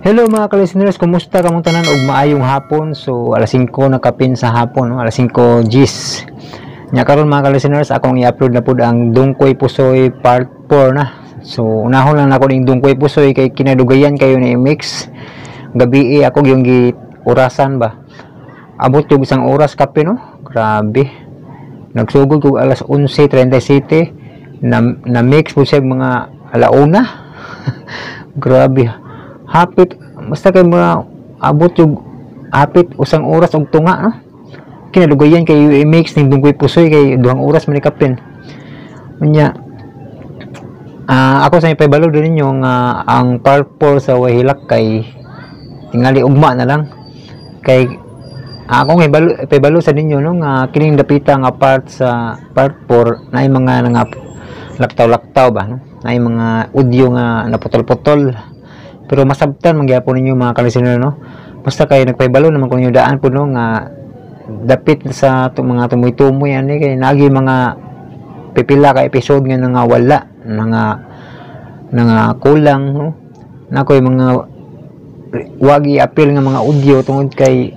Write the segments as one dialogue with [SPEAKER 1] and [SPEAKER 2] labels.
[SPEAKER 1] Hello, mga ka-listeners, kumusta kamong tanan og maayong hapon? So alas 5 na kapin sa hapon, no? Alas 5 gis. Nya karon, mga ka-listeners, akong i-upload na pud ang Dungkoy Pusoy part 4 na. So unahon lang nako ning Dungkoy Pusoy kay kinadugayan kayo na i-mix. Gabi eh, ako yung gi orasan ba. Abot yung isang oras kape, no? Grabe. Nagsugod kog alas 11:37 na, na mix po siya mga alauna. Grabe. Hapit basta kay mga abot yung hapit usang oras og tunga, no? Kinadugayan kay i-mix ning Dungkoy Pusoy kay 2 oras man ni kapin. Unya ako sa ipabalo din ninyo nga ang part 4 sa Way Hilakay tingali ugma na lang kay akong ibalo ipabalo sa ninyo, no, nga kining dapita nga part sa part 4 na mga nga laktaw-laktaw ba, no, na mga audio nga naputol-putol, pero masabtan man gyapon ninyo, mga ka-listener, no? Basta kay nagpahibalo naman ko ninyo daan po, no, nga dapit sa mga tumoy-tumoy ani kay nagi mga pipila ka episode nga nangawala, nga nga kulang, no, na koy mga wag i-appeal nga mga audio tungod kay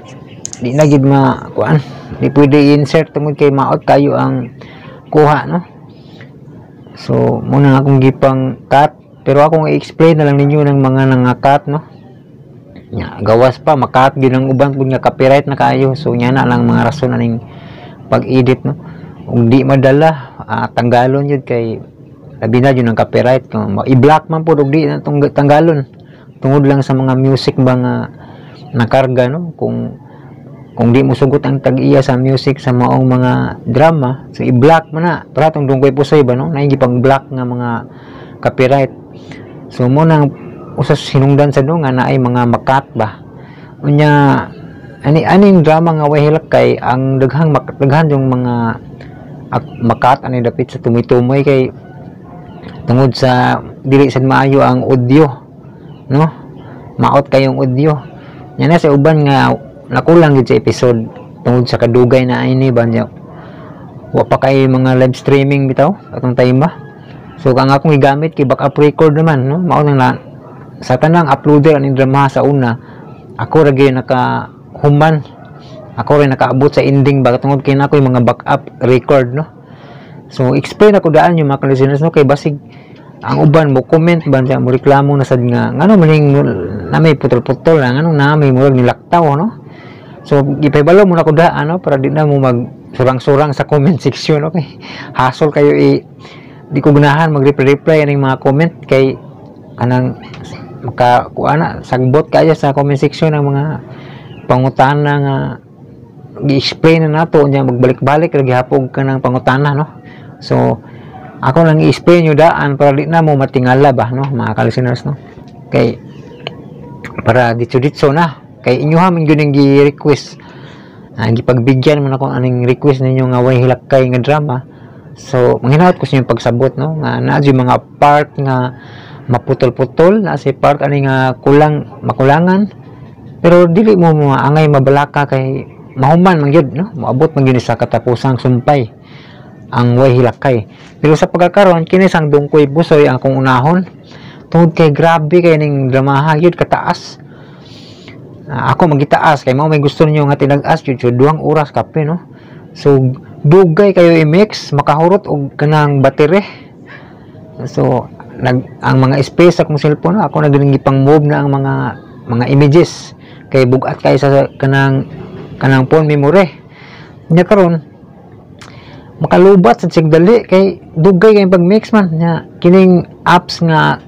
[SPEAKER 1] di na gid ma kuan, di pwede i-insert tungod kay maot kayo ang kuha, no? So muna akong gipang cut, pero akong i-explain na lang ninyo ng mga nanga-cut, no? Nya gawas pa makat gyud ang uban pud nga copyright na kayo. So nya na lang mga rason aning pag-edit, no? Ug di madala, tanggalon jud kay labi na jud ang copyright. Kung i-block man pud og di na tanggalon tungod lang sa mga music ba nga nakarga, no? Kung di mo sugot ang tag-iya sa music sa maong mga drama, so i-block mo na. Para tong Dungkoy Pusoy ba, no, naigi pang block nga mga copyright. So mo nang usas hinungdan sa do nga naay mga makat ba. Unya ani aning drama nga Way Hilakay, ang daghang daghan yung mga makat ani dapit sa tumoy-tumoy kay tungod sa dili sad maayo ang audio, no? Maot kayong audio. Nya na sa uban nga nakulang gid sa episode tungod sa kadugay na ini ba niya. Wa pa kay mga live streaming bitaw atong time ba. So ang akong gigamit kay backup record naman, no? Mao nang na, sa tanang uploader aning drama sa una, ako ra gyud naka human, ako rin nakaabot sa ending ba tungod kay nako yung mga backup record, no? So explain ako daan yung mga listeners, no, kay basig ang uban mo comment ba siya, mo reklamo na sad nga ngano maning na may putol-putol lang, ngano na may murag nilaktaw, no? So gipahibalo mo na ko daan, no, para di na mo mag surang-surang sa comment section, okay? Hasol kayo i di ko ganahan mag-reply aning mga comment kay kanang maka kuana na sagbot kayo sa comment section ng mga pangutana nga gi-explain na nato. Nya magbalik-balik ra gihapon ka ng pangutana, no? So ako lang i-explain nyo daan para di na mo matingala ba, no, mga ka-listeners, no, kay para ditso-ditso na kay inyo man gyud ang gi-request, gipagbigyan man ako aning request ninyo nga Way Hilakay nga drama. So manghinaot ko sa inyong pagsabot, no, nga naa jud mga part nga maputol-putol na si part ani nga kulang, makulangan, pero dili mo mga angay mabalaka kay mahuman man gyud, no? Moabot man gyud sa katapusang sumpay ang Way Hilakay. Pero sa pagkakaron, kini sang Dungkoy Pusoy ang akong unahon tungod kay grabe kay ning dramaha gyud kataas. Ako magitaas kay mao may gusto ninyo nga tinag-as gyud. So 2 oras kape, no? So dugay kayo i-mix, makahurot og kanang battery. So nag ang mga space sa akong cellphone, ako na gipang move na ang mga images kay bugat kay sa kanang phone memory nya. Karon makalubat sa sig dali kay dugay kay pag-mix man. Nya kining apps nga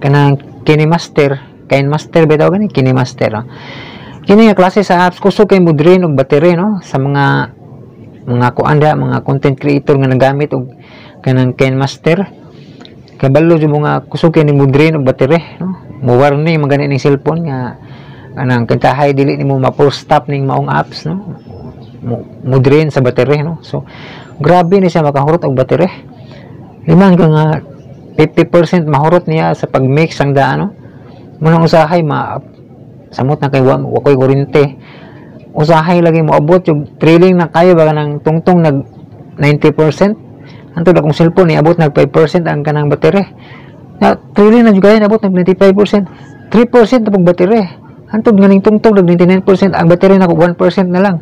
[SPEAKER 1] kanang KineMaster, KineMaster bitaw gani, KineMaster, ah. Kini nga klase sa apps kusog kay mo drain og battery, no? Sa mga kuan diha, mga content creator nga nagamit og kanang KineMaster, kabalo jud mo nga kusog kay ni mo drain og battery, no? Mo warning man gani ning cellphone nga kanang kintahay dili nimo ma-full stop ning maong apps, no? Mo drain sa battery, no? So grabe ni siya makahurot og battery. Liman ka nga 50% mahurot niya sa pag-mix ang daan, no? Munang usahay ma samot na kay wa koy kuryente, usahay lagi moabot yung trailing na kayo ba nang tungtong nag 90%. Antod akong cellphone niabot nag 5% ang kanang battery. Na trailing na jud kayo, nabot nag 95%. 3% na pug battery. Hantod nga ning tungtong nag 99% ang battery nako, 1% na lang.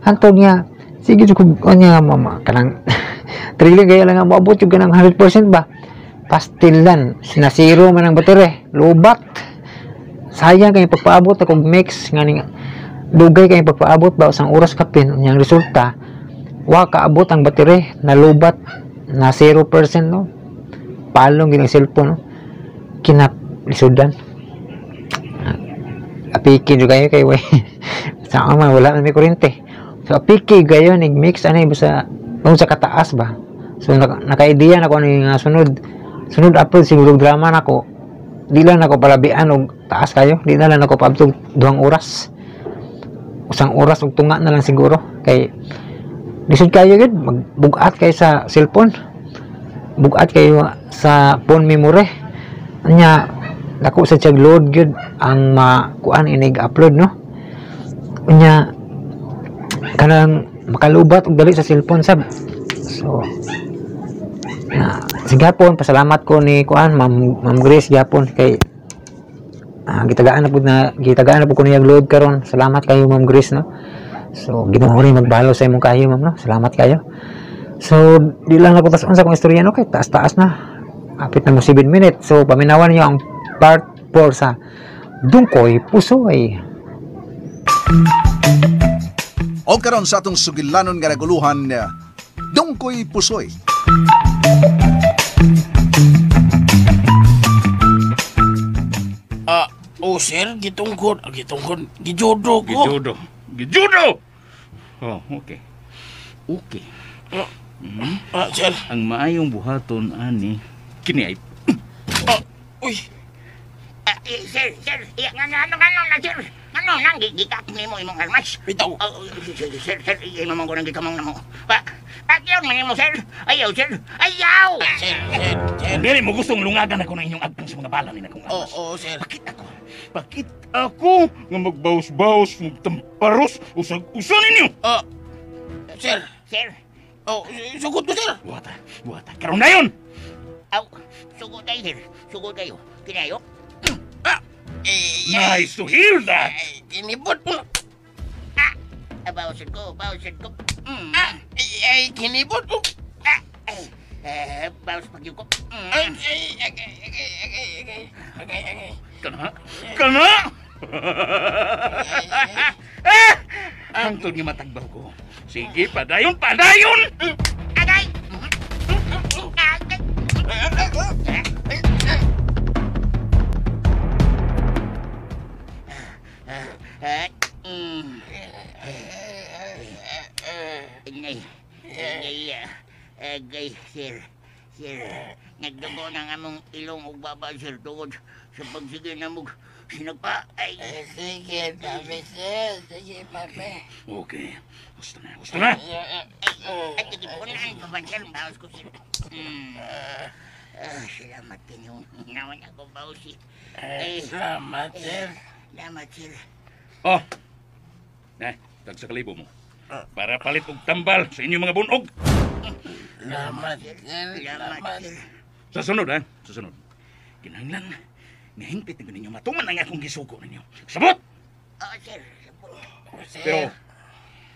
[SPEAKER 1] Hantod nga sige jud kog anya mama kanang trailing kaya lang nga moabot jud kanang 100% ba. Pastilan na zero man ang battery, lobat. Sayang kay pagpaabot akong mix nga ning dugay kay pagpaabot ba, usang oras kapin. Unya ang resulta, wa kaabot ang battery, nalubat na 0%, no. Palong gid ang cellphone, no. Kinap lisudan, apiki jud kayo kay way sa man wala na may kuryente. So apiki kayo nig mix ani basta kung sa kataas ba. So naka-idea na ko ano yung sunod sunod upload siguro drama nako. Di lang nako palabian og taas kayo, di na lang nako paabtog 2 oras, 1 oras og tunga na lang siguro kay lisod kayo gid magbugat kayo sa cellphone, bugat kayo sa phone memory. Anya dako sa siyag load gyud ang makuan inig upload, no. Unya kanang makalubat og dali sa cellphone sab. So na sige hapon, pasalamat ko ni kuan Ma'am Grace gyapon kay gitagaan na pud ko niya load karon. Salamat kayo, Ma'am Grace, no. So Ginoo rin magbalo sa imong kayo, ma'am, no. Salamat kayo. So di lang ako tas-on sa akong istorya, no, kay taas-taas na, apit na mo 7 minutes. So paminawan niyo ang part 4 sa Dungkoy Pusoy.
[SPEAKER 2] O karon sa atong sugilanon nga naguluhan, Dungkoy Pusoy.
[SPEAKER 3] Ah, oh sir, gitungkod, gitungkod, gijudo ko.
[SPEAKER 4] Gijudo. Gijudo! Oh, okay. Okay.
[SPEAKER 3] Ah, sir.
[SPEAKER 4] Ang maayong buhaton ani kini ay
[SPEAKER 3] Ah, uy.
[SPEAKER 5] Ah, eh, sir, sir, iya, nga, nga, ano, ano, na, sir? Ano, nang, gigak nimo imong armas?
[SPEAKER 3] Bitaw.
[SPEAKER 5] Oh, sir, sir, sir, iya, mo ko nang gikamong namo. Pa, agyaw man nimo, sir. Ayaw, sir. Ayaw!
[SPEAKER 3] Sir, sir, sir.
[SPEAKER 4] Dili mo gustong lungagan ako ng inyong agpang sa mga bala ni akong
[SPEAKER 3] Oh,
[SPEAKER 4] armas.
[SPEAKER 3] oh, sir.
[SPEAKER 4] Bakit ako? Bakit ako nga magbaos-baos, magtamparos, usag-usa ninyo?
[SPEAKER 3] Ah, sir.
[SPEAKER 5] Sir,
[SPEAKER 3] Oh, sugod ko, sir.
[SPEAKER 4] Buhata, buhata. Karon na yun!
[SPEAKER 5] Aw, sugo tayo, sir. Sugo tayo. Kinayo?
[SPEAKER 3] Ah, eh,
[SPEAKER 4] Nice to hear that!
[SPEAKER 3] ay, kinibot mo.
[SPEAKER 5] Ah, bawsan ko, bawsan ko.
[SPEAKER 3] Ah, ay, ay, kinibot mo.
[SPEAKER 5] Ah, ay, eh, bawas pag ko.
[SPEAKER 3] Ay, ay, ay, ay, ay, ay, ay, ay, ay.
[SPEAKER 4] Kana? Kana? Ah! Hangtod nga matagbaw ko. Sige, padayon, padayon!
[SPEAKER 5] Agay! Agay! Ah, Ingay. Ingay, ah. Agay, sir. Sir, nagdugo ng among ilong ug baba, sir, tungod sa pagsige na mong sinagpa. Ay,
[SPEAKER 3] Sige, papi, sir. Sige, papi.
[SPEAKER 4] Okay. Gusto na, gusto na.
[SPEAKER 5] Ay, tigipunan pa man, sir. Bawas ko, sir. Ah, salamat kinyo. Naman ako, bawas, eh. Ay,
[SPEAKER 3] Salamat, sir.
[SPEAKER 5] Salamat, sir.
[SPEAKER 4] Oh. Eh, tag sa kalibo mo. Para palit og tambal sa inyong mga bunog.
[SPEAKER 3] Salamat, sir.
[SPEAKER 5] Salamat,
[SPEAKER 3] Salamat.
[SPEAKER 5] sir.
[SPEAKER 4] Sa sunod, ha? Sa sunod. Kinahanglan, nahingpit na ninyo matuman ang akong gisugo ninyo. Sabot!
[SPEAKER 5] Oo, sir. Sabot.
[SPEAKER 3] Sir.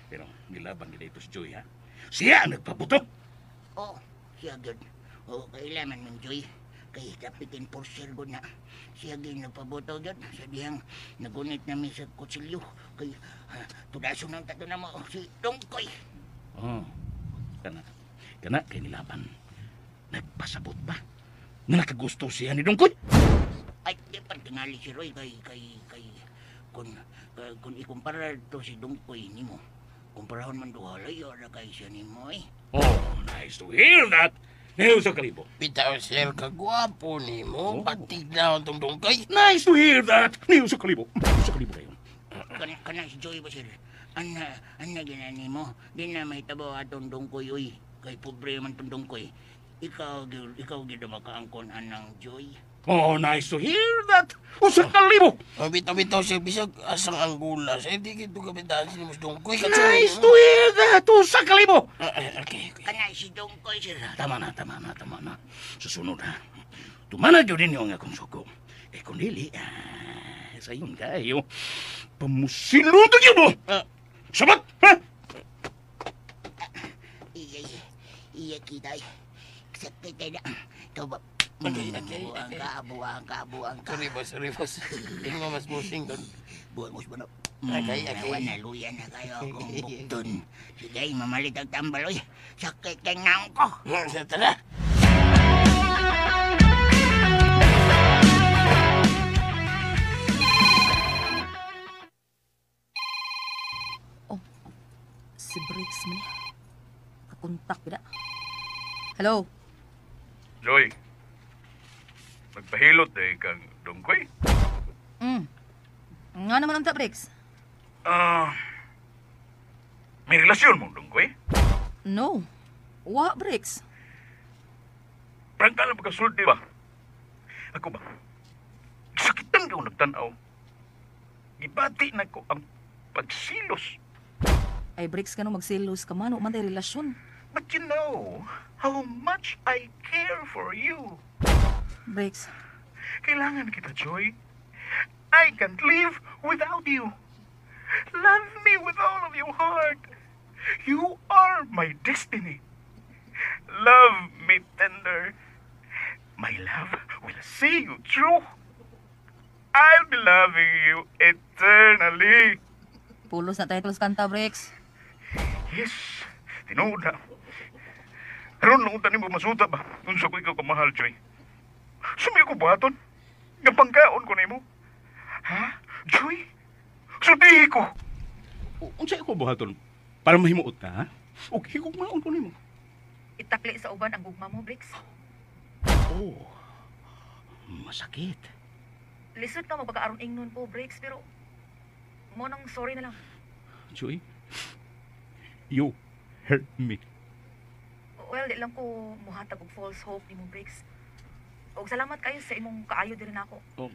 [SPEAKER 4] Pero, nilaban nila ito si Joy, ha? Siya ang nagpabuto.
[SPEAKER 5] Oo, siya gyud. Oo, kailangan man, Joy. Kay kapit enforcer ko na. Siya gyud nagpaboto gyud. Sa dihang nagunit nami sa kutsilyo. Kay tudaso ng tato na mo si Dongkoy.
[SPEAKER 4] Oh, kana, kana kay nilaban. Nagpasabot ba? Nga nakagusto siya ni Dongkoy?
[SPEAKER 5] Ay, di pa tingali si Roy kay kung ikumpara to si Dongkoy nimo. Kumparahon man duha, layo ra kay siya nimo eh.
[SPEAKER 4] Oh, nice to hear that. Ngayon sa kalibo.
[SPEAKER 3] Bitaw, sir, kagwapo ni mo.
[SPEAKER 4] Oh.
[SPEAKER 3] Patig na ang tungtungkay.
[SPEAKER 4] Nice to hear that. Ngayon sa kalibo. Sa kalibo kayo.
[SPEAKER 5] Kana si Joy ba, sir? Ana ginani mo. Di na mahitabo atong Dongkoy uy. Kay pobre man tong Dongkoy. Ikaw gyud ang makaangkon anang Joy.
[SPEAKER 4] Oh, nice to hear that. Usa kalibo.
[SPEAKER 3] Oh, bitaw, bitaw, sir. Bisag asang Angola. Sir, di kito kabitaan si Mus Dongkoy.
[SPEAKER 4] Nice to hear that. Usa kalibo.
[SPEAKER 3] Ah, ah, okay, okay.
[SPEAKER 5] Kana si Dongkoy, sir.
[SPEAKER 4] Tama na, tama na, tama na. Sa sunod, ha? Tumana gyud ninyo ang akong sugo. Eh kung dili, sayon kayo. Pamusilong gyud mo. Sabat, ha?
[SPEAKER 5] Iya, iya kita. Sakit na. Ikaw ba?
[SPEAKER 3] Okay.
[SPEAKER 5] Buang ka, buang ka, buang ka.
[SPEAKER 3] Sorry, boss. Sorry, boss. Tingnan mo, mas busing doon.
[SPEAKER 5] Buang mo ba na?
[SPEAKER 3] Okay.
[SPEAKER 5] Nawa, naluya na kayo akong bukton. Sige, mamalit ang tambal, oy. Sakit kay naong ko.
[SPEAKER 3] Tara.
[SPEAKER 6] Si Briggs man eh. Kakontak ba na? Hello?
[SPEAKER 7] Joy, nagpahilot eh kang Dongkoy.
[SPEAKER 6] Nga naman ang ta, Briggs?
[SPEAKER 7] May relasyon mo, Dongkoy?
[SPEAKER 6] No. Wa, Briggs.
[SPEAKER 7] Prangka lang pagkasulti ba? Ako ba? Sakitan ka nagtanaw. Gibati na ko ang pagsilos.
[SPEAKER 6] Ay, Briggs, ka nung magselos ka man. Wa man tayo relasyon.
[SPEAKER 7] But you know how much I care for you.
[SPEAKER 6] Briggs,
[SPEAKER 7] Kailangan kita, Joy. I can't live without you. Love me with all of your heart. You are my destiny. Love me tender. My love will see you through. I'll be loving you eternally.
[SPEAKER 6] Pulos na titles kanta, Briggs.
[SPEAKER 7] Yes, tinuod na. Karon lang unta nimo masuta ba? Unsa ko ikaw kamahal, Joy? Sumi ko buhaton. Nga pangkaon ko nimo. Ha? Joy? Sultihi ko.
[SPEAKER 4] Unsa ko buhaton para mahimuot ka, ha? Og higugmaon ko nimo.
[SPEAKER 6] Itakli sa uban ang gugma mo, Briggs.
[SPEAKER 4] Oh. Masakit.
[SPEAKER 6] Lisod ka magpagkaaron ingnon po, Briggs, pero mo nang sorry na lang.
[SPEAKER 4] Joy, you hurt me.
[SPEAKER 6] Well, di lang ko muhatag og false hope nimo, Briggs. Og salamat kayo sa imong kaayo diri nako.
[SPEAKER 4] Oh.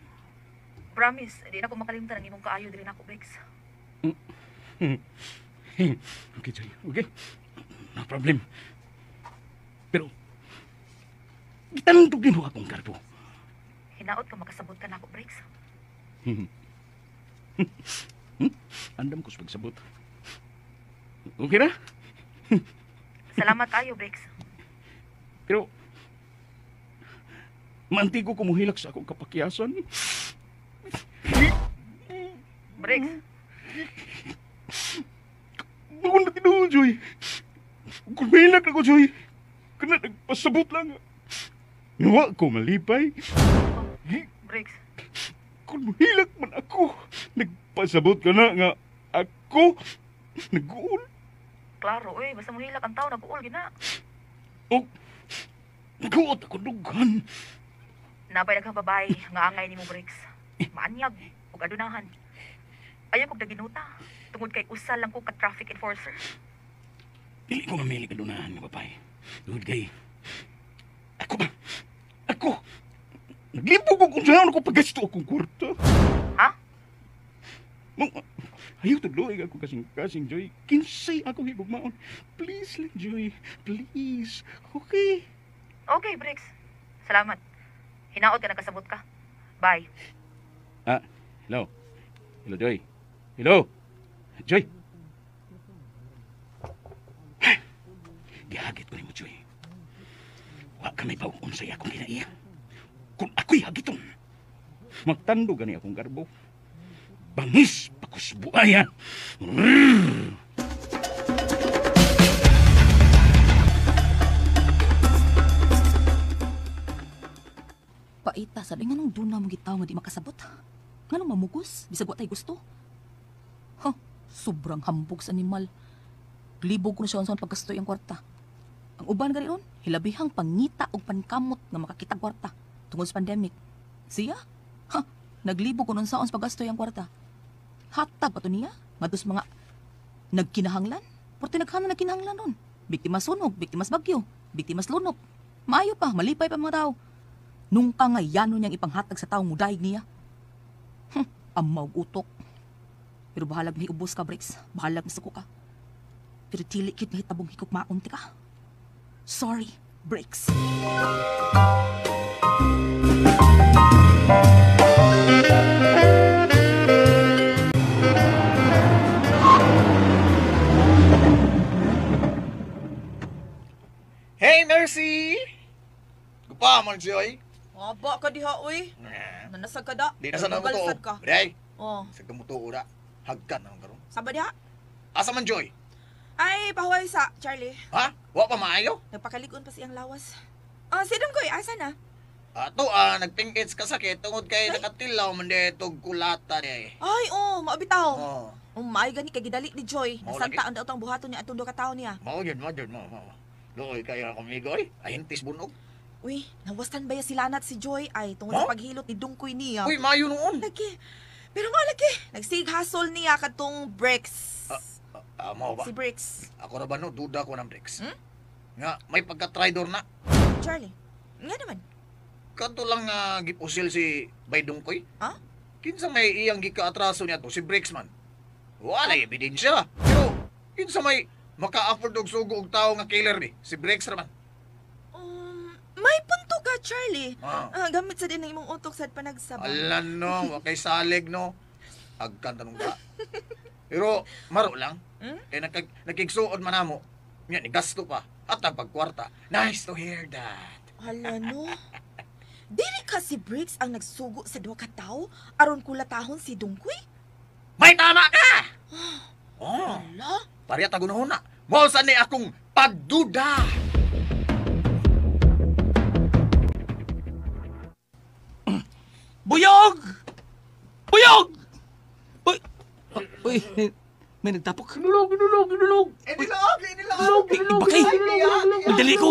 [SPEAKER 6] Promise, di na ko makalimtan ang imong kaayo diri nako, Briggs.
[SPEAKER 4] Okay, Joy. Okay. No problem. Pero, gitandog nimo akong garbo.
[SPEAKER 6] Hinaot ka makasabot ka nako, Briggs.
[SPEAKER 4] Andam ko sa pagsabot. Okay na?
[SPEAKER 6] Salamat kayo, Briggs.
[SPEAKER 4] Pero, maantigo ko muhilak sa akong kapakyasan.
[SPEAKER 6] Briggs,
[SPEAKER 4] Bago na tinuod, Joy. Kung mahilak ako, Joy, kana nagpasabot lang. Nawa ko malipay.
[SPEAKER 6] Briggs.
[SPEAKER 4] Kung mahilak man ako, nagpasabot ka na nga ako nag-uol.
[SPEAKER 6] Klaro, oy, basta muhilak ang tao nag-uol gina.
[SPEAKER 4] O, nag-uot ako dughan.
[SPEAKER 6] Nabay daghang babae nga angay nimo, Briggs. Maanyag ug adunahan. Ayaw kog daginuta tungod kay usa lang ko ka traffic enforcer.
[SPEAKER 4] Dili ko mamili ka dunahan nga babae. Tungod kay, ako ba? Ako! Naglibog ko kung saan ako paggasto akong kwarta.
[SPEAKER 6] Ha?
[SPEAKER 4] Ayaw tudloy ako kasing-kasing, Joy. Kinsay ako higugmaon. Please lang, Joy. Please. Okay.
[SPEAKER 6] Okay, Briggs. Salamat. Hinaot ka nagkasabot ka. Bye.
[SPEAKER 4] Hello. Hello, Joy. Hello. Joy. Gihagit ko nimo, Joy. Wa ka may bawon sa akong kinaiya. Kung ako'y hagiton, magtando gani akong garbo. Bangis pakus buaya.
[SPEAKER 6] Paita, sabi nga nung doon na mong gitaw nga di makasabot. Nga nung mamugos, bisag wa tay gusto. Huh, sobrang hambog sa animal. Libog ko na siya sa pagkastoy ang kwarta. Ang uban gani ron, hilabihang pangita og pankamot nga makakita kwarta tungod sa pandemic. Siya? Ha, naglibog ko nun saon sa paggastoy ang kwarta. Hatag pa to niya, ngadto sa mga nagkinahanglan. Porte naghanan nagkinahanglan ron. Biktima sunog, biktima sa bagyo, biktima sa lunok. Maayo pa, malipay pa mga tao. Nung ka nga yano niyang ipanghatag sa taong mudayeg niya. Amaw utok. Pero bahalag mahiubos ka, Briggs. Bahalag masuko ka. Pero dili kit mahitabong hikog maunti ka. Sorry. Bricks.
[SPEAKER 2] Hey, Mercy! Gupa man, Joy.
[SPEAKER 6] Aba ka diha, uy. Nanasag ka da.
[SPEAKER 2] Di na sa namo
[SPEAKER 6] Nagalsad ka.
[SPEAKER 2] Day,
[SPEAKER 6] Oh,
[SPEAKER 2] sa kamuto ora. Hagkan na karon.
[SPEAKER 6] saba diha.
[SPEAKER 2] Asa man, Joy?
[SPEAKER 6] Ay, pahuway sa Charlie.
[SPEAKER 2] Ha? Wa pa maayo?
[SPEAKER 6] Nagpakaligon pa siyang lawas. Ah, si Dongkoy, asa na?
[SPEAKER 2] Ato nagpingkits ka sakit tungod kay nakatilaw man ditog kulata di.
[SPEAKER 6] Ay, oh, maabitaw.
[SPEAKER 2] Oh.
[SPEAKER 6] Oh, maay gani kay gidali ni Joy.
[SPEAKER 2] Mao
[SPEAKER 6] Nasanta ang daotang buhaton niya atong duha ka tawo niya.
[SPEAKER 2] Mao yun, mao yun, mao, mao. Luoy kayo ako migoy. Ahintis bunog.
[SPEAKER 6] Uy, nawastan ba ya sila nat si Joy ay tungod
[SPEAKER 2] Huh?
[SPEAKER 6] sa paghilot ni Dungkoy niya.
[SPEAKER 2] Uy, maayo noon.
[SPEAKER 6] Lagi. Pero mao lagi, nagsighasol niya kadtong Bricks.
[SPEAKER 2] Mao ba?
[SPEAKER 6] Si Bricks.
[SPEAKER 2] Ako ra ba no, duda ko ng Bricks.
[SPEAKER 6] Hmm?
[SPEAKER 2] Nga, may pagka-traitor na.
[SPEAKER 6] Charlie, nga naman.
[SPEAKER 2] Kadto lang nga gipusil si Baydungkoy.
[SPEAKER 6] Ha?
[SPEAKER 2] Kinsa may iyang gikaatraso niya to, si Bricks man. Wala ebidensya. Pero kinsa may maka-afford og sugo og tawo nga killer ni, si Bricks ra man.
[SPEAKER 6] May punto ka, Charlie.
[SPEAKER 2] Ah.
[SPEAKER 6] Gamit sa din ang imong utok sad panagsaba.
[SPEAKER 2] Ala no, wa kay salig no. Agkan tanong ka. Pero maro lang.
[SPEAKER 6] Hmm?
[SPEAKER 2] Kay nakigsuod man namo. Nya ni gasto pa at ang pagkwarta. Nice to hear that.
[SPEAKER 6] Hala no. Dili ka si Briggs ang nagsugo sa duha ka tawo aron kulatahon si Dungkoy?
[SPEAKER 2] May tama ka. Oh,
[SPEAKER 6] Hala.
[SPEAKER 2] pareha tagunahon na. Mao sa ni akong pagduda.
[SPEAKER 4] Buyog! Buyog! Uy! Uy, may nagtapok.
[SPEAKER 3] Inulog, inulog, inulog.
[SPEAKER 2] Inilaog, inilaog.
[SPEAKER 4] Bakay! Magdali ko!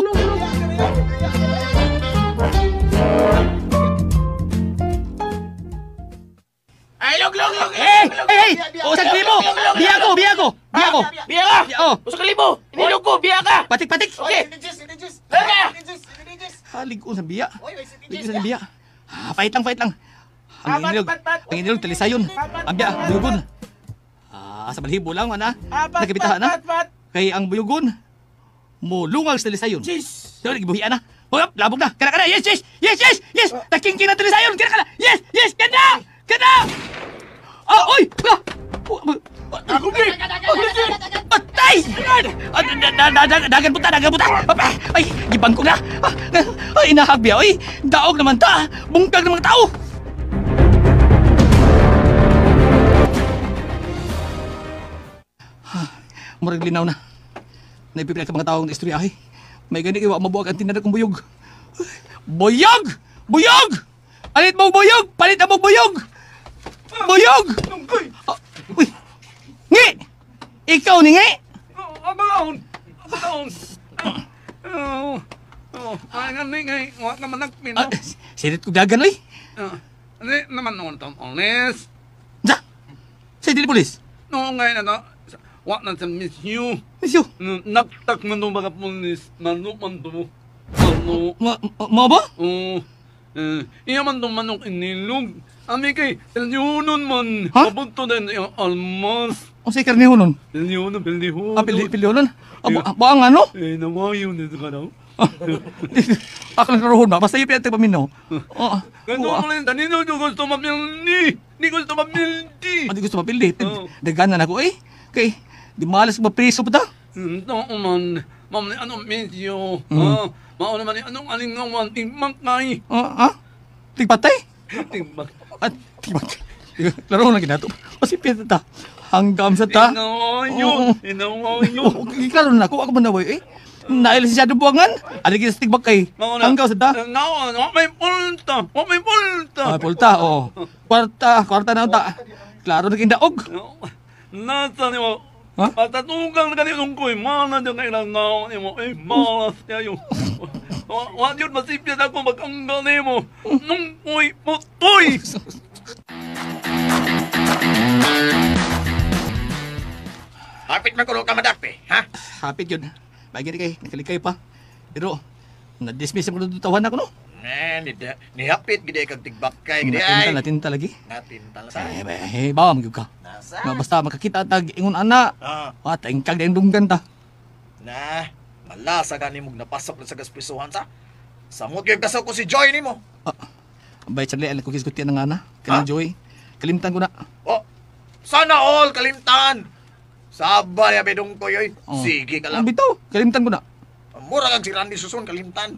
[SPEAKER 3] Ay, log, log, log.
[SPEAKER 4] Hey! Hey! Hey! O, 1,000! Biya ko! Biya ko! Biya ko!
[SPEAKER 3] Biya ka!
[SPEAKER 4] Oh!
[SPEAKER 3] 1,000! Inilog ko, biya ka!
[SPEAKER 4] Patik, patik!
[SPEAKER 3] Okay. Biya ka!
[SPEAKER 4] Halig ko sa biya. Halig ko sa biya. Ah, fight lang, fight lang. Ang inilog, ang inilog, talisayon. Ang biya, buyugon. Ah, sa balhibo lang, mana. Nagkabitahan na. Kay ang buyugon, mulungag sa talisayon.
[SPEAKER 3] Jeez!
[SPEAKER 4] So, gibuhian na. Hop, labog na. Kana, kana. Yes, yes, yes, yes, yes. Takingking na talisayon. Kana, kana. Yes, yes, kana! Kana! Ah, oy! Ako, Patay! Dagan puta, dagan puta! Ay, gibangko na! Ay, inahag biya, oy! Daog naman ta! Bungkag ng mga tao! Murag linaw na. Naipipila ka mga taong na istorya, ay. May gani kayo, mabuwag ang tinanag kong buyog. Buyog! Buyog! Alit mo buyog! Palit mo buyog! Buyog! Uy! Ngi! Ikaw ni Ngi!
[SPEAKER 7] Abaon! Abaon! Ay, nga ni ngay, wa ka man nagpino.
[SPEAKER 4] Sirit ko dagan, oy!
[SPEAKER 7] Hindi naman noon tong olis.
[SPEAKER 4] Ja! Sa dili pulis?
[SPEAKER 7] No, ngay na to. Wa na sa miss you.
[SPEAKER 4] Miss you?
[SPEAKER 7] Naktak man to mga pulis. Manok man to. Manok.
[SPEAKER 4] Mo ba?
[SPEAKER 7] Oo. Iya man to manok inilog. Ami kay, pilyonon man.
[SPEAKER 4] Ha?
[SPEAKER 7] Papunto din yung almas.
[SPEAKER 4] O sa karnihonon?
[SPEAKER 7] Pilyonon, pilyonon.
[SPEAKER 4] Ah, pilyonon? Buang ano?
[SPEAKER 7] Eh, nawayo nito ka daw.
[SPEAKER 4] Ako lang naroon ba? Basta yung pinatagpaminaw.
[SPEAKER 7] Ganito ko lang, tanino nyo gusto mapildi. Di gusto mapildi.
[SPEAKER 4] Hindi gusto mapildi. Daganan ako eh. Kay, di malas mapriso pa ta.
[SPEAKER 7] Oo man. Ma'am, anong medyo? Mao naman ni anong alingawan, tigmakay.
[SPEAKER 4] Ah? Tigpatay?
[SPEAKER 7] Tigbak.
[SPEAKER 4] At tigbak. Laro na ginato. Kasi pinata ta. Hanggang sa ta.
[SPEAKER 7] Inawayo. Inawayo.
[SPEAKER 4] Klaro na ako. Ako man naway eh. Nail siya buwangan. Ano kita sa tigbak kay? Hanggang sa ta.
[SPEAKER 7] Nawa, may pulta. May pulta.
[SPEAKER 4] Ah, pulta, oo. Kwarta, kwarta na ta. Klaro na kindaog.
[SPEAKER 7] Nasa ni mo.
[SPEAKER 4] Ha?
[SPEAKER 7] Patatugang na kanilong ko'y mana dyan kailang naon ni mo. Eh, malas kayo. Wa yun masipyat ako mag-anggal ni mo. Nung ko'y putoy!
[SPEAKER 2] Hapit man kuno ka madakpe, ha?
[SPEAKER 4] Hapit yun. Bagay kay, nakalikay pa. Pero, na-dismiss ang kuno ako no.
[SPEAKER 2] Eh, nihapit gid kag tigbakay gid ay.
[SPEAKER 4] Natinta, natinta lagi.
[SPEAKER 2] Natinta lang sa.
[SPEAKER 4] Eh, bawa magyud ka.
[SPEAKER 2] Nasa.
[SPEAKER 4] Nga basta makakita tag ingon ana.
[SPEAKER 2] Ah.
[SPEAKER 4] Wa tangkag dayong dunggan ta.
[SPEAKER 2] Na, Malasa gani mong napasok na sa gasprisuhan sa. Samot gyud kasaw ko si Joy nimo.
[SPEAKER 4] Bay, Charlie, alam ko kisguti na nga na. Kanang Joy. Kalimtan ko na.
[SPEAKER 2] Oh, sana all kalimtan. Saba ya bedong ko yoy.
[SPEAKER 4] Oh.
[SPEAKER 2] Sige ka lang.
[SPEAKER 4] Ang bitaw, kalimtan ko na.
[SPEAKER 2] Mura kang si Randy Susun kalimtan.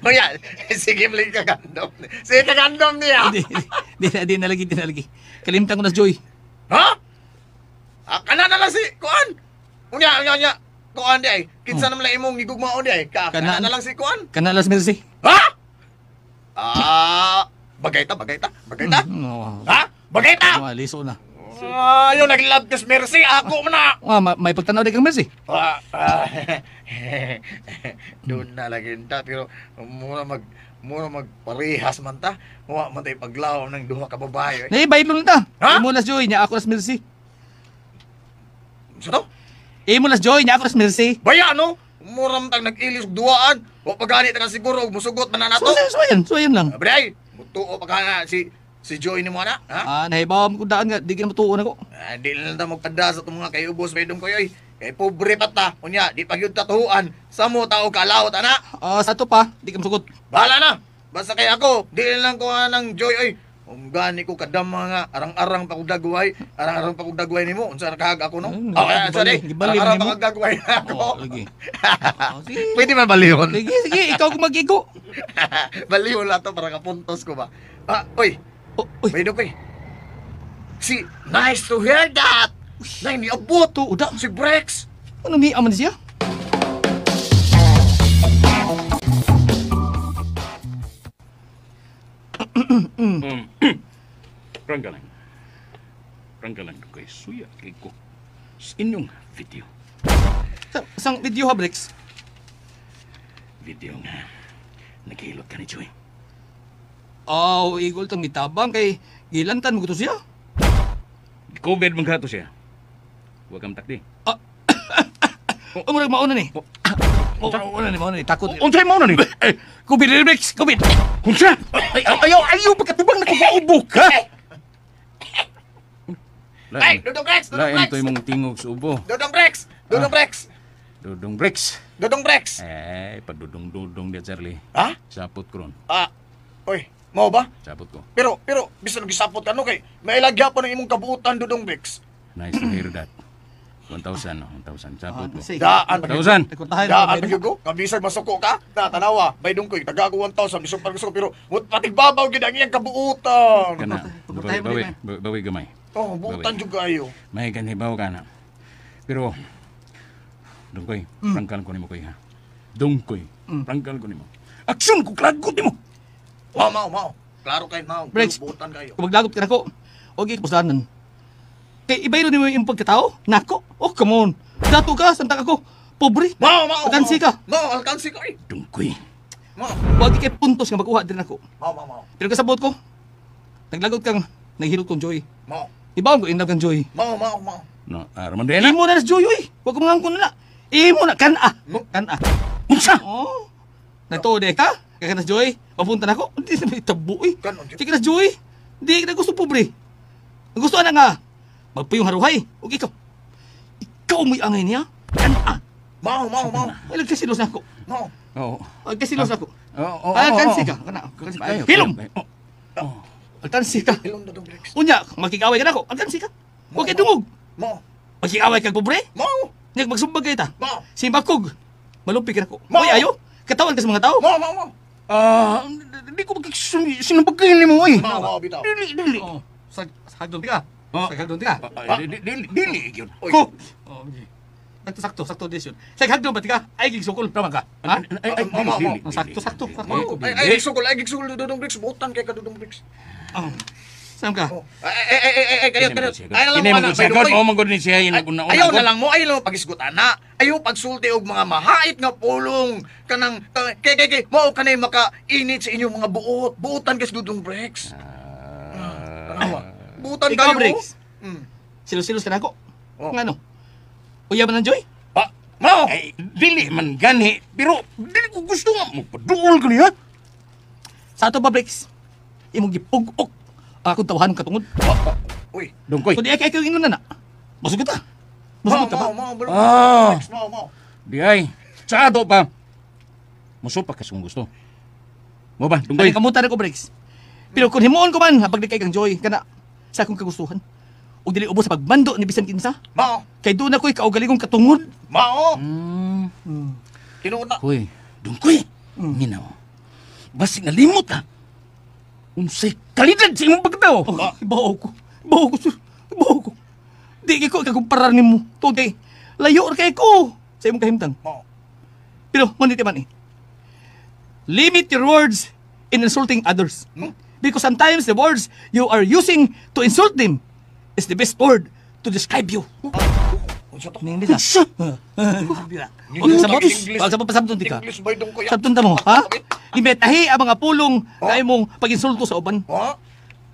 [SPEAKER 2] Kuya, sige mali ka gandom. Sige ka gandom niya.
[SPEAKER 4] Di, di, di, di, na lagi. Kalimtan ko na si Joy.
[SPEAKER 2] Ha? Ah, kana na lang si Kuan. Unya, unya, unya. Kuan di ay. Kinsa naman lang imong gigugmaon di ay. Ka, kana na lang si Kuan.
[SPEAKER 4] Kana las Mercy.
[SPEAKER 2] Ha? Ah, bagay ta, bagay ta, bagay ta.
[SPEAKER 4] No.
[SPEAKER 2] Ha? Bagay ta.
[SPEAKER 4] Oh, liso na.
[SPEAKER 2] Ayaw, nag-love kas Mercy. Ako man na.
[SPEAKER 4] Ah, may pagtanaw di kang Mercy.
[SPEAKER 2] Doon na lagi ta, pero mura magparehas man ta. Wa man tay paglaom ng duha ka babae.
[SPEAKER 4] Nay, baylo na ta.
[SPEAKER 2] Ha?
[SPEAKER 4] Imo las Joy, nya ako las Mercy.
[SPEAKER 2] Sa to?
[SPEAKER 4] Imo las Joy, nya ako las Mercy.
[SPEAKER 2] Baya no? Mura man tag nag-ilis og duwaan. Wa pa gani ta ka siguro og musugot man na nato.
[SPEAKER 4] So, so, yan lang.
[SPEAKER 2] Bre ay, mutuo pa kana si Joy nimo ana, ha?
[SPEAKER 4] Ah, nahibaw ko daan nga di ka matuon ako.
[SPEAKER 2] Ah, di lang ta magpada sa itong mga kayubos may dong koyoy. Kay pobre pa ta. Unya, di pa gyud tatuan. Samo tao kalaot ana.
[SPEAKER 4] Ah, sa to pa, di ka masugot.
[SPEAKER 2] Bahala na. Basta kay ako, di lang ko ng Joy oy. Gani ko kadama nga arang-arang pa kog dagway, arang-arang pa kog dagway nimo. Unsa ra kahag ako no?
[SPEAKER 4] Ay,
[SPEAKER 2] Okay, sorry.
[SPEAKER 4] gibali
[SPEAKER 2] Arang-arang
[SPEAKER 4] nimo.
[SPEAKER 2] pa kog dagway ako.
[SPEAKER 4] Oh, lagi. Oh, sige.
[SPEAKER 2] Pwede man balihon.
[SPEAKER 4] Sige, sige, ikaw kung mag-igo.
[SPEAKER 2] Balihon lang to para kapuntos ko ba. Ah, oy.
[SPEAKER 4] Oh, oy.
[SPEAKER 2] May dong koy. Si nice to hear that. Nay niabot
[SPEAKER 4] To, uda.
[SPEAKER 2] si Brex.
[SPEAKER 4] Ano ni aman siya?
[SPEAKER 8] Prangka lang kay suya kay ko sa inyong video.
[SPEAKER 4] Sang video ha, Brex?
[SPEAKER 8] Video nga naghilot ka ni Joy.
[SPEAKER 4] Aw, igol tang gitabang kay gilantan mo to siya.
[SPEAKER 8] COVID man kato siya. Huwag kang takdi.
[SPEAKER 4] Ah. Oh, murag mauna ni. Oh, mauna ni, mauna ni. Takot.
[SPEAKER 8] Unsay mauna ni?
[SPEAKER 4] COVID ni Brex, COVID.
[SPEAKER 8] Unsa? Ay, ayaw, ayaw, pagkatubang na ko ka.
[SPEAKER 2] Ay, Dodong Brex, Dodong
[SPEAKER 8] Lain
[SPEAKER 2] Brex.
[SPEAKER 8] to imong tingog sa ubo.
[SPEAKER 2] Dodong Brex, Dodong Brex,
[SPEAKER 8] Dudong Brex.
[SPEAKER 2] Dodong Brex.
[SPEAKER 8] Eh, pagdudong-dudong di Charlie.
[SPEAKER 2] Ha?
[SPEAKER 8] Sapot ko ron.
[SPEAKER 2] Ah, oy, mao ba?
[SPEAKER 8] Sapot ko.
[SPEAKER 2] Pero, bisan gisapot ka no kay may lagya pa ng imong kabuutan Dodong Brex.
[SPEAKER 8] Nice to hear that. 1,000, no? 1,000. Sapot ko.
[SPEAKER 4] Sige.
[SPEAKER 2] Daan pa gyud.
[SPEAKER 8] 1,000.
[SPEAKER 4] Nagkuntahan
[SPEAKER 2] Daan pa gyud ko. Kabisag masuko ka. Na tanawa, bay dungkoy taga ko 1,000 bisag pa gusto ko, pero mut patigbabaw gyud ang iyang kabuutan.
[SPEAKER 8] Kana.
[SPEAKER 4] Pagkurtahin mo
[SPEAKER 8] Bawi,
[SPEAKER 4] din,
[SPEAKER 8] bawi, bawi gamay.
[SPEAKER 2] Oh, buutan jud kayo.
[SPEAKER 8] May ganibaw ka na. Pero, Dungkoy, prangkal ko nimo koy ha. Dungkoy, prangkal ko nimo. Aksyon ko, klagot nimo.
[SPEAKER 2] Mao, mao, mao. Klaro kay mao.
[SPEAKER 4] Brex.
[SPEAKER 2] Buutan kayo.
[SPEAKER 4] Kung maglagot ka nako, okay, kapuslanan. Kay ibayro nimo yung pagkatao? Nako. Oh, come on. Dato ka, santang ako. Pobre.
[SPEAKER 2] Mao, mao.
[SPEAKER 4] Alkansi ka.
[SPEAKER 2] Mao, alkansi ka. Ay.
[SPEAKER 8] Dungkoy.
[SPEAKER 2] Mao,
[SPEAKER 4] Wag kay puntos nga makuha din ako.
[SPEAKER 2] mao, mao, mao.
[SPEAKER 4] Pero kasabot ko, naglagot kang naghilot kong Joy.
[SPEAKER 2] Mao,
[SPEAKER 4] Ibaon ko in love kang Joy.
[SPEAKER 2] mao, mao, mao.
[SPEAKER 8] No, Armando na.
[SPEAKER 4] Imo na nas Joy, oy. Wag ko mangangkon na. Imo na kan-a. Kan-a.
[SPEAKER 8] Unsa?
[SPEAKER 4] Oh. Nagtuo de ka? Kaya nas Joy, papunta na ako. Hindi na may tabo, oy.
[SPEAKER 2] Kanon jud.
[SPEAKER 4] Sige nas Joy. Hindi ka na gusto pobre. Ang gusto ana nga magpuyong haruhay. Ug ikaw. Ikaw mo'y angay niya. Kan-a.
[SPEAKER 2] Mao, mao, mao.
[SPEAKER 4] Ay, nagkasilos na ako.
[SPEAKER 2] Mao.
[SPEAKER 8] Oo.
[SPEAKER 4] Nagkasilos na ako.
[SPEAKER 8] Oo, oo,
[SPEAKER 4] Ay, alkansi
[SPEAKER 8] oo.
[SPEAKER 4] ka. Kana, alkansi ka.
[SPEAKER 8] Ayo,
[SPEAKER 4] Hilom!
[SPEAKER 8] ayo. Oh.
[SPEAKER 4] Alkansi ka.
[SPEAKER 2] Hilom Dodong Brex.
[SPEAKER 4] Unya, makikaway ka na ako. Alkansi ka. Huwag kay dungog.
[SPEAKER 2] Mao.
[SPEAKER 4] Makikaway kag pobre.
[SPEAKER 2] Mao.
[SPEAKER 4] Nya magsumbag kay ta.
[SPEAKER 2] Mao.
[SPEAKER 4] Simbakog. Malupi ka nako.
[SPEAKER 2] Mao.
[SPEAKER 4] Uy, ayo. Katawan ka sa mga tao.
[SPEAKER 2] Mao, mao, mao.
[SPEAKER 8] Ah, di ko sinumbagin nimo oy.
[SPEAKER 2] Mao, mao bitaw.
[SPEAKER 8] Dili, dili.
[SPEAKER 4] Oh, sa hagdon ka.
[SPEAKER 8] Oh.
[SPEAKER 4] Sa hagdon ka.
[SPEAKER 8] Ay, Dili, dili, dili gyud.
[SPEAKER 2] Oy.
[SPEAKER 4] Ko. Oh, okay. Sakto, sakto, sakto decision. Sa hagdon ba ka? Ay gigsukol. Tama ka. Ha?
[SPEAKER 8] Ay, ay,
[SPEAKER 2] Mao, mao,
[SPEAKER 8] dili,
[SPEAKER 2] mao.
[SPEAKER 8] dili,
[SPEAKER 4] Sakto,
[SPEAKER 8] dili,
[SPEAKER 4] sakto,
[SPEAKER 8] dili,
[SPEAKER 4] sakto.
[SPEAKER 8] dili,
[SPEAKER 2] Ay, ay, sugol, ay, sugol Dodong Brex. Buutan kay ka Dodong Brex.
[SPEAKER 4] Oh. Saan ka?
[SPEAKER 2] Oh. Ay, ay, ay, ay, ay, kayo, kayo. Ay, na lang
[SPEAKER 8] Kini
[SPEAKER 2] mo,
[SPEAKER 8] mo
[SPEAKER 2] anak.
[SPEAKER 8] gud sagot,
[SPEAKER 2] Bay,
[SPEAKER 8] mo man gud ni siya yung una-una.
[SPEAKER 2] Ayaw na lang mo, ayaw lang mo pagisgutan na. Ayaw pagsulti og mga mahait nga pulong. Kanang, kay, kay, kay, mao kanay makainit sa inyong mga buot. Buotan kay Dudong Brex. Tanawa. Buotan
[SPEAKER 4] Ikaw,
[SPEAKER 2] kayo.
[SPEAKER 4] Brex.
[SPEAKER 2] Mm.
[SPEAKER 4] Silos-silos ka na ako.
[SPEAKER 2] Oh.
[SPEAKER 4] Ngano? Uya man ang Joy?
[SPEAKER 2] Ah, mao.
[SPEAKER 8] Ay, dili man gani, pero dili ko gusto nga magpaduol ko niya.
[SPEAKER 4] Sa ato ba, Brex? Imong gipug-ok akong tawahan katungod.
[SPEAKER 2] Uy,
[SPEAKER 8] Dungkoy.
[SPEAKER 4] So di ay kay ingon na na. Basog kita. Musugot ka ba?
[SPEAKER 2] Mao, mao,
[SPEAKER 8] Ah.
[SPEAKER 2] mao, mao.
[SPEAKER 8] Di ay. Sa ato pa. Musupak ka sa kung gusto. Mo ba, Dungkoy?
[SPEAKER 4] Ay, kamutan ako, Briggs. Pero kung himuon ko man, habang di kay kang Joy, kana sa akong kagustuhan. Ug dili ubos sa pagmando ni bisan kinsa.
[SPEAKER 2] Mao.
[SPEAKER 4] Kay doon ako'y kaugalingong katungod.
[SPEAKER 2] Mao. Tinuod na.
[SPEAKER 8] Kuy, Dungkoy. Minaw. Basig nalimot ka. Unsay kalidad sa imong pagkatao.
[SPEAKER 4] Oh, Bawo ko. Bawo ko, sir. Bawo ko. Di kay ko ikakumparar nimo. Tungod kay layo ra kay ko sa imong kahimtang.
[SPEAKER 2] Mao.
[SPEAKER 4] Pero ngunit man eh. Limit your words in insulting others. Because sometimes the words you are using to insult them is the best word to describe you.
[SPEAKER 2] Unsa to?
[SPEAKER 4] Ning English ah. Huwag kang sabot. Huwag sabot pasabton di ka.
[SPEAKER 2] English ba Dungkoy?
[SPEAKER 4] Sabton ta mo, ha? Limitahi ang mga pulong na imong pag-insulto sa uban.
[SPEAKER 2] Ha?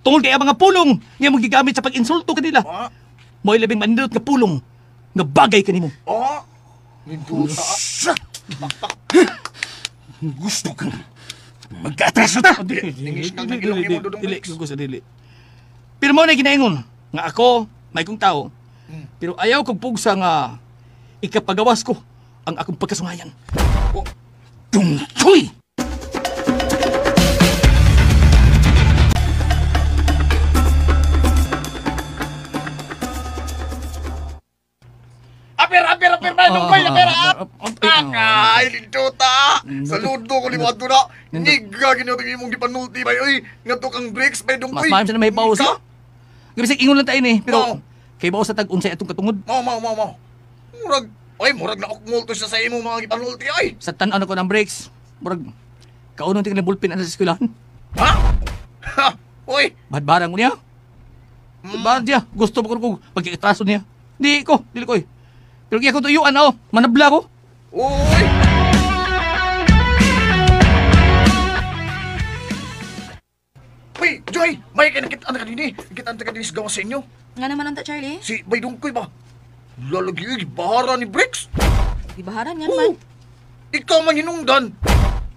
[SPEAKER 4] Tungod kay ang mga pulong nga imong gigamit sa pag-insulto kanila.
[SPEAKER 2] Ha?
[SPEAKER 4] Mo'y labing manindot nga pulong nga bagay kanimo.
[SPEAKER 2] Ha? Ninduta.
[SPEAKER 8] Sa. Gusto kang magka-atraso ta.
[SPEAKER 2] English kang nag-ilong nimo, Dudong
[SPEAKER 4] Dili,
[SPEAKER 2] Briggs.
[SPEAKER 4] gusto dili. Pero mo na ginaingon nga ako may kong tao. Pero ayaw kong pugsa nga ikapagawas ko ang akong pagkasungayan.
[SPEAKER 8] Dungkoy!
[SPEAKER 2] Apir, apir, apir na, Dungkoy, apir, Akay, ninduta. Saludo ko ni Wado na. Niga, ginatang imong gipanulti bay. Uy, ngadto kang Briggs bay,
[SPEAKER 4] Mas
[SPEAKER 2] Dungkoy.
[SPEAKER 4] maayo sa na may bawas.
[SPEAKER 2] Ka?
[SPEAKER 4] Gabisig ingon lang tayo ni, pero
[SPEAKER 2] Oo.
[SPEAKER 4] kay bawas sa tag unsay atong katungod.
[SPEAKER 2] Mao, mao, mao, mao. Murag, ay, murag na okmulto siya sa imong mga gipanulti, ay.
[SPEAKER 4] Sa tan-aw na ko ng breaks, murag kaunong tingnan bullpen ana sa eskwelahan.
[SPEAKER 2] Ha? Ha? Uy,
[SPEAKER 4] Badbarang ko niya. Badbarang niya. Gusto mo ko kung pagkikatraso niya. Di ko, dili ko eh. Pero kaya ko tuyuan ako, manabla ko.
[SPEAKER 2] uy. Uy, Joy, may kinakitaan ka din eh. Nakitaan ka din sa gawas sa inyo.
[SPEAKER 6] Nga naman anta, Charlie.
[SPEAKER 2] Si Baydungkoy ba? Lalagi, uy, bahara ni Briggs.
[SPEAKER 6] Gibaharan nga naman.
[SPEAKER 2] Ikaw man hinungdan.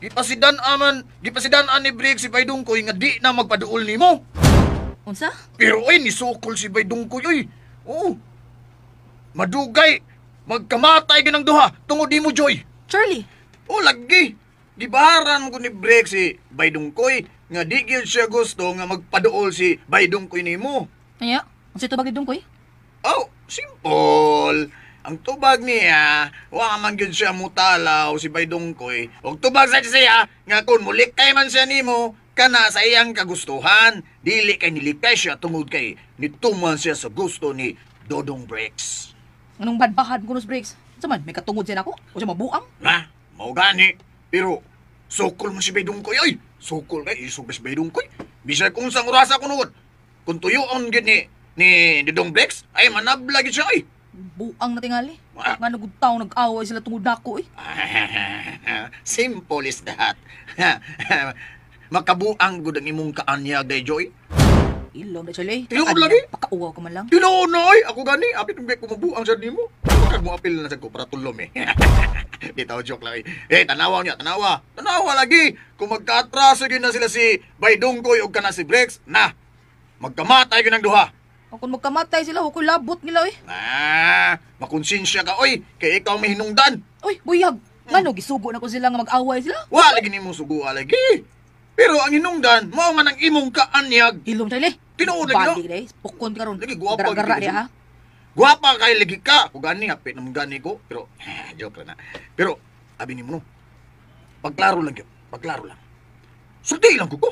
[SPEAKER 2] Gipasidan aman, gipasidan an ni Briggs si Baydungkoy nga di na magpaduol nimo.
[SPEAKER 6] Unsa?
[SPEAKER 2] Pero ay, nisukol si Baydungkoy oy. Oo. Madugay, magkamatay ka ng duha tungod nimo, Joy.
[SPEAKER 6] Charlie!
[SPEAKER 2] O lagi. Gibaharan ko ni Briggs si Baydungkoy nga di gyud siya gusto nga magpaduol si Baydungkoy nimo.
[SPEAKER 6] Anya? Unsa tubag ni Dungkoy?
[SPEAKER 2] Oh, simple. Ang tubag niya, wa man gyud siya mutalaw si Baydungkoy. Og tubag sa siya nga kung mulikay man siya nimo, kana sa iyang kagustuhan. Dili kay nilikay siya tungod kay nituman siya sa gusto ni Dodong Briggs.
[SPEAKER 6] Anong badbahad ko nos breaks? Unsa man, may katungod siya nako? O siya mabuang?
[SPEAKER 2] Na, mao gani. Pero sukol man si Baydungkoy oy. Sukol kay isog ba si Baydungkoy. Bisag kung sang orasa kuno. Kung tuyoon gyud ni Dodong Briggs, ay manabla gyud siya oy.
[SPEAKER 6] Buang na tingali.
[SPEAKER 2] Ah.
[SPEAKER 6] Nga nagud taong nag-away sila tungod nako eh.
[SPEAKER 2] Simple is that. Makabuang gud ang imong kaanyag day Joy.
[SPEAKER 6] Ilom na Charlie.
[SPEAKER 2] Tinuod lagi.
[SPEAKER 6] Pakauwaw ka man lang.
[SPEAKER 2] Tinuod na oy, ako gani apit mo ko mabuang sad nimo. Kag mo apil na sad ko para tulom eh. Bitaw joke lang eh. Eh tanawa niya, tanawa. Tanawa lagi. Kung magkaatraso gyud na sila si Baydungkoy og kana si Brex, na. Magkamatay gyud ang duha.
[SPEAKER 6] O kung magkamatay sila, hukoy labot nila eh.
[SPEAKER 2] Ah, makonsensya ka oy, kay ikaw may hinungdan.
[SPEAKER 6] Uy, buyag. Ngano gisugo na ko sila nga mag-away sila?
[SPEAKER 2] Wa lagi nimo suguha lagi. Pero ang hinungdan, mao man ang imong kaanyag.
[SPEAKER 6] Ilom Charlie.
[SPEAKER 2] Tinuod lagi, no?
[SPEAKER 6] Bagi day, pukon karon.
[SPEAKER 2] Lagi, guwapa,
[SPEAKER 6] Gara-gara
[SPEAKER 2] gid
[SPEAKER 6] di ha.
[SPEAKER 2] Guwapa kay lagi ka. Kung gani, hapit naman gani ko. Pero, joke lang na. Pero, abi nimo no. Pagklaro lang yun. Pagklaro lang. Sulti lang ko ko.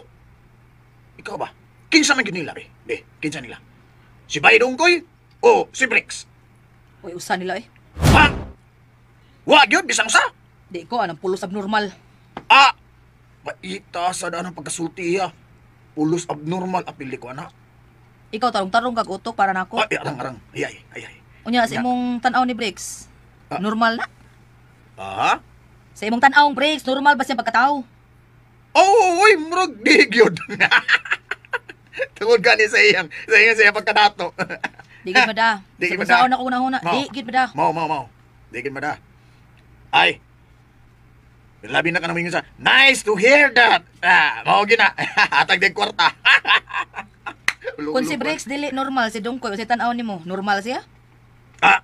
[SPEAKER 2] Ikaw ba? Kinsa man gyud nila, be? Be, kinsa nila? Si Baydungkoy o si Briggs?
[SPEAKER 6] Uy, usa nila eh.
[SPEAKER 2] Ha? Wa gyud bisang sa?
[SPEAKER 6] Di ko anang pulos abnormal.
[SPEAKER 2] Ah! Paita sa daan ang pagkasulti ha. Pulos abnormal apil ko ana.
[SPEAKER 6] Ikaw tarong-tarong kag utok para nako.
[SPEAKER 2] Ay, arang arang. Ay ay ay ay.
[SPEAKER 6] Unya sa
[SPEAKER 2] Nya.
[SPEAKER 6] imong tan-aw ni Briggs.
[SPEAKER 2] Ah.
[SPEAKER 6] Normal na.
[SPEAKER 2] Aha.
[SPEAKER 6] Sa imong tan-aw Briggs, normal ba siya pagkatao?
[SPEAKER 2] Oh, oy, murag di gyud. Tungod gani sa iyang pagkadato.
[SPEAKER 6] Di gid mada.
[SPEAKER 2] Di gid
[SPEAKER 6] Sa
[SPEAKER 2] mada.
[SPEAKER 6] unsaon ako una-una,
[SPEAKER 2] Mao.
[SPEAKER 6] di gid mada.
[SPEAKER 2] Mao, mao, mao. Di gid mada. Ay. Labi na ka naman sa nice to hear that. Ah, mao gina. Atag din kwarta.
[SPEAKER 6] Kung si Briggs dili normal si Dungkoy, sa tan-aw nimo, normal siya?
[SPEAKER 2] Ah.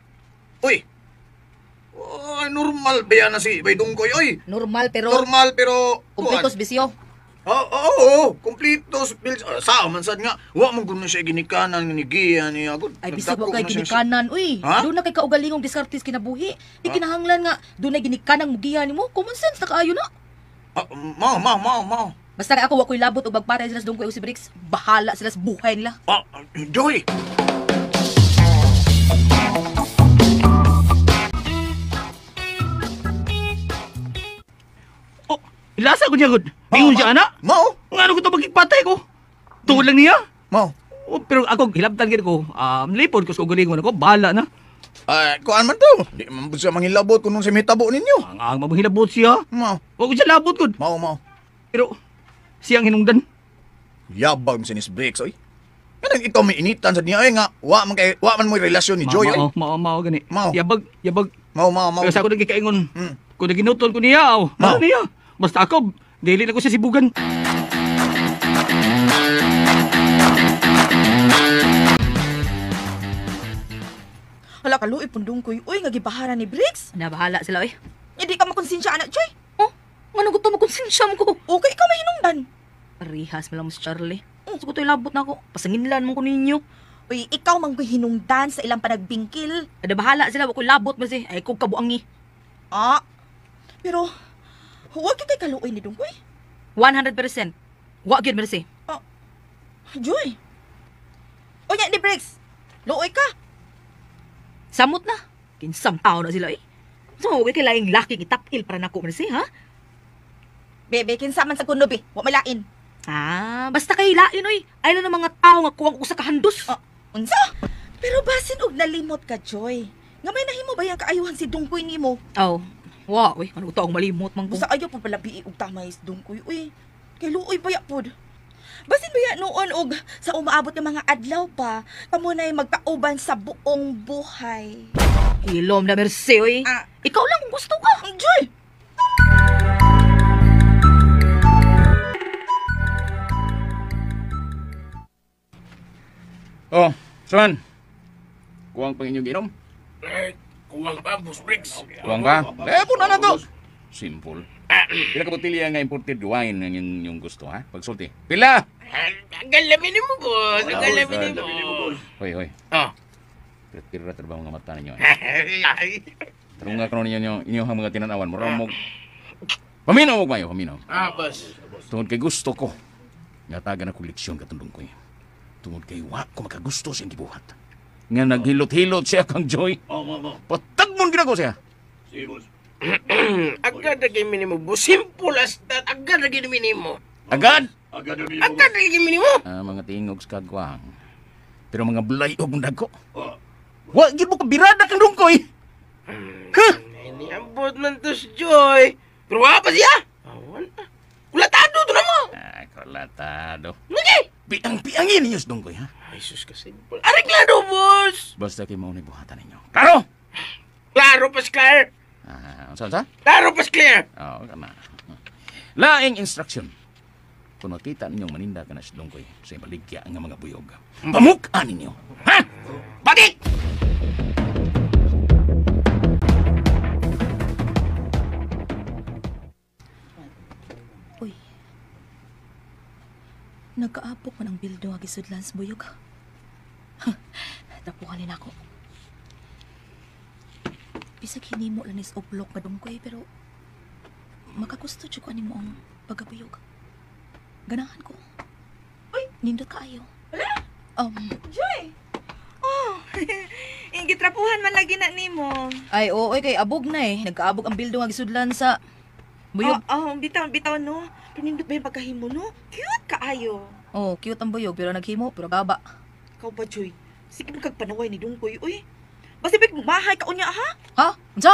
[SPEAKER 2] Uy. Ay, normal ba yan na si Bay Dungkoy, oy?
[SPEAKER 6] Normal pero
[SPEAKER 2] Normal pero
[SPEAKER 6] kumpletos bisyo.
[SPEAKER 2] Oo, oo, oo, kumpletos bills. Ah, sao man sad nga. Wa man gud na siya ginikanan ni Gia niya. Gud.
[SPEAKER 6] Ay bisag wa
[SPEAKER 2] nagdako
[SPEAKER 6] kay
[SPEAKER 2] na siya
[SPEAKER 6] ginikanan, uy.
[SPEAKER 2] Ha?
[SPEAKER 6] Doon na kay kaugalingong diskartes kinabuhi. Di kinahanglan nga doon ay ginikanang mugiya nimo. Common sense na kaayo na.
[SPEAKER 2] Ah, mao, mao, mao, mao.
[SPEAKER 6] Basta kay ako wa ko'y labot og magpatay sila sa Dungkoy o si Bricks. Bahala sila sa buhay nila.
[SPEAKER 2] Ah, Joy.
[SPEAKER 4] Oh, ilasa ko niya gud. Ingon siya ana.
[SPEAKER 2] Mao,
[SPEAKER 4] Ngano ko to magipatay ko? Tungod lang niya.
[SPEAKER 2] mao.
[SPEAKER 4] Oh, pero ako hilabtan gid ko. Lipod ko sa kaugalingon ako, bahala na.
[SPEAKER 2] Ay, kuan man to. Di man pud siya manghilabot kung nung sa mitabo ninyo.
[SPEAKER 4] Ang mamahilabot siya.
[SPEAKER 2] Mao,
[SPEAKER 4] Wa ko siya labot gud.
[SPEAKER 2] mao, mao.
[SPEAKER 4] Pero siyang hinungdan.
[SPEAKER 2] Yabang si Miss Briggs, oy. Kanang ikaw may initan sa niya ay nga wa man kay wa man mo relasyon ni Joy, oy.
[SPEAKER 4] Mao, mao, mao gani.
[SPEAKER 2] Mao.
[SPEAKER 4] Yabag, yabag.
[SPEAKER 2] Mao, mao, mao.
[SPEAKER 4] Pero sa ako nagkikaingon.
[SPEAKER 2] Mm.
[SPEAKER 4] Kung naginutol ko niya, aw.
[SPEAKER 2] Mao.
[SPEAKER 4] Mao niya. Basta ako, dili na ko siya sibugan.
[SPEAKER 9] Hala ka luoy pundong koy. Uy, nga gibahara ni Briggs.
[SPEAKER 6] Na bahala sila oy.
[SPEAKER 9] Hindi ka makonsensya anak, Joy.
[SPEAKER 6] Oh, ngano ko to makonsensya mo ko.
[SPEAKER 9] Okay, ikaw may hinungdan.
[SPEAKER 6] Parehas man lang mo si Charlie. Oh, sa ko to'y labot na ako. Pasanginlan mo ko ninyo.
[SPEAKER 9] Uy, ikaw man ko'y hinungdan sa ilang panagbingkil.
[SPEAKER 6] Ada bahala sila, wa ko'y labot man si. Ay kog kabuangi.
[SPEAKER 9] Ah, pero huwag kay kaluoy ni Dungkoy.
[SPEAKER 6] 100%. Wa gyud mercy.
[SPEAKER 9] Joy. Unya ni Briggs. Luoy ka.
[SPEAKER 6] Samot na. Kinsang tao na sila eh. So, wa kay laing laki itapil para nako mercy, ha?
[SPEAKER 9] Bebe, kinsa man sa kuno be. Wa malain.
[SPEAKER 6] Ah, basta kay lain oy. Ay lang ng mga tao nga kuwang usa ka handos.
[SPEAKER 9] Ah, unsa? Pero basin og nalimot ka, Joy. Nga may nahimo ba yang kaayuhan si Dungkoy nimo?
[SPEAKER 6] Oh. Wa, uy, ano to ang malimot man ko.
[SPEAKER 9] Busa ayaw pa pala bii og tamay si Dungkoy, uy. Kay luoy baya pod. Basin baya noon og sa umaabot ng mga adlaw pa, kamo na'y magkauban sa buong buhay.
[SPEAKER 6] Ilom na mercy oy.
[SPEAKER 9] Ah.
[SPEAKER 6] Ikaw lang kung gusto ka.
[SPEAKER 9] Joy!
[SPEAKER 8] Oh, Swan. Kuwang pang inyong ginom?
[SPEAKER 3] Eh, kuwang pa, Boss Briggs.
[SPEAKER 8] Kuwang ka? Eh, puna na to. Simple. Pila ka botilya nga imported wine ang inyong gusto, ha? Pagsulti. Pila!
[SPEAKER 3] Ang galamin mo, boss. Ang galamin mo.
[SPEAKER 8] Hoy, hoy.
[SPEAKER 3] Oh.
[SPEAKER 8] Pira-pira trabaho nga mata ninyo. Eh. Tarong nga karon ninyo inyong mga tinanawan. Mura mo. Paminaw og mayo, paminaw.
[SPEAKER 3] Ah, boss.
[SPEAKER 8] Tungod kay gusto ko. Nga tagan ako leksyon katundong ko. Tungod kay wa ko makagusto sa iyang gibuhat. Nga naghilot-hilot siya kang Joy. Patagmon gina ko siya.
[SPEAKER 3] Agad na kay minimo, boss. Simple as that. Agad na kay minimo.
[SPEAKER 8] Agad!
[SPEAKER 3] Agad na kay minimo.
[SPEAKER 8] Ah, mga tingog sa kagwang. Pero mga bulayog mong dagko. Wa gid mo kabirada kang dungkoy. Huh?
[SPEAKER 3] Niambot man to si Joy. Pero wa pa siya. Awan. Kulatado to na mo.
[SPEAKER 8] Ah, kulatado.
[SPEAKER 3] Nagi.
[SPEAKER 8] Piang-piangin ninyo sa dungkoy, ha?
[SPEAKER 3] Ay, sus ka simple. Areglado, boss.
[SPEAKER 8] Basta kay maunay buhatan ninyo. Klaro!
[SPEAKER 3] Klaro pas clear.
[SPEAKER 8] Ah, unsa unsa?
[SPEAKER 3] Klaro pas clear.
[SPEAKER 8] Oo, kama. Laing instruction. Kung makita ninyong maninda ka na sa dungkoy sa ibaligya ang mga buyog, pamukaan ninyo. Ha? Batik!
[SPEAKER 6] Uy. Nagkaapok man ang bildo nga gisudlan sa buyog. Tapuhan ni nako. Bisag hinimo lang ni sa oblok nga dungkoy pero makagusto jud ko ani mo ang pagabuyog. Ganahan ko. Uy, nindot kaayo.
[SPEAKER 9] Joy! Oh, ingitrapuhan man lagi na nimo.
[SPEAKER 6] Ay, oo, oy, kay abog na eh. Nagkaabog ang bildo nga gisudlan sa buyog.
[SPEAKER 9] Oh, oh, bitaw, bitaw no. Pinindot ba yung pagkahimo no? Cute kaayo.
[SPEAKER 6] Oh, cute ang buyog pero naghimo pero gaba.
[SPEAKER 9] Ikaw ba, Joy? Sige mo kagpanaway ni Dungkoy, uy. Basta big mahay ka unya, ha?
[SPEAKER 6] Ha? Unsa?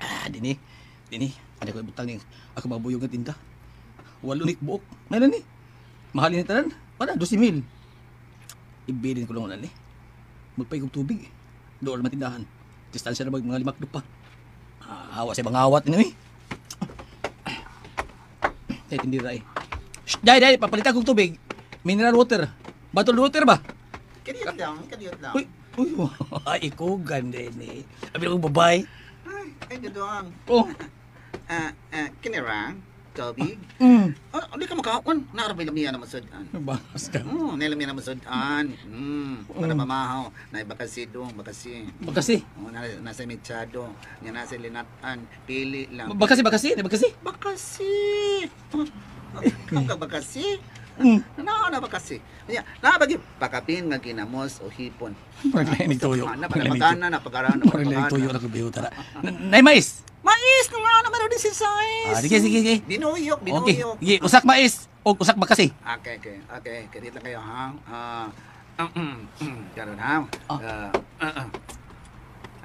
[SPEAKER 4] Ah, dini. Dini, ada ko ibutang ni ako mabuyog nga tinda. Walo ni buok. May na ni. Mahalin ni tanan. Wala, 12,000. Ibilin ko lang wala ni. Magpaigog tubig. Doon naman tindahan. Distansya na mag mga 5 pa. Ah, hawa sa ibang awat ninyo eh. Tay tindira eh. Shh. Dai, papalitan kong tubig. Mineral water. Bottled water ba?
[SPEAKER 10] Kadiyot lang, kadiyot lang.
[SPEAKER 4] Uy, ay, ikugan din eh. Abi akong babay.
[SPEAKER 10] Ay, gaduang.
[SPEAKER 4] Oh.
[SPEAKER 10] Kinirang, tubig.
[SPEAKER 4] Mm.
[SPEAKER 10] Oh, hindi ka makaon. Naarabay lamiya na masudan.
[SPEAKER 4] Bangas ka.
[SPEAKER 10] Oo, nilamiya na masudan. Para mamahaw. Na bakasi dong, bakasi.
[SPEAKER 4] Bakasi?
[SPEAKER 10] Oo, nasa mechado. Nga nasa linatan. Pili lang.
[SPEAKER 4] Bakasi? Bakasi?
[SPEAKER 10] Bakasi. Ikaw ka bakasi? Na bakasi. Na bagi pakapin nga ginamos o hipon.
[SPEAKER 4] Parang tuyo.
[SPEAKER 10] Na pagana na pagara na.
[SPEAKER 4] Parang tuyo na kubiyo tara. Nay mais.
[SPEAKER 10] Mais nga na meron din si size.
[SPEAKER 4] Ah, sige.
[SPEAKER 10] Binuyok.
[SPEAKER 4] Okay. Sige, usak mais o usak bakasi.
[SPEAKER 10] Okay. Kadit lang kayo ha. Karon ha.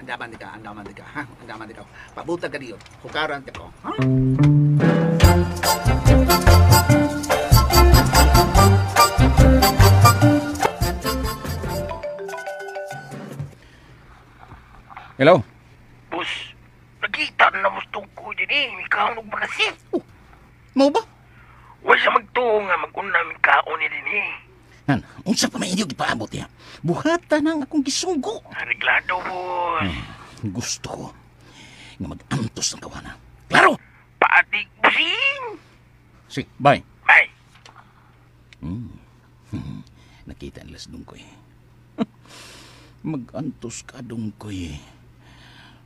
[SPEAKER 10] Andaman di ka ha. Andaman di ka. Pabutag ka diyo. Hukaran ka ko. Ha?
[SPEAKER 8] Hello?
[SPEAKER 3] Boss, nakita na mo tungko din eh. May kaon og bakasi.
[SPEAKER 4] Oh, mau ba?
[SPEAKER 3] Wala siya magtuo nga mag-una may kaon ni din eh.
[SPEAKER 8] Han, unsa pa may inyo gipaabot ya? Buhatan ang akong gisugo.
[SPEAKER 3] Areglado, boss.
[SPEAKER 8] Gusto ko nga mag-antos ng kawana. Klaro!
[SPEAKER 3] Paatik, bossing!
[SPEAKER 8] Sige, bye.
[SPEAKER 3] Bye.
[SPEAKER 8] Nakita nila sa dungkoy. Mag-antos ka, dungkoy.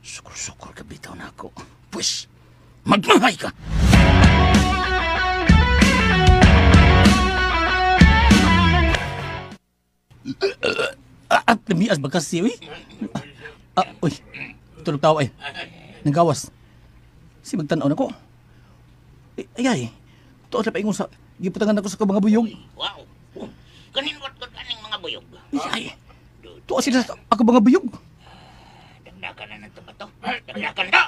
[SPEAKER 8] Sukol-sukol ka bitaw na ako. Pwes, magmahay ka!
[SPEAKER 4] Lamias ba kasi, uy? Uy, tulog tao ay. Nagawas. Si magtanaw na ko. Ay, tuot na paingon sa, giputangan ako sa mga buyog.
[SPEAKER 5] Wow. Kanin wat ko kaning mga buyog.
[SPEAKER 4] Ay, tuot sila sa ako mga buyog.
[SPEAKER 5] Dagdakan na nito ba to? Dagdakan na.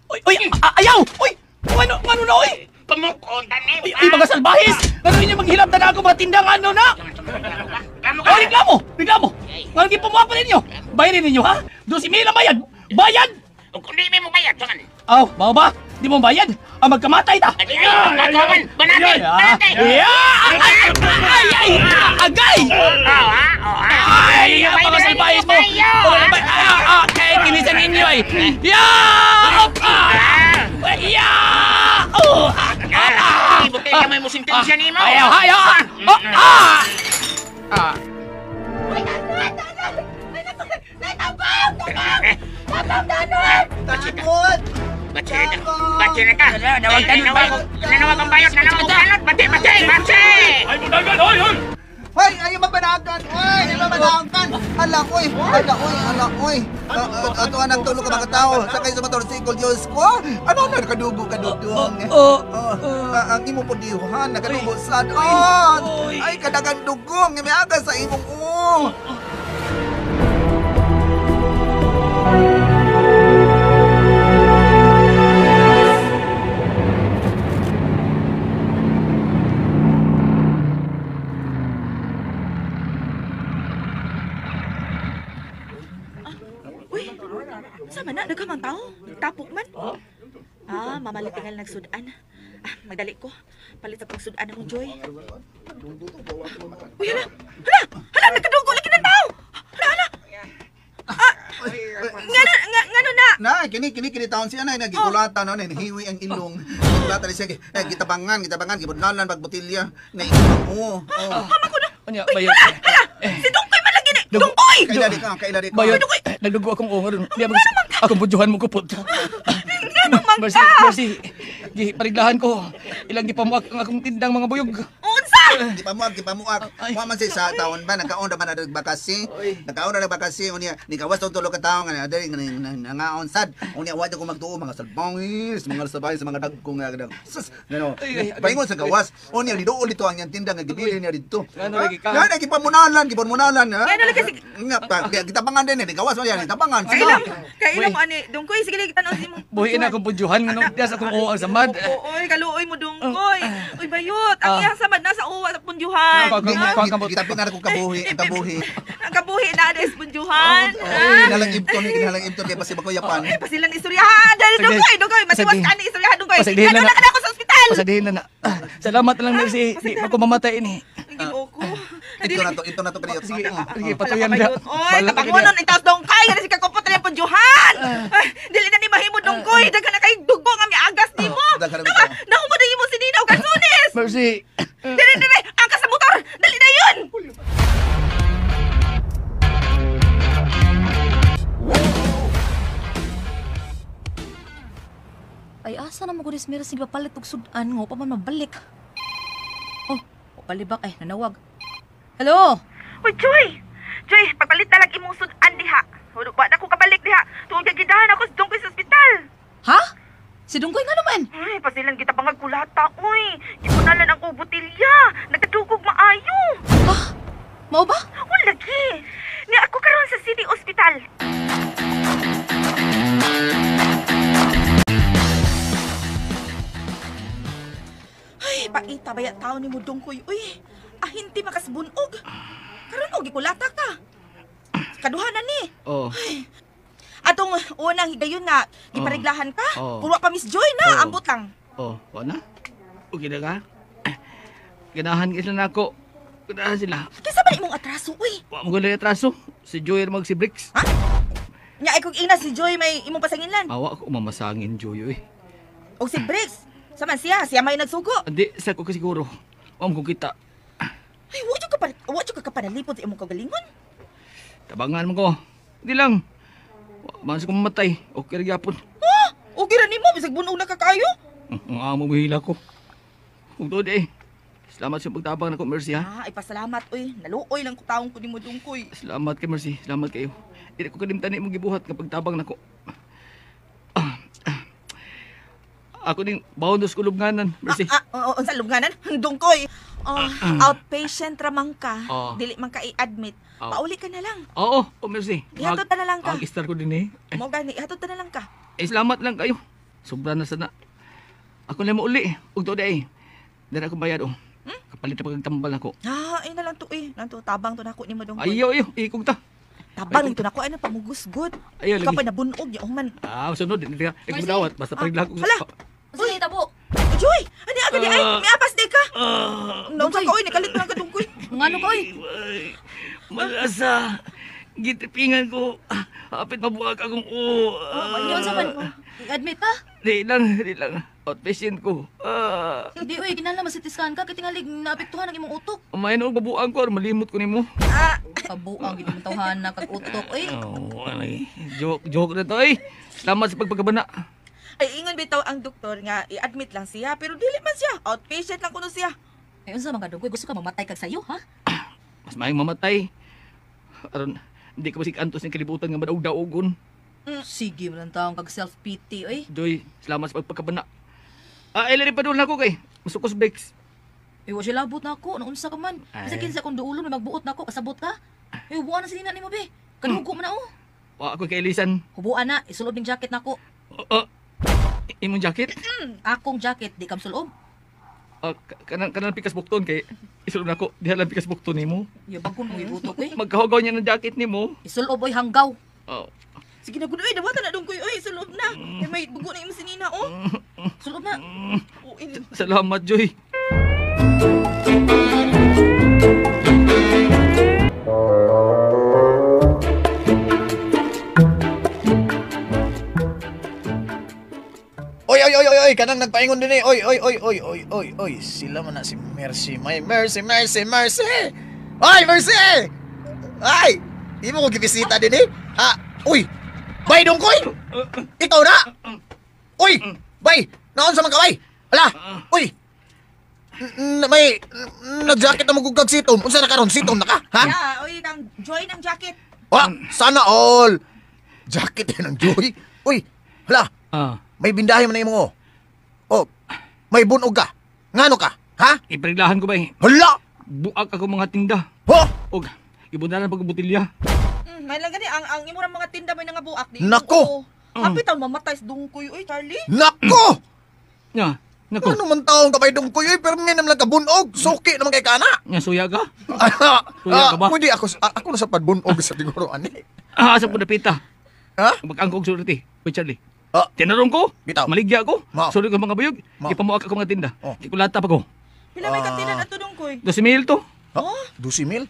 [SPEAKER 4] Uy, ayaw! Uy! Ano na, uy?
[SPEAKER 5] Pamukon tanim.
[SPEAKER 4] Uy, mga salbahis! Ano inyo maghilab na ako mga tindang ano na? Ay, reklamo! Reklamo! Ano gipumuha pa ninyo? Bayarin ninyo, ha? 12,000 ang bayad! Bayad!
[SPEAKER 5] O kung di mo bayad, saan?
[SPEAKER 4] Aw, mao ba? Di mo bayad? Ang magkamatay ta!
[SPEAKER 5] Ay, banate! Banate!
[SPEAKER 4] Ay! Agay! Ay! Ang mga salbahis mo! Ay, kinisan ninyo ay! Ya! Ya! Oh!
[SPEAKER 5] Ibutay kamay mo sentensya nimo.
[SPEAKER 4] Ayaw! Ayaw!
[SPEAKER 9] Ay, tabang! Tabang! Tabang, danon!
[SPEAKER 10] Takot!
[SPEAKER 5] Batsi na ka! Nanawag ang bayot! Nanawag ang balot! Batsi! Batsi! Batsi!
[SPEAKER 4] Ay, madagan! Hoy! Hoy!
[SPEAKER 10] Hoy! Ayaw mabanagan! Hoy! Ayaw mabanagan! Ala, oy! Ala, oy! Ala, oy! Ato anak tulog ka mga tao. Sakay sa motorsikol, Diyos ko! Ano na nakadugo ka dudong? Ang imong pudihan, nakadugo sad. Ay, kadagan dugong! May aga sa imong uong!
[SPEAKER 9] Uy, sama na, nagkamang tao. Nagtapok man. Ah, mamalit tingal nagsudan. Ah, magdali ko. Palit sa pagsudan akong Joy. Uy, hala! Hala! Hala! Nagkadugo lagi ng tao! Hala, hala! Ah, ngano na?
[SPEAKER 10] Na, kini taon siya na nagigulatan no, nahiwi ang ilong. Gigulatan siya, gitabangan, gibudlalan pagbotilya. Na oo.
[SPEAKER 9] Hama ko na.
[SPEAKER 4] Unya,
[SPEAKER 9] Uy,
[SPEAKER 4] bayot.
[SPEAKER 9] hala! Hala! Si Dungkoy man lagi ni! Dungkoy!
[SPEAKER 10] Kaila di ka.
[SPEAKER 4] Bayot, nagdugo akong ungar. Akong budyohan mo kupot.
[SPEAKER 9] Ngano man
[SPEAKER 4] Mercy,
[SPEAKER 9] ka?
[SPEAKER 4] Mercy. Pariglahan ko. Ilang gipamuak ang akong tindang mga buyog.
[SPEAKER 9] Unsa?
[SPEAKER 10] Gipamuak. Wa man siya sa taon ba nagkaon ra man na nagbakasi. Nagkaon ra nagbakasi unya nikawas tong tulo ka tawo nga diri nangaon sad. Unya wa ko magtuo mga salbangis, mga salbangis mga dagko nga dag. Sus, ngano. Paingon sa gawas. Unya diduol dito ang iyang tinda nga gibili niya didto.
[SPEAKER 4] Ngano lagi ka?
[SPEAKER 10] Ngano gipamunalan, gipamunalan ha.
[SPEAKER 9] Ngano lagi si
[SPEAKER 10] Nga pa gitabangan din gawas man yan, gitabangan.
[SPEAKER 9] Kailang mo ani Dungkoy sige lagi tan-aw si mo.
[SPEAKER 4] Buhiin akong budyohan ngano diya sa akong uo ang samad.
[SPEAKER 9] Oy, kaluoy mo Dungkoy. Uy bayot, ang iyang samad nasa uwa sa pundyuhan.
[SPEAKER 10] Gitapin na akong kabuhi, ang kabuhi.
[SPEAKER 9] Ang kabuhi na sa pundyuhan.
[SPEAKER 10] Kinalang ibton, kinalang ibton kay basi bakoy Japan.
[SPEAKER 9] Ay, pasilang istoryahan. Dahil Dungkoy, Dungkoy, matiwas ka ni istoryahan Dungkoy.
[SPEAKER 4] Pasigdihin
[SPEAKER 9] Ano
[SPEAKER 4] na
[SPEAKER 9] na ka na ako sa ospital.
[SPEAKER 4] Pasadihin na na. Salamat na lang, Mercy. Di pa ko mamatay ini.
[SPEAKER 9] Ginoo ko.
[SPEAKER 10] Ito na to kaniyot.
[SPEAKER 4] Sige, sige, patuyan na.
[SPEAKER 9] Oy, tabangonon itaas dongkay nga si kakupot na yung panjuhan. Ay, dili na ni mahimo dongkoy, daghan na kay dugo nga miagas nimo.
[SPEAKER 10] Daghan na
[SPEAKER 9] Nawa, nahumo na imo si Nina og kasunis.
[SPEAKER 4] Mercy.
[SPEAKER 9] Dili dili, angkas sa motor. Dali na yun.
[SPEAKER 6] Ay, asa na mo ko ni Mercy papalit og sudan nga pa man mabalik. Oh, palibak ay nanawag. Hello.
[SPEAKER 9] Uy, Joy! Joy, pagpalit na lang imong sudan diha. Wa na ko kabalik diha. Tuong kay gidahan ako sa dungkoy sa ospital.
[SPEAKER 6] Ha? Si Dungkoy nga naman.
[SPEAKER 9] Ay, pasilang kita pangag kulata, uy. Gipunalan ang botilya. Nagkadugog maayo.
[SPEAKER 6] Ah, mao ba?
[SPEAKER 9] Wala lagi. Ni ako karon sa City Hospital. Ay, paita baya tao ni mo dungkoy. Uy, ahinti makasbunog. Karon og gikulata ka. Kaduha na ni.
[SPEAKER 4] Oh.
[SPEAKER 9] Atong unang higayon nga gipariglahan ka.
[SPEAKER 4] Oh.
[SPEAKER 9] Puro pa Miss Joy na,
[SPEAKER 4] Oh.
[SPEAKER 9] ambot lang.
[SPEAKER 4] Oh, wala na? Okay na ka? Ganahan ka sila na ako. Ganahan sila.
[SPEAKER 9] Kinsa ba imong atraso uy?
[SPEAKER 4] Wa mo gulay atraso. Si Joy mag si Bricks.
[SPEAKER 9] Ha? Nya ay kung ina si Joy may imong pasanginlan.
[SPEAKER 4] Awa ko mamasangin Joy oy.
[SPEAKER 9] Og si Briggs, sama siya, siya may nagsugo.
[SPEAKER 4] Hindi sa ko siguro. Wa mo kita.
[SPEAKER 9] Ay, wa jud ka kapanalipod sa imong kagalingon.
[SPEAKER 4] Tabangan mo ko. Hindi lang. Wa man sa ko mamatay. Okay ra gyapon.
[SPEAKER 9] Ha? Okay ra nimo bisag bunog na ka kaayo.
[SPEAKER 4] Ang amo mo hila ko. Ug tuod eh. Salamat sa pagtabang nako Mercy ha.
[SPEAKER 9] Ah, ay pasalamat oy. Naluoy lang ko taong ko nimo dungkoy.
[SPEAKER 4] Salamat kay Mercy. Salamat kayo. Dili ko kalimtan imong gibuhat nga pagtabang nako. Ako ning bawon dos kulubnganan, Mercy.
[SPEAKER 9] Ah, unsa lubnganan? Dungkoy. Oh, outpatient ra man ka.
[SPEAKER 4] Oh.
[SPEAKER 9] Dili man ka i-admit.
[SPEAKER 4] Oh.
[SPEAKER 9] Pauli ka na lang.
[SPEAKER 4] Oo, oh, Mercy.
[SPEAKER 9] Ihatod na lang ka.
[SPEAKER 4] Mag-star ko din eh.
[SPEAKER 9] Mo gani, ihatod na lang ka.
[SPEAKER 4] Eh, salamat lang kayo. Sobra na sana. Ako na mo uli. Ug tuod eh. Dara ako bayad oh. Kapalit na pagtambal nako.
[SPEAKER 9] Ah, ay na lang to eh. Nanto tabang to nako nimo dungkoy.
[SPEAKER 4] Ayo, ayo, ikog ta.
[SPEAKER 9] Tabang to nako ano pamugusgod.
[SPEAKER 4] Ayo,
[SPEAKER 9] Ikaw
[SPEAKER 4] lagi.
[SPEAKER 9] pa nabunog niya human.
[SPEAKER 4] Ah, sunod di ka. Ikaw dawat basta paglag ko.
[SPEAKER 9] Hala.
[SPEAKER 6] Sige, tabo.
[SPEAKER 9] Joy, ani agad di ay, may apas di ka. Naunsa ka oy, nikalit lang ka dungkoy.
[SPEAKER 6] Ngano ka oy?
[SPEAKER 4] Malasa. Gitipingan ko. Hapit mabuag akong o.
[SPEAKER 6] Unsa man? I-admit ka?
[SPEAKER 4] Di lang, di lang. Outpatient ko.
[SPEAKER 6] Di oy, kinahanglan masitiskan ka kay tingali naapektuhan ang imong utok.
[SPEAKER 4] Umayon og babuang ko or malimot ko nimo.
[SPEAKER 6] Kabuang gid imong tawhana kag utok oy.
[SPEAKER 4] Oh, ay, joke, joke na to eh. Salamat sa pagpagkabana.
[SPEAKER 9] Ay ingon bitaw ang doktor nga i-admit lang siya pero dili man siya. Outpatient lang kuno siya.
[SPEAKER 6] Ay unsa man ka dungkoy, gusto ka mamatay kag sayo ha?
[SPEAKER 4] Mas maayong mamatay. Aron, hindi ka masik antos ng kalibutan nga madaog-daogon.
[SPEAKER 6] Sige man lang taong kag self pity oy.
[SPEAKER 4] Joy, salamat sa pagpagkabana. Ah, elari pa doon ako kay. Masukos breaks.
[SPEAKER 6] Ay, wa siya labot na ako. Naunsa ka man. Bisa
[SPEAKER 4] Ay.
[SPEAKER 6] kinsa akong duulon, may magbuot na ako. Kasabot ka. Ay, hubuan na silina nimo be. Kanugo man na oh.
[SPEAKER 4] Wa ako kay Elisan.
[SPEAKER 6] Hubuan na. Isulob ning jacket nako.
[SPEAKER 4] Imong jacket?
[SPEAKER 6] Akong jacket, di kam sulob.
[SPEAKER 4] Kanang kanang pikas bukton kay isulob nako. Diha lang pikas bukton nimo.
[SPEAKER 6] Ya bagon mo ibutok eh.
[SPEAKER 4] Magkahugaw niya ng jacket nimo.
[SPEAKER 6] Isulob oy hanggaw.
[SPEAKER 4] Oh.
[SPEAKER 9] Sige na gunoy, dawatan na dungkoy oy, sulob na. Kay may bugo na imong sinina oh.
[SPEAKER 6] Sulob na.
[SPEAKER 4] Salamat, Joy.
[SPEAKER 2] Oy, oy, oy, oy, oy, kanang nagpaingon din eh. Oy, oy, oy, oy, oy, oy, oy. Sila man na si Mercy. May Mercy, Mercy, Mercy. Oy, Mercy! Ay, di mo ko gibisita din eh. Ah, uy. Bay dungkoy. Ikaw na. Uy, bay, naon sa man ka bay? Ala, uy. May nag-jacket na magugag sitom. Unsa na karon sitom na ka? Ha?
[SPEAKER 9] Yeah, oy kang Joy ng jacket.
[SPEAKER 2] Wa, sana all. Jacket yan ang Joy. Uy, hala. May bindahe man na imo oh. Oh, may bunog ka. Ngano ka? Ha?
[SPEAKER 4] Ipariglahan ko ba eh.
[SPEAKER 2] Hala!
[SPEAKER 4] Buak ako mga tinda.
[SPEAKER 2] Ho!
[SPEAKER 4] Og ibunalan pag botilya.
[SPEAKER 9] May lang gani ang imo ra mga tinda may nangabuak di.
[SPEAKER 2] Nako!
[SPEAKER 9] Hapit ang mamatay sa dungkoy oy, Charlie.
[SPEAKER 2] Nako!
[SPEAKER 4] Nya, nako.
[SPEAKER 2] Ano man taong kabay dungkoy oy, pero ngayon naman lang kabunog. Suki naman kay kana.
[SPEAKER 4] Nya suya ka? Suya ka ba?
[SPEAKER 2] Hindi ako ako na sa padbunog sa siguro ani.
[SPEAKER 4] Ah, asa po napita.
[SPEAKER 2] Ha?
[SPEAKER 4] Mag-angkog sulti. Uy, Charlie. Tinarong ko.
[SPEAKER 2] Bitaw.
[SPEAKER 4] Maligya ko.
[SPEAKER 2] Mao.
[SPEAKER 4] Sulod ko mga buyog.
[SPEAKER 2] Mao.
[SPEAKER 4] Ipamuak ako mga tinda.
[SPEAKER 2] Oh.
[SPEAKER 4] Gikulata pa ko.
[SPEAKER 9] Pila may katinan ato Dungkoy?
[SPEAKER 4] 12,000 to.
[SPEAKER 2] Oh, 12,000?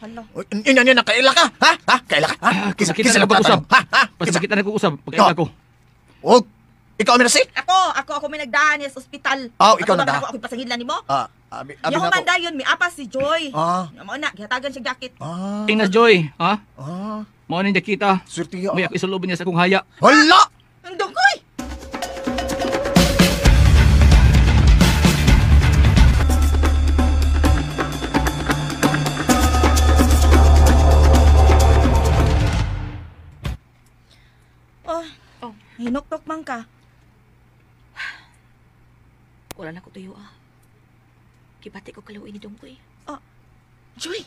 [SPEAKER 9] Hala.
[SPEAKER 2] Uy, Inya niya nakaila ka? Ha? Ha? Kaila ka? Ha?
[SPEAKER 4] Kisa kita na pag-usap.
[SPEAKER 2] Ha? Ha?
[SPEAKER 4] Basta kita na usab pagkaila ko.
[SPEAKER 2] Oh, ikaw mi na si?
[SPEAKER 9] Ako may nagdaan niya sa ospital.
[SPEAKER 2] Oh, ikaw
[SPEAKER 9] Ato ba
[SPEAKER 2] nagdaan.
[SPEAKER 9] Ako pasangidlan nimo?
[SPEAKER 2] Ah, abi
[SPEAKER 9] Abi
[SPEAKER 2] na
[SPEAKER 9] man
[SPEAKER 2] ko.
[SPEAKER 9] dayon mi apas si Joy.
[SPEAKER 2] Ah.
[SPEAKER 9] Mao na gihatagan siya jacket.
[SPEAKER 2] Ah.
[SPEAKER 4] Ingnas Joy, ha?
[SPEAKER 2] Ah.
[SPEAKER 4] Mao ni kita.
[SPEAKER 2] Swerte ya.
[SPEAKER 4] May ako isulubon niya sa akong haya.
[SPEAKER 2] Hala!
[SPEAKER 9] Ang Dungkoy. Oh, oh, hinuktok man ka.
[SPEAKER 6] Wala na ko tuyo ah. Kibati ko kaluoy ni Dungkoy.
[SPEAKER 9] Oh, Joy.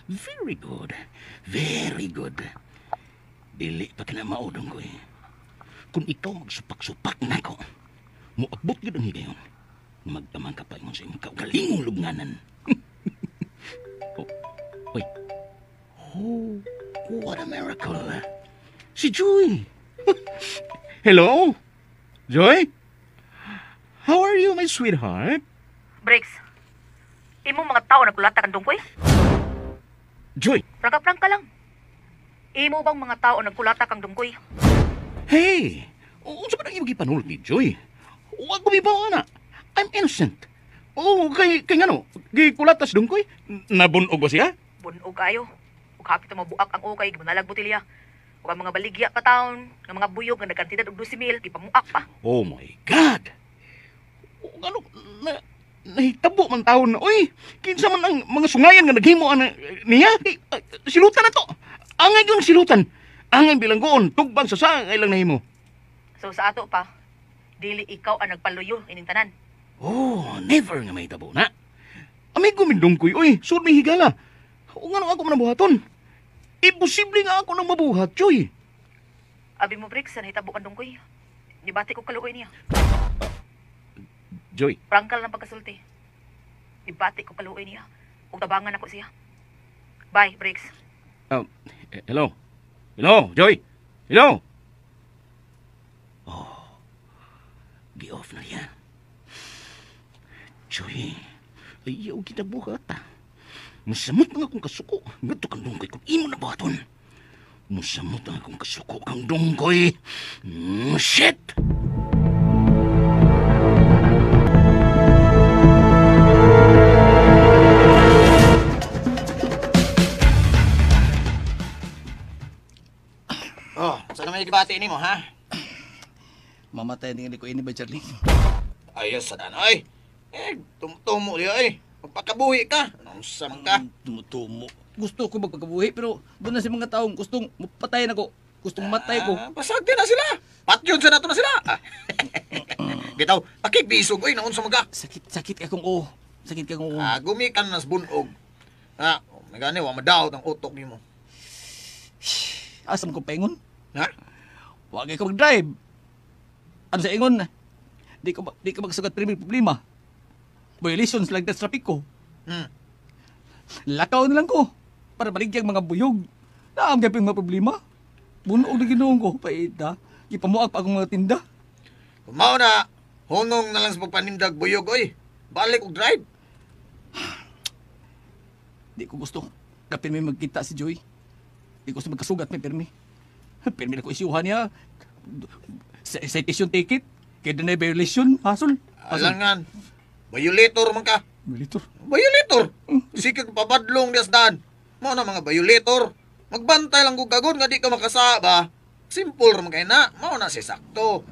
[SPEAKER 8] Very good. Very good. Dili pa ka na maudong ko eh. Kung ikaw magsupak-supak na ko, muabot gid ang higayon. Magtamang ka pa ingon sa imong kaugalingong lubnganan. Oh, wait. Oh, what a miracle. Si Joy. Hello? Joy? How are you, my sweetheart?
[SPEAKER 6] Briggs, imong mga tao nagkulata kang Dungkoy?
[SPEAKER 8] Joy.
[SPEAKER 6] Prangka-prangka lang. Imo bang mga tao nagkulata kang Dungkoy?
[SPEAKER 8] Hey! Unsa ba nang imong gipanulti, Joy? Wa ko mibaw ana. I'm innocent. Oh, kay ngano? Gikulatas Dungkoy? Nabunog ba siya?
[SPEAKER 6] Bunog kayo. Ug hapit na mabuak ang ukay gimanalag botelya. Ug ang mga baligya pa taon, nga mga buyog nga nagkantidad og 12,000 gipamuak pa.
[SPEAKER 8] Oh my God! O, ngano na nahitabo man taon na, oy, kinsa man ang mga sungayan nga naghimo ana niya? Eh, silutan na to. Angay yung silutan. Angay bilanggoon, tugbang sa sangay lang nahimo.
[SPEAKER 6] So sa ato pa, dili ikaw ang nagpaluyo ining tanan.
[SPEAKER 8] Oh, never nga mahitabo na. Amigo mindungkoy, oy, sud may higala. O ngano ako man buhaton? Imposible nga ako nang mabuhat, Joy.
[SPEAKER 6] Abi mo Briggs, nahitabo kang Dungkoy. Nibati ko kaluoy niya.
[SPEAKER 8] Joy.
[SPEAKER 6] Prangkal ng pagkasulti. Nibati ko kaluoy niya. Ug tabangan ako siya. Bye, Briggs.
[SPEAKER 8] Hello. Hello, Joy. Hello. Oh, gi-off na niya. Joy, ayaw kita buhat. Musamot ang akong kasuko. Ngadto kang Dungkoy kung imo na buhaton. Musamot ang akong kasuko kang Dungkoy. Shit!
[SPEAKER 2] Oh, saan naman ikibati ni mo, ha?
[SPEAKER 4] Mamatay din ko ini ba, Charlie?
[SPEAKER 2] Ayos sa danoy. Eh, tumutumo diyo eh. Magpakabuhi ka. Anong man ka?
[SPEAKER 4] Tumutumo. Gusto ko magpakabuhi pero doon na sa mga taong gustong mapatay na ko. Gustong matay ko.
[SPEAKER 2] Ah, pasag din na sila. Patyon sa nato na sila. Bitaw, pakibisog oy naunsa man ka?
[SPEAKER 4] Sakit ka kong oo. Sakit ka kong oo.
[SPEAKER 2] Ah, gumikan nas bunog. Ah, nagani wa madaot ang utok nimo.
[SPEAKER 4] Asa man ko paingon?
[SPEAKER 2] Ha?
[SPEAKER 4] Wa kay ko mag-drive. Ano sa ingon? Di ko magsugat problema. Violations like that traffic ko. Lakaw na lang ko para baligyang mga buyog. Naam gyud mga problema. Bunog na Ginoong ko, paita. Gipamuak pa akong mga tinda.
[SPEAKER 2] Mao na, hunong na lang sa pagpanindag buyog oy. Balik og drive.
[SPEAKER 4] Di ko gusto. Kapin may magkita si Joy. Di ko gusto magkasugat may pirmi. Pirmi na ko isyuhan niya. Citation ticket. Kaya na violation. Hasol.
[SPEAKER 2] Alangan. Violator man ka.
[SPEAKER 4] Violator?
[SPEAKER 2] Violator? Sikag pabadlong dias daan. Mao na mga violator. Magbantay lang kog kagon nga di ka makasaba. Simple ra man kay na. Mao na si sakto.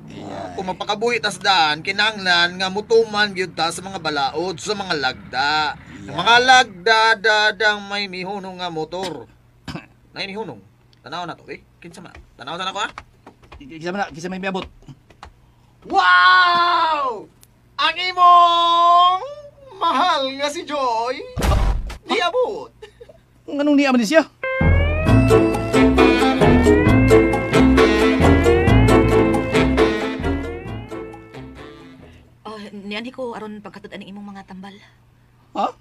[SPEAKER 2] Yeah. Kung mapakabuhi tas daan, kinanglan nga mutuman gyud ta sa mga balaod, sa mga lagda. Yeah. Mga lagda dadang may mihunong nga motor. Nay nihunong. Tanaw na to eh. Kinsa man? Tanaw na nako ha.
[SPEAKER 4] Kinsa man na, kinsa may miabot.
[SPEAKER 2] Wow! Ang imong mahal nga si Joy niabot.
[SPEAKER 4] Anong niya man siya?
[SPEAKER 6] Nianhi ko aron paghatod aning imong mga tambal.
[SPEAKER 4] Ha?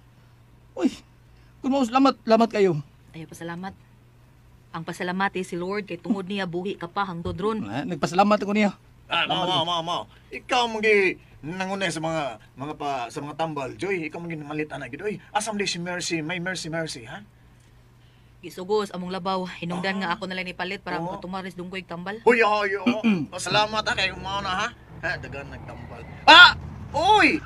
[SPEAKER 4] Uy, kung mao lamat kayo.
[SPEAKER 6] Ayaw pasalamat. Ang pasalamati si Lord kay tungod niya buhi ka pa hangtod ron.
[SPEAKER 4] Nagpasalamat ako niya.
[SPEAKER 2] Ah, mao. Ikaw magi nangunay sa mga pa sa mga tambal, Joy. Ikaw magi namalit ana gid oy. Asam di si Mercy, may Mercy, ha?
[SPEAKER 6] Gisugos among labaw, hinungdan nga ako na lang ipalit para makatumaris dungkoy tambal.
[SPEAKER 2] Huy, ayo. Salamat ha kay mao na ha. Ha, dagan nagtambal. Ah! Uy!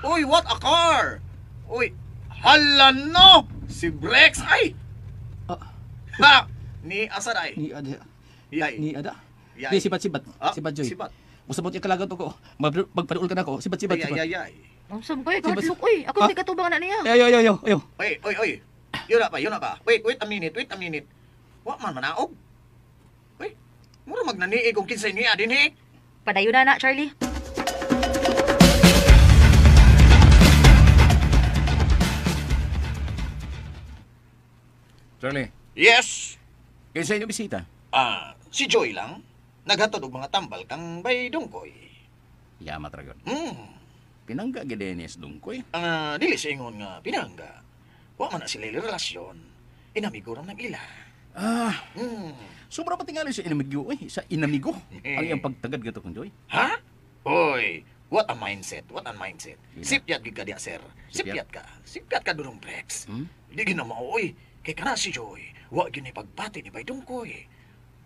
[SPEAKER 2] Uy, what a car! Uy, hala no! Si Brex ay. Ha! Ni asa ay?
[SPEAKER 4] Ni ada.
[SPEAKER 2] Yay.
[SPEAKER 4] Ni ada.
[SPEAKER 2] Yay.
[SPEAKER 4] Di sibat.
[SPEAKER 2] Ah,
[SPEAKER 4] Sibat Joy.
[SPEAKER 2] Sibat.
[SPEAKER 4] Usabot yung kalagot ko. Magpaduol ka na ako. Sibat.
[SPEAKER 2] Ay.
[SPEAKER 6] Unsa man kay kadlok oy. Ako di katubang ana niya.
[SPEAKER 4] Ayo.
[SPEAKER 2] Oy. Yun na pa. Wait a minute. Wa man manaog. Uy, mura magnaniig kung kinsay niya dinhi.
[SPEAKER 6] Padayon na na, Charlie.
[SPEAKER 8] Charlie.
[SPEAKER 2] Yes.
[SPEAKER 8] Kinsa inyo bisita?
[SPEAKER 2] Ah, si Joy lang. Naghatod og mga tambal kang bay Dungkoy.
[SPEAKER 8] Yamat ra gyud. Pinangga gid ni Dungkoy.
[SPEAKER 2] Ah, dili sa ingon nga pinangga. Wa man na sila relasyon. Inamigo ra nang ila.
[SPEAKER 8] Ah. Sobra pa tingali sa inamigo oy, sa inamigo. Ang iyang pagtagad gato kang Joy.
[SPEAKER 2] Ha? Oy, what a mindset. Sipyat gid ka diya, sir. Sipyat ka. Sipyat ka dunong Brex. Di gid na mao oy. Kay kana si Joy, wa gyud ni pagbati ni Bay Dungkoy.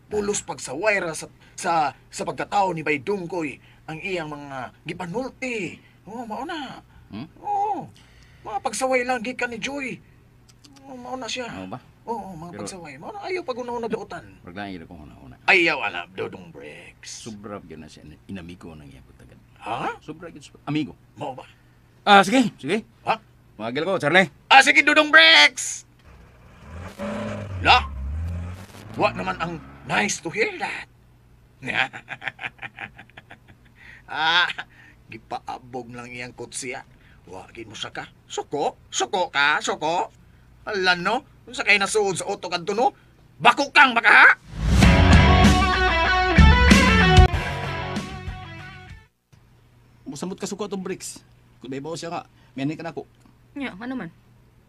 [SPEAKER 2] Pulos pagsaway ra sa pagkatao ni Bay Dungkoy ang iyang mga gipanulti. Oh, mao na. Oo. Mga pagsaway lang gikan ni Joy. Oh, mao na siya.
[SPEAKER 8] Mao ba?
[SPEAKER 2] Oo, mga
[SPEAKER 8] Pero,
[SPEAKER 2] pagsaway. Mao na ayaw pag una-una dautan.
[SPEAKER 8] Paglain ko una-una.
[SPEAKER 2] Ayaw ala, Dodong Brex.
[SPEAKER 8] Sobra gyud na siya inamigo nang iyang pagtagad.
[SPEAKER 2] Ha?
[SPEAKER 8] Sobra gyud amigo.
[SPEAKER 2] Mao ba?
[SPEAKER 8] Ah, sige.
[SPEAKER 2] Ha?
[SPEAKER 8] Magil ko, Charlie.
[SPEAKER 2] Ah, sige, Dodong Brex. La. Wa naman ang nice to hear that. Ah, gipaabog lang iyang kutsiya. Wa gid mo saka. Suko? Suko ka? Suko? Ala no? Unsa kay nasuod sa auto kadto no? Bako kang baka ha?
[SPEAKER 4] Musamot ka suko atong Bricks. Kung may bawo siya nga, may ka na ako.
[SPEAKER 6] Nya, ano man?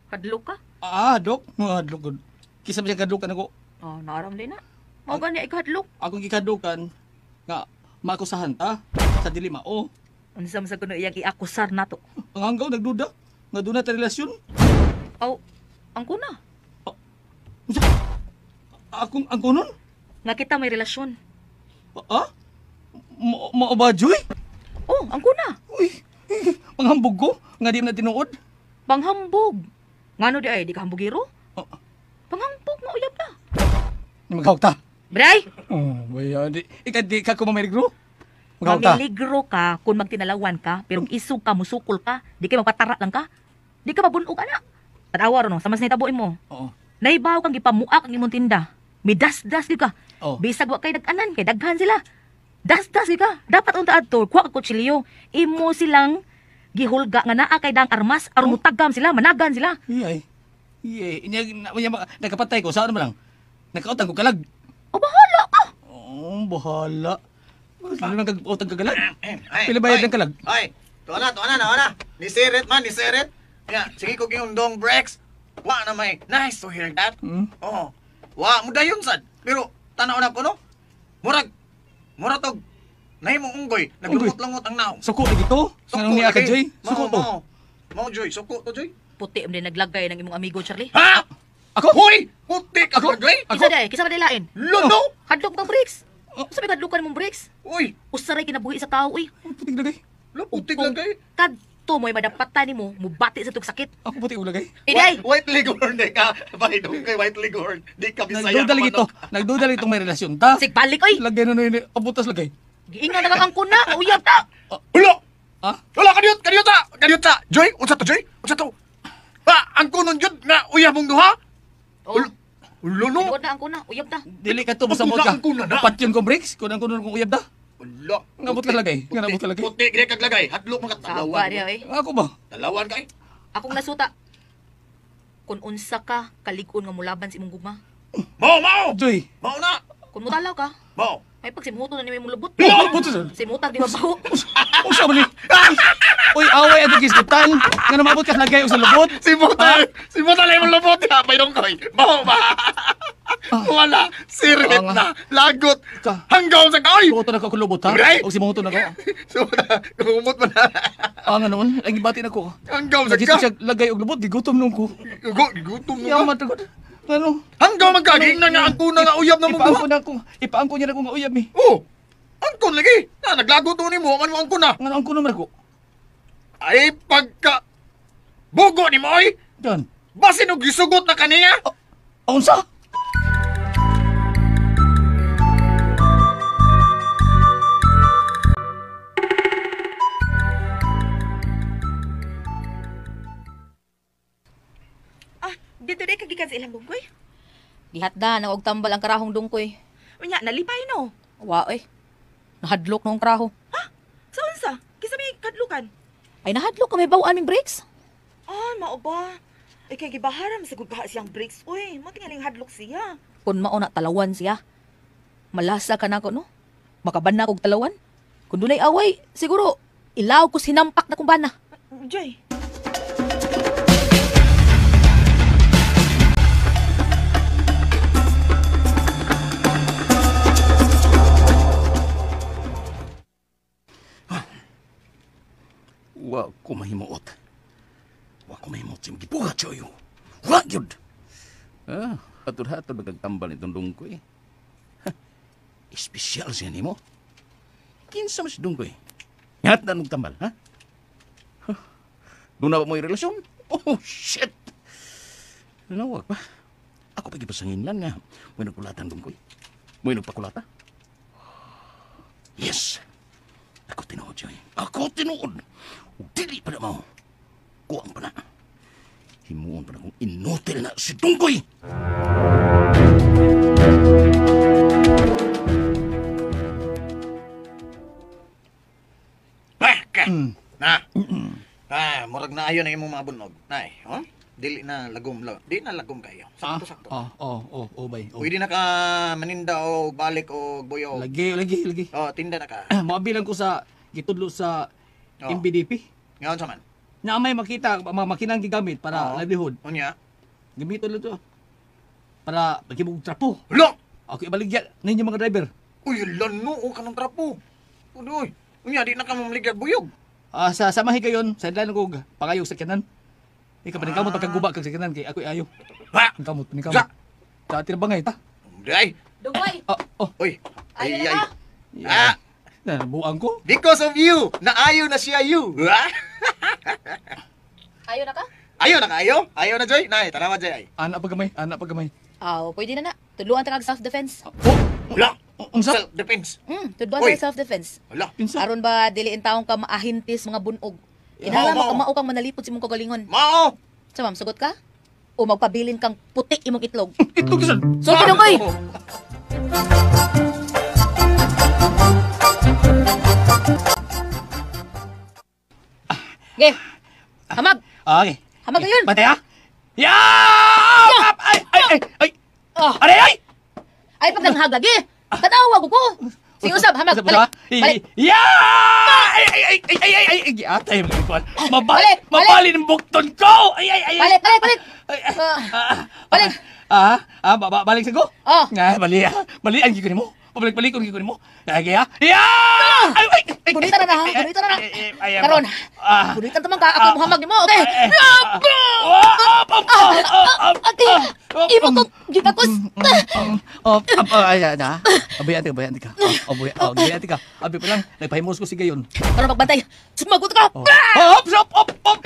[SPEAKER 6] Hadlok ka?
[SPEAKER 4] Ah, dok. Hadlok gud. Kisa ba siya kadlukan ako?
[SPEAKER 6] Oh, naaram din na. Mao gani ikadlok.
[SPEAKER 4] Akong gikadlukan nga maakusahan ta sa dili mao.
[SPEAKER 6] Unsa man sa kuno iyang iakusar nato?
[SPEAKER 4] Ang hanggaw nagduda nga duna ta relasyon.
[SPEAKER 6] Aw, ang kuna.
[SPEAKER 4] Unsa? Akong ang kunon?
[SPEAKER 6] Nga kita may relasyon.
[SPEAKER 4] Ah? Mao ba, Joy?
[SPEAKER 6] Oh, ang kuna.
[SPEAKER 4] Uy, panghambog ko nga di na tinuod.
[SPEAKER 6] Panghambog. Ngano di ay di ka hambugero? Panghambog mo uyab na.
[SPEAKER 4] Ni maghawak ta.
[SPEAKER 6] Bray!
[SPEAKER 4] Oh, bayan di. Ika di ka kumameligro? Maghawak ta.
[SPEAKER 6] Mamiligro ka kung magtinalawan ka, pero isog ka, musukol ka, di kay magpatara lang ka. Di ka mabunog ana. Tanawa ron, sa mas nahitabuin mo.
[SPEAKER 4] Oo.
[SPEAKER 6] Nahibaw kang gipamuak ang imong tinda. Midasdas gyud ka.
[SPEAKER 4] Oh.
[SPEAKER 6] Bisag wa kay nag-anan kay daghan sila. Dasdas gyud ka. Dapat unta adto, kuha ka kutsilyo. Imo silang gihulga nga naa kay dang armas aron mutagam sila, managan sila.
[SPEAKER 4] Iyay. Iyay, inya nakapatay ko saan man lang. Nakautang ko kalag.
[SPEAKER 6] Oh, bahala ka.
[SPEAKER 4] Oh, bahala. Ano nang kag-utang kagalag? Pila bayad ng kalag?
[SPEAKER 2] Ay, tuwa na. Ni Seret man, ni Seret. Ya, sige ko kayong dong Brex. Wa na may nice to hear that. Oh. Wa mo dayon sad. Pero tanaw na ko no. Murag tog nahimong unggoy, naglungot-lungot ang naong.
[SPEAKER 4] Suko lagi to. Nganong niya ka Joy? Suko to.
[SPEAKER 2] Mao Joy, suko to Joy.
[SPEAKER 6] Puti man naglagay ng imong amigo Charlie.
[SPEAKER 2] Ha?
[SPEAKER 4] Ako?
[SPEAKER 2] Hoy! Puti ka Joy?
[SPEAKER 6] Kisa day, kisa ba lain?
[SPEAKER 2] Luno!
[SPEAKER 6] Hadlok kang Bricks. Usa may hadlokan mong Bricks.
[SPEAKER 2] Uy!
[SPEAKER 6] Usaray kinabuhi sa tao, uy.
[SPEAKER 4] Puti lagay.
[SPEAKER 2] Lo, puti lagay.
[SPEAKER 6] Kadto mo'y madapatan nimo, mubati sa tug sakit.
[SPEAKER 4] Ako puti lagay.
[SPEAKER 6] Inay!
[SPEAKER 2] White leghorn di ka. Bay, kay white leghorn. Di ka Bisaya.
[SPEAKER 4] Nagduda lagi to. Nagduda lagi itong may relasyon ta.
[SPEAKER 6] Sig balik oy.
[SPEAKER 4] Lagay na nun, abutas lagay.
[SPEAKER 6] Giingan na kang kuna, uyab ta.
[SPEAKER 2] Hulo!
[SPEAKER 4] Ha?
[SPEAKER 2] Wala kadiyot, kadiyot ta. Kadiyot ta. Joy, unsa to Joy? Unsa to? Ha, ang kunon jud nga uyab mong duha?
[SPEAKER 6] Oh.
[SPEAKER 2] Ulo no.
[SPEAKER 6] Tinuod na ang kuna, uyab ta.
[SPEAKER 4] Dili ka to basta mo ka.
[SPEAKER 2] Ang kuna na.
[SPEAKER 4] Patyon ko Bricks, kun ang kunon kong uyab ta.
[SPEAKER 2] Ulo.
[SPEAKER 4] Ngabot ka lagay. Ngabot ka lagay.
[SPEAKER 2] Puti gid kag lagay. Hadlok mga
[SPEAKER 6] Sawa diha oy.
[SPEAKER 4] Ako ba?
[SPEAKER 2] Talawan kay.
[SPEAKER 6] Akong nasuta. Kun unsa ka kalig-on nga mulaban sa imong gugma.
[SPEAKER 2] Mao, mao.
[SPEAKER 4] Joy.
[SPEAKER 2] Mao na.
[SPEAKER 6] Kun mutalaw ka.
[SPEAKER 2] Mao.
[SPEAKER 6] Ay pag simuto na ni may mong lubot.
[SPEAKER 4] Lubot?
[SPEAKER 6] Simutan di mabaho.
[SPEAKER 4] Unsa man ni? Uy, away ato gisgutan. Nga namabot ka lagay og sa lubot.
[SPEAKER 2] Simutan! Simutan lang imong lubot ha, Baydong Koy. Baho ba? Wala, sirit na, lagot. Hanggaw sa kaoy.
[SPEAKER 4] Simuto na ko akong lubot ha.
[SPEAKER 2] Right?
[SPEAKER 4] Og simuto na ko.
[SPEAKER 2] Sumuta, kumot mo na.
[SPEAKER 4] Ah, nga noon, ang gibati na ko.
[SPEAKER 2] Hanggaw sa
[SPEAKER 4] Dito
[SPEAKER 2] ka.
[SPEAKER 4] siya lagay og lubot, gigutom nung ko.
[SPEAKER 2] Gigutom mo ka.
[SPEAKER 4] Yaman tagod. Ngano?
[SPEAKER 2] Hanggaw man ka, giingnan nga ang kuna nga uyab na mo.
[SPEAKER 4] Ipaangko niya na ko nga uyab eh.
[SPEAKER 2] Oh, angkon lagi. Na, naglagot to ni mo, man mo angkon na.
[SPEAKER 4] Ngano angkon naman ako?
[SPEAKER 2] Ay, pagka... Bugo ni mo, oy!
[SPEAKER 4] Dan.
[SPEAKER 2] Basin og gisugot na kaniya?
[SPEAKER 4] Unsa?
[SPEAKER 9] Ah, dito day kagikan sa ilang dungkoy.
[SPEAKER 6] Gihatda na og tambal ang karahong dungkoy.
[SPEAKER 9] Unya, nalipay no.
[SPEAKER 6] Wa eh. Nahadlok noong karaho.
[SPEAKER 9] Ha? Sa unsa? Kinsa may kadlukan?
[SPEAKER 6] Ay nahadlok ka may baw aming brakes.
[SPEAKER 9] Ah, mao ba? Ay kay gibaharam sa gud siyang brakes. Uy, mo tingaling hadlok siya.
[SPEAKER 6] Kun mao na talawan siya. Malasa ka nako no. Makaban na kog talawan. Kun dunay away, siguro ilaw ko sinampak na kong bana.
[SPEAKER 9] Joy.
[SPEAKER 8] Wa ko mahimuot. Wa ko mahimuot sa magipuha, Choyo. Wa gyud. Ah, hatod-hatod magagtambal itong dungkoy. Espesyal siya nimo. Kinsa man si dungkoy? Ngat na nung tambal, ha? Huh. Doon na ba mo'y relasyon? Oh, shit! Nawag pa. Ako pag-ipasangin lang nga. May nagkulatan dungkoy. May nagpakulata. Yes! Ako tinuod, Joy. Ako tinuod. Dili pa na mo. Kuang pa na. Himuon pa na kung inutil na si Dungkoy.
[SPEAKER 2] Bah, ka. Na. Ah, murag na ayon ang imong mga bunog. Nay, oh? Dili na lagom la. Di na lagom kayo. Sakto sakto.
[SPEAKER 4] Oh, bay. Oh.
[SPEAKER 2] Pwede na ka maninda o balik o buyog.
[SPEAKER 4] Lagi.
[SPEAKER 2] Oh, tinda na ka.
[SPEAKER 4] Moabilang ko sa gitudlo sa MBDP.
[SPEAKER 2] Ngayon sa man.
[SPEAKER 4] Na may makita mga makinang gigamit para livelihood.
[SPEAKER 2] Unya.
[SPEAKER 4] Gamiton lang to. Para magimong trapo.
[SPEAKER 2] Hala!
[SPEAKER 4] Ako ibaligya ninyo mga driver.
[SPEAKER 2] Uy, lano o kanang trapo. Uy. Unya di na ka mamaligya buyog.
[SPEAKER 4] Ah, sa samahi kayon, sa sideline ko pangayog sa kanan. Ikaw pa kamot pagkaguba kag sa kanan kay ako'y ayo.
[SPEAKER 2] Ha?
[SPEAKER 4] Ang kamot, ni kamot. Sa tinabangay ta.
[SPEAKER 2] Day.
[SPEAKER 6] Dungkoy.
[SPEAKER 4] Oh.
[SPEAKER 2] Uy.
[SPEAKER 6] Ayo na ka.
[SPEAKER 2] Ah.
[SPEAKER 4] Nabuang ko.
[SPEAKER 2] Because of you, naayo na siya you. Ah?
[SPEAKER 6] Ayo na ka?
[SPEAKER 2] Ayo na kayo? Ayo na Joy? Nay, tanawa Joy ay.
[SPEAKER 4] Anak pagamay, anak pagamay.
[SPEAKER 6] Aw, pwede na na. Tudluan ta kag self-defense.
[SPEAKER 2] Wala.
[SPEAKER 4] Unsa?
[SPEAKER 2] Self-defense.
[SPEAKER 6] Tudluan ta self-defense.
[SPEAKER 2] Wala.
[SPEAKER 6] Aron ba dili in taong ka maahintis mga bunog. Kinahanglan
[SPEAKER 2] Mao, mao.
[SPEAKER 6] makamao kang manalipod sa imong kagalingon.
[SPEAKER 2] Mao.
[SPEAKER 6] Sa ma'am, sugot ka? O magpabilin kang puti imong itlog.
[SPEAKER 4] Itlog sad.
[SPEAKER 6] Sulti dungkoy. Ge. Hamag.
[SPEAKER 4] Okay.
[SPEAKER 6] Hamag gayon.
[SPEAKER 4] Patay ha? Ya! Ay ay ay ay. Aray ay!
[SPEAKER 6] Ay pagdanghag lagi. Tanawa ko ko. Sige usab, hamag. Balik. Balik.
[SPEAKER 4] Ya! Ay ay ay ay ay ay ay atay mo ko. Mabali,
[SPEAKER 6] Balik, balik.
[SPEAKER 4] mabali ng bukton ko. Ay ay ay.
[SPEAKER 6] Balik, balik, balik. Balik.
[SPEAKER 4] Balik sa ko?
[SPEAKER 6] Oh.
[SPEAKER 4] Ah, bali. Bali ang giguni mo. Pabalik-balik ko giguni mo. Lagi ha. Ya! Ay ay.
[SPEAKER 6] Gunitan na na, ha? Gunitan na na.
[SPEAKER 4] Ay,
[SPEAKER 6] Karon. Gunitan ta man ka ako muhamag nimo, okay? Imo ko gipakos.
[SPEAKER 4] Oh, ay, na. Abuyan ka, abuyan ka. Abuyan, abuyan ka. Abi pa lang, nagpahimos ko si gayon.
[SPEAKER 6] Karon pagbantay. Sumagot ka.
[SPEAKER 4] Hop, hop, hop, hop.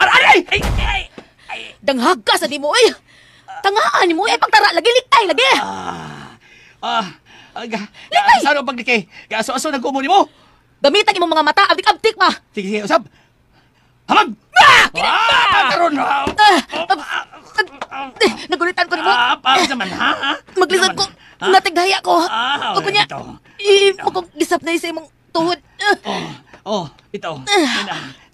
[SPEAKER 4] Aray, ay, ay.
[SPEAKER 6] Danghag ka sa nimo oy. Tangaan nimo ay pagtara lagi liktay lagi.
[SPEAKER 4] Likay! Saan ang paglikay? Aso-aso nagkumo nimo.
[SPEAKER 6] Gamitan imong mga mata, abdik-abdik ma.
[SPEAKER 4] Sige, sige, usab. Hamag! Ah! Karon!
[SPEAKER 6] Nagulitan ko nimo.
[SPEAKER 4] Ah, naman ha?
[SPEAKER 6] Maglisod ko. Natighaya ko.
[SPEAKER 4] Ah,
[SPEAKER 6] Ako niya. Imo kong gisap na isa imong tuhod.
[SPEAKER 4] Oh, ito.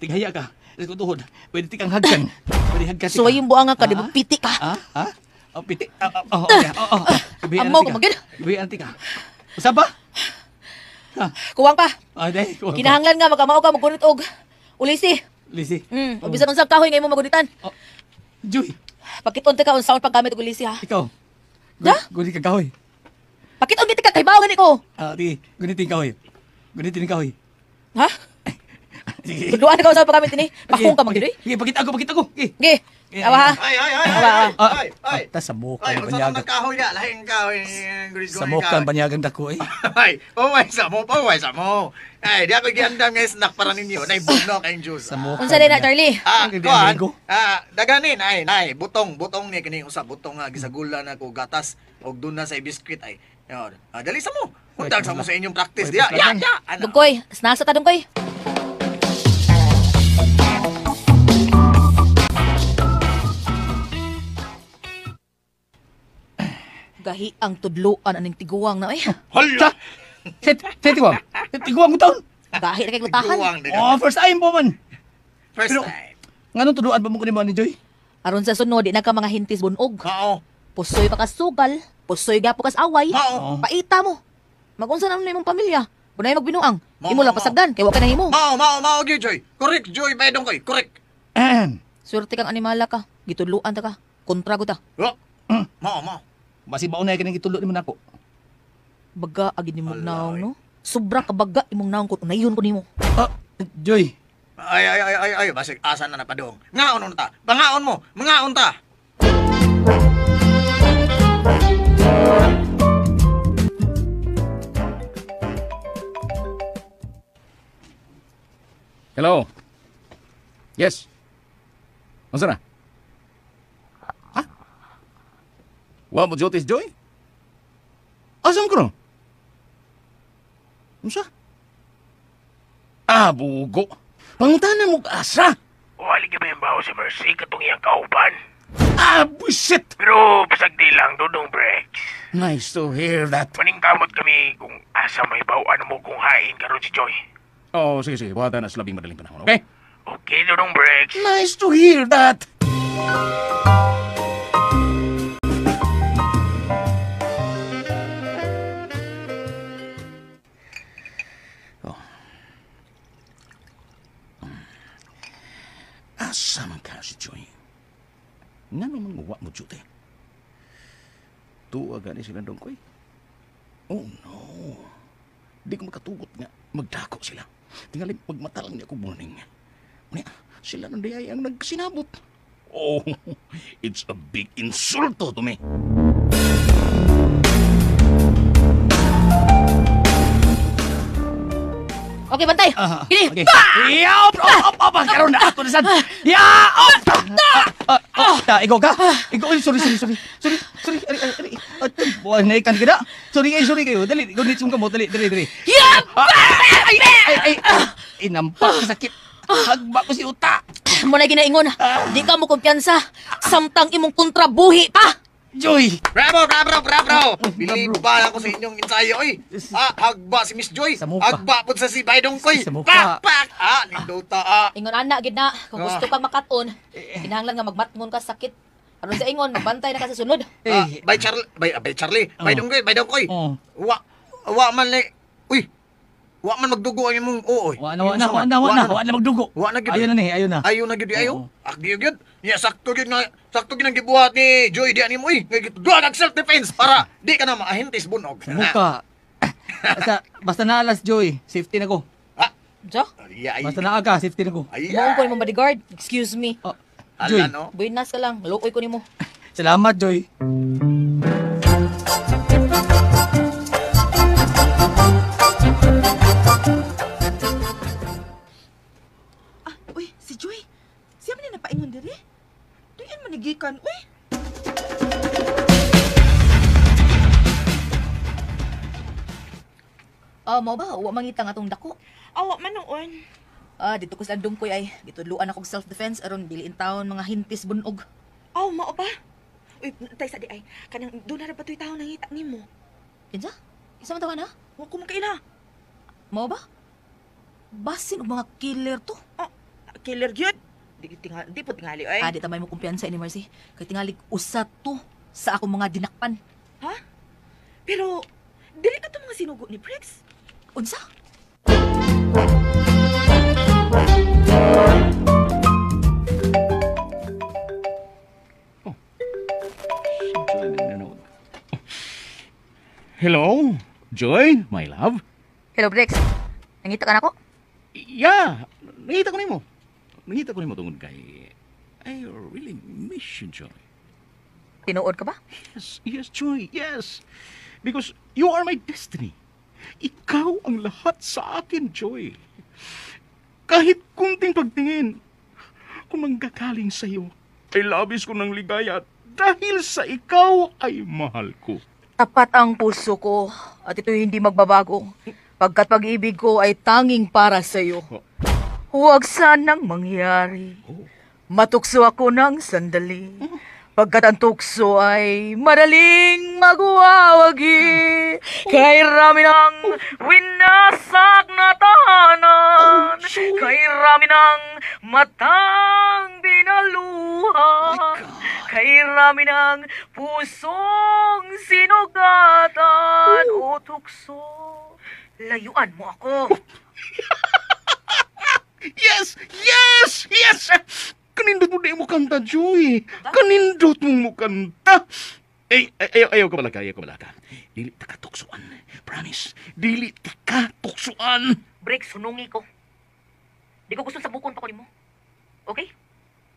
[SPEAKER 4] Tighaya ka. Ko tuhod. Pwede tikang hagkan. Pwede hagkan.
[SPEAKER 6] Suway yung buanga ka, di ba piti ka?
[SPEAKER 4] Ha? Ha? Oh, piti. Oh, okay. Oh.
[SPEAKER 6] Amaw ka magid.
[SPEAKER 4] Ibi anti ka. Usa pa?
[SPEAKER 6] Kuwang pa.
[SPEAKER 4] Ah, day. Kuwang pa.
[SPEAKER 6] Kinahanglan nga makamao ka maggunit og ulisi.
[SPEAKER 4] Lisi.
[SPEAKER 6] Bisan unsang kahoy nga imong magunitan.
[SPEAKER 4] Oh. Joy.
[SPEAKER 6] Pakiton ta ka unsaon paggamit og ulisi ha.
[SPEAKER 4] Ikaw.
[SPEAKER 6] Da?
[SPEAKER 4] Gunit ka kahoy.
[SPEAKER 6] Pakiton gid ka kay bawo gani ko.
[SPEAKER 4] Ah, di. Gunitin kahoy. Gunitin kahoy.
[SPEAKER 6] Ha?
[SPEAKER 4] Sige.
[SPEAKER 6] Tudloan ka unsaon paggamit ini. Pakong ka magid.
[SPEAKER 4] Sige, pakita ko. Sige.
[SPEAKER 6] Ge. Awa ha.
[SPEAKER 2] Ay. Ay.
[SPEAKER 4] Ta sa muka
[SPEAKER 2] Ay,
[SPEAKER 4] banyagan.
[SPEAKER 2] Ay, kahoy na, lahing kahoy.
[SPEAKER 4] Sa muka banyagan dako eh.
[SPEAKER 2] Ay, oway sa mo, oway sa mo. Ay, di ako giandam nga snack para ninyo. Nay bugno kayong juice.
[SPEAKER 4] Sa muka.
[SPEAKER 6] Unsa din na Charlie?
[SPEAKER 2] Ah, kuan. Ah, daganin ay nay, butong ni kini usa butong nga gisagula na ko gatas og dun na sa biskwit ay. Ah, dali sa mo. Untag sa mo sa inyong practice diya. Ya, ya.
[SPEAKER 6] Dungkoy, snasa ta dungkoy. Gahi ang tudloan aning tiguang na eh.
[SPEAKER 4] Hala. Set tiguang. Tiguang ko taon.
[SPEAKER 6] Gahi na kay glutahan.
[SPEAKER 4] Oh, first time po man.
[SPEAKER 2] First
[SPEAKER 4] Pero,
[SPEAKER 2] time.
[SPEAKER 4] Nganong tudloan pa mo kunin mo ni Joy?
[SPEAKER 6] Aron sa sunod di na ka mga hintis bunog.
[SPEAKER 2] Oo.
[SPEAKER 6] Pusoy pa kas sugal, pusoy gapo kas away.
[SPEAKER 2] Oo.
[SPEAKER 6] Paita mo. Magunsa na imong pamilya. Kunay magbinuang. Imo lang pasagdan kay wa ka nahimo.
[SPEAKER 2] Mao gyud Joy. Correct Joy, baydong koy. Correct.
[SPEAKER 6] Swerte kang animala ka. Gitudloan ta ka. Kontra ko ta.
[SPEAKER 2] Oh. Mao.
[SPEAKER 4] Basi baon na kining gitudlo nimo nako.
[SPEAKER 6] Baga agid nimong naong no. Sobra ka baga imong naong kun unayon ko nimo.
[SPEAKER 4] Ah, Joy.
[SPEAKER 2] Ay, basig asa na napadong. Ngaon ta. Pangaon mo, mangaon ta.
[SPEAKER 8] Hello. Yes. Unsa na? Ha? Wa mo duties, Joy? Asa mo karon? Unsa? Ah, bugo. Pangutana mo asa.
[SPEAKER 7] Wali ka ba yung baho si Mercy katong iyang kauban?
[SPEAKER 8] Ah, bullshit!
[SPEAKER 7] Pero basag di lang, Dudong Brex.
[SPEAKER 8] Nice to hear that.
[SPEAKER 7] Maningkamot kami kung asa may bawaan mo kung hain karon si Joy.
[SPEAKER 8] Oh, sige. Buhatan na sa labing madaling panahon, okay?
[SPEAKER 7] Okay, Dudong Brex.
[SPEAKER 8] Nice to hear that! Oh. Asa man ka si Joy? Nga naman nguwa mo, Jute? Tuwa gani sila dongkoy. Oh, no. Di ko makatugot nga magdako sila. Tingali, magmata lang niya ko burning. Unya, sila nang diyay ang nagsinabot. Oh, it's a big insulto to me.
[SPEAKER 6] Okay, bantay. Kini.
[SPEAKER 4] Okay. Ya, op, op, karon na ato na sad. Ya, op. Ta, ikaw ka. Ikaw, sorry. Sorry. Ari. Buwan na ikan kita. Sorry kayo. Dali, gunit mong kamot. Dali.
[SPEAKER 6] Ya!
[SPEAKER 4] Ay. Inampak sakit. Hagba ko si uta.
[SPEAKER 6] Mo na ginaingon. Di ka mo kumpiyansa. Samtang imong kontrabuhi pa.
[SPEAKER 4] Joy!
[SPEAKER 2] Bravo! Bilib ba ako sa inyong ensayo, oy. Ah, hagba si Miss Joy. Hagba po sa si Baydong Koy. Pak! Ah, nindota, ah.
[SPEAKER 6] Ingon ana, gid na. Kung gusto kang makaton, kinahanglan nga magmatngon ka sakit. Aron sa ingon, magbantay na ka sa sunod.
[SPEAKER 2] Ah, bye Charlie, bye Dongkoy, Koy. Wa man le. Uy. Wa man magdugo ang imong ooy.
[SPEAKER 4] Wa na magdugo.
[SPEAKER 2] Wa na gyud.
[SPEAKER 4] Ayo na.
[SPEAKER 2] Ayo na gyud ayo. Akdi gyud. Nya sakto gyud ang gibuhat ni Joy di ani mo oy. Duha kag self defense para di ka na maahintis bunog.
[SPEAKER 4] Muka. Basta na alas Joy, safety na ko.
[SPEAKER 2] Ah.
[SPEAKER 6] Jo?
[SPEAKER 4] Basta naa ka, safety na ko.
[SPEAKER 6] Mo ko imong bodyguard. Excuse me.
[SPEAKER 4] Joy.
[SPEAKER 2] Ala, no?
[SPEAKER 6] Buenas ka lang. Luoy ko nimo.
[SPEAKER 4] Salamat, Joy.
[SPEAKER 9] Uy, si Joy. Siya man na napaingon diri. Duyan man gikan, uy.
[SPEAKER 6] Mao ba wa mangita nga atong dako?
[SPEAKER 9] Awa man noon.
[SPEAKER 6] Ah, dito ko sa dungkoy ay gitudloan akong self-defense aron dili in taon mga hintis bunog.
[SPEAKER 9] Aw, mao ba? Uy, tay sa di ay kanang doon na ra ba to'y tawo nangita nimo?
[SPEAKER 6] Kinsa? Isa man tawa na?
[SPEAKER 9] Wa ko makaila.
[SPEAKER 6] Mao ba? Basin og mga killer to.
[SPEAKER 9] Oh, killer gyud. Di po tingali ay.
[SPEAKER 6] Ah, di tamay mo kumpiyansa ini Mercy. Kay tingali usa to. Sa akong mga dinakpan.
[SPEAKER 9] Ha? Pero, dili ka itong mga sinugo ni Briggs.
[SPEAKER 6] Unsa?
[SPEAKER 8] Oh. Hello, Joy, my love.
[SPEAKER 6] Hello, Briggs. Nangita ka na ako?
[SPEAKER 8] Yeah, nangita ko nimo. Nangita ko nimo tungod kay I really miss you, Joy.
[SPEAKER 6] Tinuod ka ba?
[SPEAKER 8] Yes, yes, Joy, yes. Because you are my destiny. Ikaw ang lahat sa akin, Joy. Kahit kunting pagtingin, kung manggagaling sa'yo, ay labis ko ng ligaya dahil sa ikaw ay mahal ko.
[SPEAKER 6] Tapat ang puso ko at ito'y hindi magbabago. Pagkat pag-ibig ko ay tanging para sa'yo. Huwag sanang mangyari. Matukso ako ng sandali. Pagkat ang tukso ay madaling magwawagi. Kay rami ng winasak na tahanan. Kay rami ng matang binaluhan. Kay rami ng pusong sinugatan. O tukso, layuan mo ako.
[SPEAKER 8] Yes! Yes! Yes! Kanindot mo na yung mukanta, Joy. Kanindot mong mukanta. Ay, ayaw ka balaka, ayaw ka balaka. Dili ta ka tuksuan. Promise, dili ta ka tuksuan.
[SPEAKER 6] Break, sunungi ko. Di ko gusto sabukon pa ko nimo. Okay?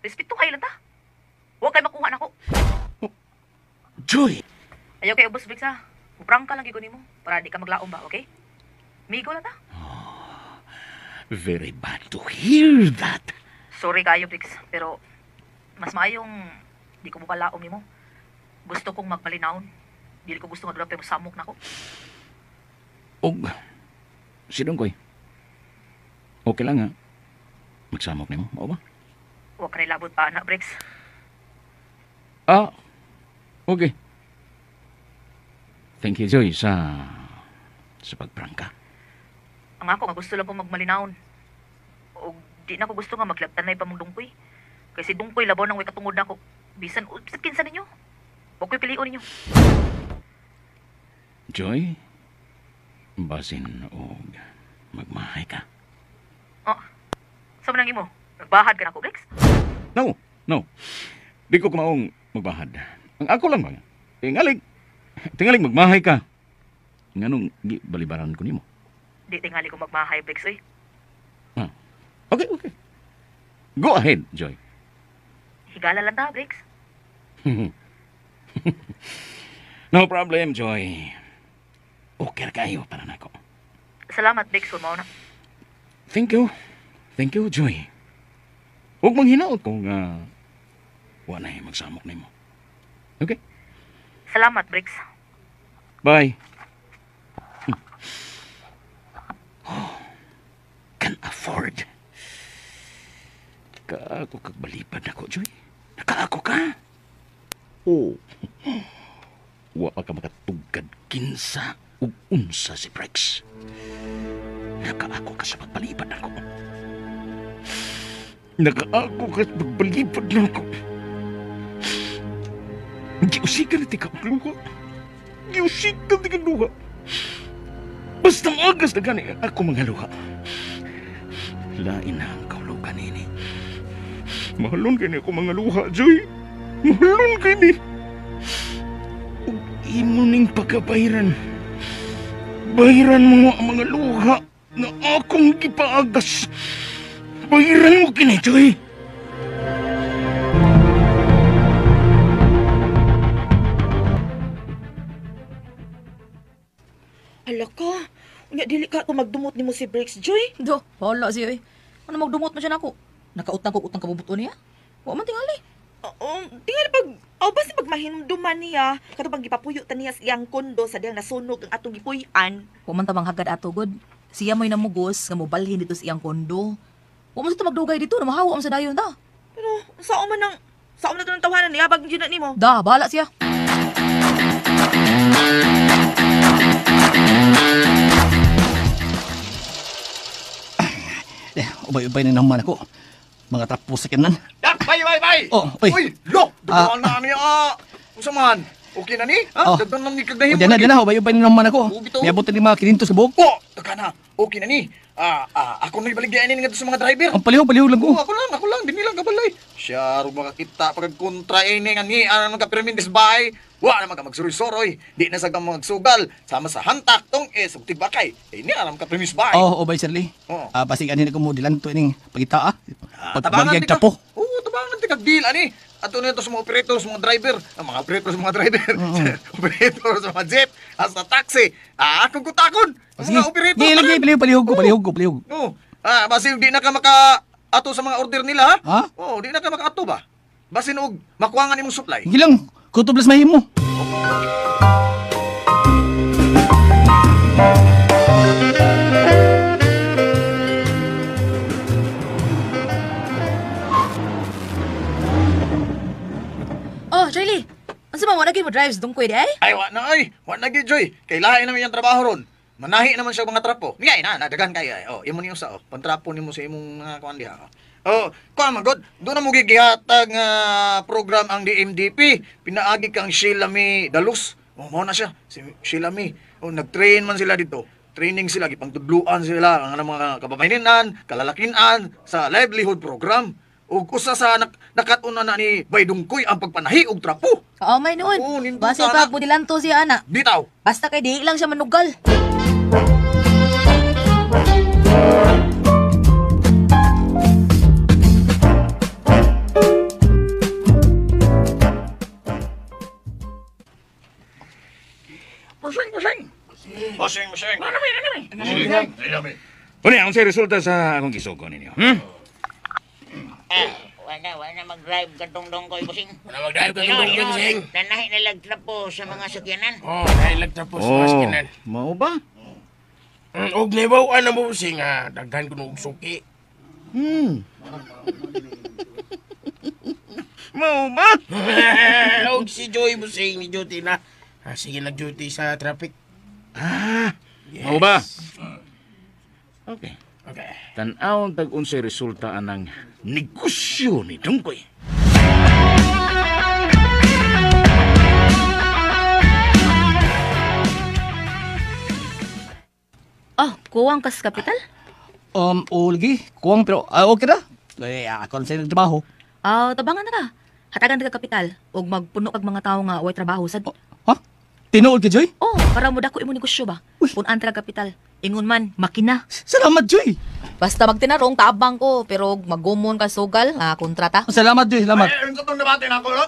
[SPEAKER 6] Respeto kayo lang ta. Huwag kayo makuha na ko.
[SPEAKER 8] Oh, Joy!
[SPEAKER 6] Ayaw kayo ubos, Briggs, ha. Uprang ka lang ko nimo para di ka maglaom ba, okay? Migo lang ta.
[SPEAKER 8] Oh, very bad to hear that.
[SPEAKER 6] Sorry kayo, Briggs, pero mas maayong di ko mukalaom nimo. Gusto kong magmalinaon. Dili ko gusto nga dula pero samok na ko.
[SPEAKER 8] Og sidong koy. Okay lang ha. Magsamok nimo, mao ba?
[SPEAKER 6] Wa kay labot pa na, Briggs.
[SPEAKER 8] Ah. Okay. Thank you, Joy, sa pagprangka.
[SPEAKER 6] Ang ako nga gusto lang kong magmalinaon. Og di na ko gusto nga maglagtanay pa mong dungkoy. Kay si dungkoy labaw nang way katungod nako. Bisan bisan kinsa ninyo. Wa ko'y pilion ninyo.
[SPEAKER 8] Joy, basin og magmahay ka.
[SPEAKER 6] Oh. Sa man ang imo? Nagbahad ka nako, Briggs?
[SPEAKER 8] No, no. Di ko kumaong magbahad. Ang ako lang ba? Tingalig magmahay ka. Nganong balibaran ko nimo?
[SPEAKER 6] Di tingali ko magmahay, Briggs, oy.
[SPEAKER 8] Ah. Okay, okay. Go ahead, Joy.
[SPEAKER 6] Higala lang ta, Briggs.
[SPEAKER 8] No problem, Joy. Okay kayo para nako.
[SPEAKER 6] Salamat, Briggs, kung mao na.
[SPEAKER 8] Thank you. Thank you, Joy. Huwag manghinaot kung wa na magsamok nimo. Okay?
[SPEAKER 6] Salamat, Briggs.
[SPEAKER 8] Bye. Oh, can afford. Kaako kagbalipad ako, Joy. Nakaako ka. Oh. Wa pa ka makatugkad kinsa ug unsa si Briggs. Nakaako ka sa pagbalipad nako. Nakaako ka sa pagbalipad nako. Giusikan na tika ang luha. Giusikan tika ang luha. Basta maagas na gani ako mga luha. Lain na ang kaulugan ini. Mahalon kini ako mga luha, Joy. Mahalon kini. Ug imo ning pagkabayran. Bayran mo ang mga luha na akong gipaagas. Bayran mo kini, Joy.
[SPEAKER 9] Hala ka. Unya, dili ka ako magdumot nimo si Briggs, Joy.
[SPEAKER 6] Do, wala siya eh. Ano magdumot man siya nako? Nakautang ko utang kabubuto niya. Wa man tingali.
[SPEAKER 9] Tingali pag, basta pag mahinumduman niya, katong pag gipapuyo ta niya sa iyang kondo sa diyang nasunog ang atong gipuy-an.
[SPEAKER 6] Wa man ta manghagad ato god. Siya mo'y namugos nga mobalhin dito sa iyang kondo. Wa man sa magdugay dito, na mahawa man sa dayon ta.
[SPEAKER 9] Pero sao man ang sao man na tawanan niya bag jud na nimo?
[SPEAKER 6] Da, bahala siya.
[SPEAKER 4] Ubay-ubay na naman ako. Mga trapo sa kinan.
[SPEAKER 2] Bay, bay, bay!
[SPEAKER 4] Oh, uy.
[SPEAKER 2] Uy, lo! Dumaan na niya! Unsa man? Okay na ni? Ha?
[SPEAKER 4] Oh.
[SPEAKER 2] Daghan man ni kag nahimo.
[SPEAKER 4] O di na, di na, ubay-ubay na naman ako.
[SPEAKER 2] Oo, bitaw.
[SPEAKER 4] Miabot na ni mga 500 sa buok.
[SPEAKER 2] Oh, taka na. Okay na ni. Ako na ibaligyan ini ngadto sa mga driver.
[SPEAKER 4] Ang palihog lang ko.
[SPEAKER 2] Oh, ako lang, dinhi lang kabalay. Siya ro makakita pag kontra ini nga ni ano ka permintis bay. Wa na man ka magsuroy-suroy. Di na sa ka magsugal sama sa hantak tong es ug tigbakay. Eh ni aram ka permis bay.
[SPEAKER 4] Oh, ubay Charlie.
[SPEAKER 2] Oo.
[SPEAKER 4] Basig ani na ko mo dilanto ining pagita ah.
[SPEAKER 2] Tabangan
[SPEAKER 4] Pagbagyag
[SPEAKER 2] ti ka.
[SPEAKER 4] trapo.
[SPEAKER 2] Oo, tabangan ti kag deal ani. Ato na to sa mga operator, sa mga driver, ang mga operator sa mga driver, operator sa mga jeep, sa taxi. Akong kutakon. Ang mga operator.
[SPEAKER 4] Sige, lagi,
[SPEAKER 2] tanan.
[SPEAKER 4] palihog, palihog ko, palihog.
[SPEAKER 2] Oo. Basin di na ka maka ato sa mga order nila, ha?
[SPEAKER 4] Ha?
[SPEAKER 2] Oo, di na ka makaato ba? Basin og makuha nga nimong supply.
[SPEAKER 4] Sige lang, kutob las mahimo.
[SPEAKER 6] Oh, Charlie. Unsa man wala gyud mo drives dungkoy di ay?
[SPEAKER 2] Ay, wa na ay. Wa na gyud, Joy. Kay lahi naman iyang trabaho ron. Manahi naman siya mga trapo. Niya na, nadagan kay ay. Oh, imo niyo sa oh. Pantrapo nimo sa imong mga kuan diha. Oh, kuan man god, doon na mo gigihatag nga program ang DMDP. Pinaagi kang Sheila May Dalus. Oh, mao na siya. Si Sheila May. Oh, nag-train man sila dito. Training sila, gipangtudluan sila ang mga kababayenan, kalalakinan sa livelihood program. Ug usa sa nakat-unan na ni Baydungkoy ang pagpanahi og trapo.
[SPEAKER 6] Oo, may noon.
[SPEAKER 2] Oo, nindot
[SPEAKER 6] Basin
[SPEAKER 2] sana.
[SPEAKER 6] pa budilanto siya ana.
[SPEAKER 2] Bitaw.
[SPEAKER 6] Basta kay di lang siya manugal.
[SPEAKER 8] Pusing, pusing.
[SPEAKER 2] Pusing, pusing.
[SPEAKER 8] Uni, ang unsay resulta sa akong gisugo ninyo? Hmm?
[SPEAKER 5] Wala na mag-drive katong dongkoy, busing.
[SPEAKER 3] Wala mag-drive katong dongkoy, busing.
[SPEAKER 5] Nanahi na lagtrapo sa mga sakyanan.
[SPEAKER 3] Oh, nahi lagtrapo sa mga sakyanan.
[SPEAKER 8] Mao ba?
[SPEAKER 3] Og nibaw-an na mo, busing, ha. Daghan ko og suki.
[SPEAKER 8] Mao ba?
[SPEAKER 3] Og si Joy, busing, ni duty na. Sige, nag-duty sa traffic.
[SPEAKER 8] Yes. Mao ba? Okay.
[SPEAKER 3] Okay.
[SPEAKER 8] Tan-awon tag unsay resulta anang negosyo ni Dungkoy.
[SPEAKER 6] Oh, kuwang kas kapital?
[SPEAKER 4] O lagi, kuwang pero okay ra. Eh, ako lang sa trabaho.
[SPEAKER 6] Tabangan na ka. Hatagan ta ka kapital ug magpuno kag mga tawo nga way trabaho sad.
[SPEAKER 4] Ha? Tinuod ka, Joy?
[SPEAKER 6] Oh, para mo dako imo negosyo ba? Punan ta ka kapital. Ingon man, makina.
[SPEAKER 4] Salamat, Joy.
[SPEAKER 6] Basta magtinarong tabang ko, pero magumon ka sugal, kontrata.
[SPEAKER 4] Salamat, Joy, salamat.
[SPEAKER 2] Ay, unsa tong nabati nako, no?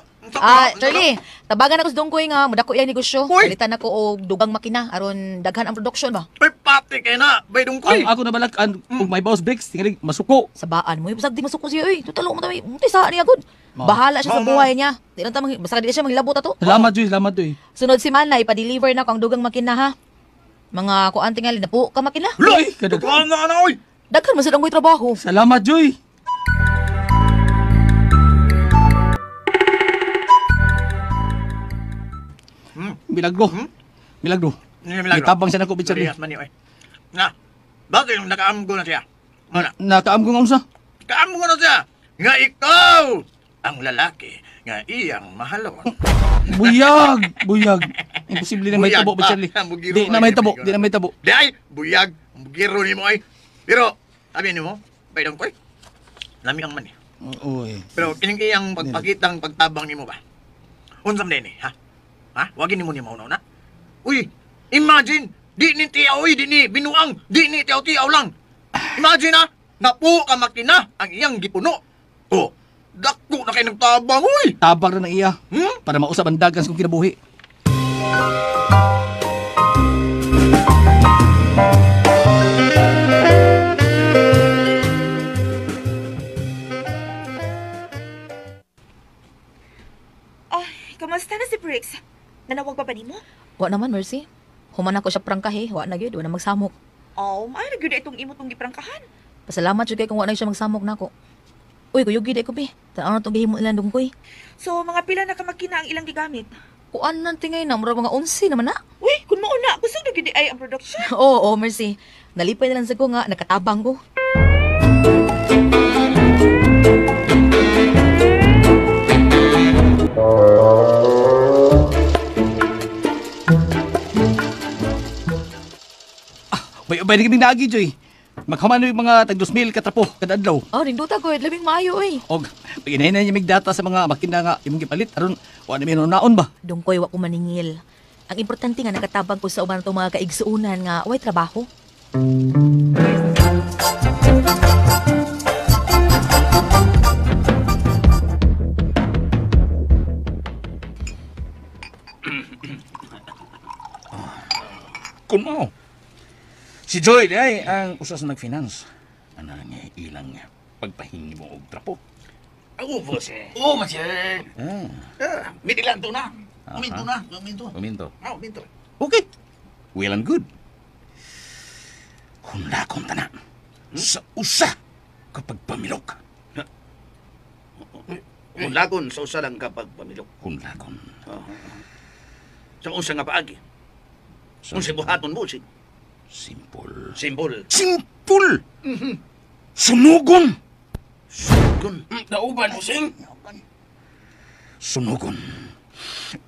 [SPEAKER 6] Charlie, tabagan ako sa dungkoy nga mudako iyang negosyo.
[SPEAKER 2] Uy!
[SPEAKER 6] Palitan ako og dugang makina aron daghan ang production ba.
[SPEAKER 2] Uy, pati kay na, bay dungkoy.
[SPEAKER 4] Ang ako nabalakan, kung may boss breaks, tingali masuko.
[SPEAKER 6] Sabaan mo, bisag di masuko siya oy. Tutalo mo tawi, unti sa niya gud. Bahala siya sa buhay niya. Di lang ta basta di siya manghilabot ato.
[SPEAKER 4] Salamat, Joy, salamat, Joy.
[SPEAKER 6] Sunod semana ipa-deliver na ko ang dugang makina ha. Mga kuan tingali na po ka makina.
[SPEAKER 4] Uy, kadag.
[SPEAKER 2] Kuan na ana oy.
[SPEAKER 6] Daghan man sad ang trabaho.
[SPEAKER 4] Salamat, Joy. Milagro. Milagro.
[SPEAKER 2] Milagro.
[SPEAKER 4] Gitabang siya nako, Charlie.
[SPEAKER 2] Parehas man niyo, eh. Na, bakit yung nakaamgo na siya? Ano?
[SPEAKER 4] Nakaamgo nga unsa?
[SPEAKER 2] Kaamgo na siya! Nga ikaw ang lalaki nga iyang mahalon.
[SPEAKER 4] Buyag, buyag. Imposible na may
[SPEAKER 2] Buyag
[SPEAKER 4] tabo,
[SPEAKER 2] pa.
[SPEAKER 4] Charlie.
[SPEAKER 2] Bugiro
[SPEAKER 4] Di na may
[SPEAKER 2] ay,
[SPEAKER 4] tabo,
[SPEAKER 2] amigo.
[SPEAKER 4] di na may tabo.
[SPEAKER 2] Di ay, buyag. Ang bugiro ni mo ay. Pero, sabi ni mo, baydong koy, lami ang man eh.
[SPEAKER 4] Uy.
[SPEAKER 2] Pero kining iyang pagpakitang pagtabang nimo ba? Unsam din eh, ha? Ha? Wagin nimo ni mauna-una. Uy, imagine, di ni tiyaw, uy, di ni binuang, di ni tiyaw-tiyaw lang. Imagine ha, napo ka makina ang iyang gipuno. Oh, dako na kay nagtabang, uy.
[SPEAKER 4] Tabang na ng iya.
[SPEAKER 2] Hmm?
[SPEAKER 4] Para mausap ang dagan sa kong kinabuhi.
[SPEAKER 9] Ay, kamusta na si Briggs? Nanawag pa ba nimo?
[SPEAKER 6] Wa naman, Mercy. Human ako siya prangkahe, wa na gyud, wa na magsamok.
[SPEAKER 9] Oh, maayo na gyud itong imo tong giprangkahan.
[SPEAKER 6] Pasalamat jud kay kung wa na siya magsamok nako. Uy, kuyog gyud ko be. Tan-aw na tong gihimo ilang dungkoy.
[SPEAKER 9] So, mga pila na ka makina ang ilang gigamit?
[SPEAKER 6] Kuan nang tingay na, murag mga 11 naman na.
[SPEAKER 9] Uy, kun mao na, kusog na gyud ay ang production.
[SPEAKER 6] Oo, oh, Mercy. Nalipay na lang sa ko nga, nakatabang ko.
[SPEAKER 4] Ubay na kaming naagi, Joy. Maghuman yung mga tag 2,000 katrapo kada adlaw.
[SPEAKER 6] Oh, rinduta ko, labing maayo oy.
[SPEAKER 4] Og pag-inahin na niya mig data sa mga makina nga imong gipalit aron wa na naon ba.
[SPEAKER 6] Dungkoy wa ko maningil. Ang importante nga nakatabang ko sa uban atong mga kaigsuonan nga way trabaho.
[SPEAKER 8] Kuno. Si Joy ay ang usa sa nag-finance. Ana nga ilang pagpahingi mo og trapo.
[SPEAKER 11] Ako po siya.
[SPEAKER 2] Oo, masir.
[SPEAKER 8] Ah,
[SPEAKER 11] Midilan to na. Uminto na. Uminto.
[SPEAKER 8] uminto.
[SPEAKER 11] Ah, uminto.
[SPEAKER 8] Okay. Well and good. Hunlakon ta na. Sa usa kapag pamilok.
[SPEAKER 11] Hunlagon sa usa lang kapag pamilok.
[SPEAKER 8] Hunlakon.
[SPEAKER 11] Sa usa nga paagi. Unsa buhaton mo si
[SPEAKER 8] Simple.
[SPEAKER 11] Simple.
[SPEAKER 8] Simple! Sunugon!
[SPEAKER 11] Sunugon.
[SPEAKER 3] Nauban mo, Sing.
[SPEAKER 8] Sunugon.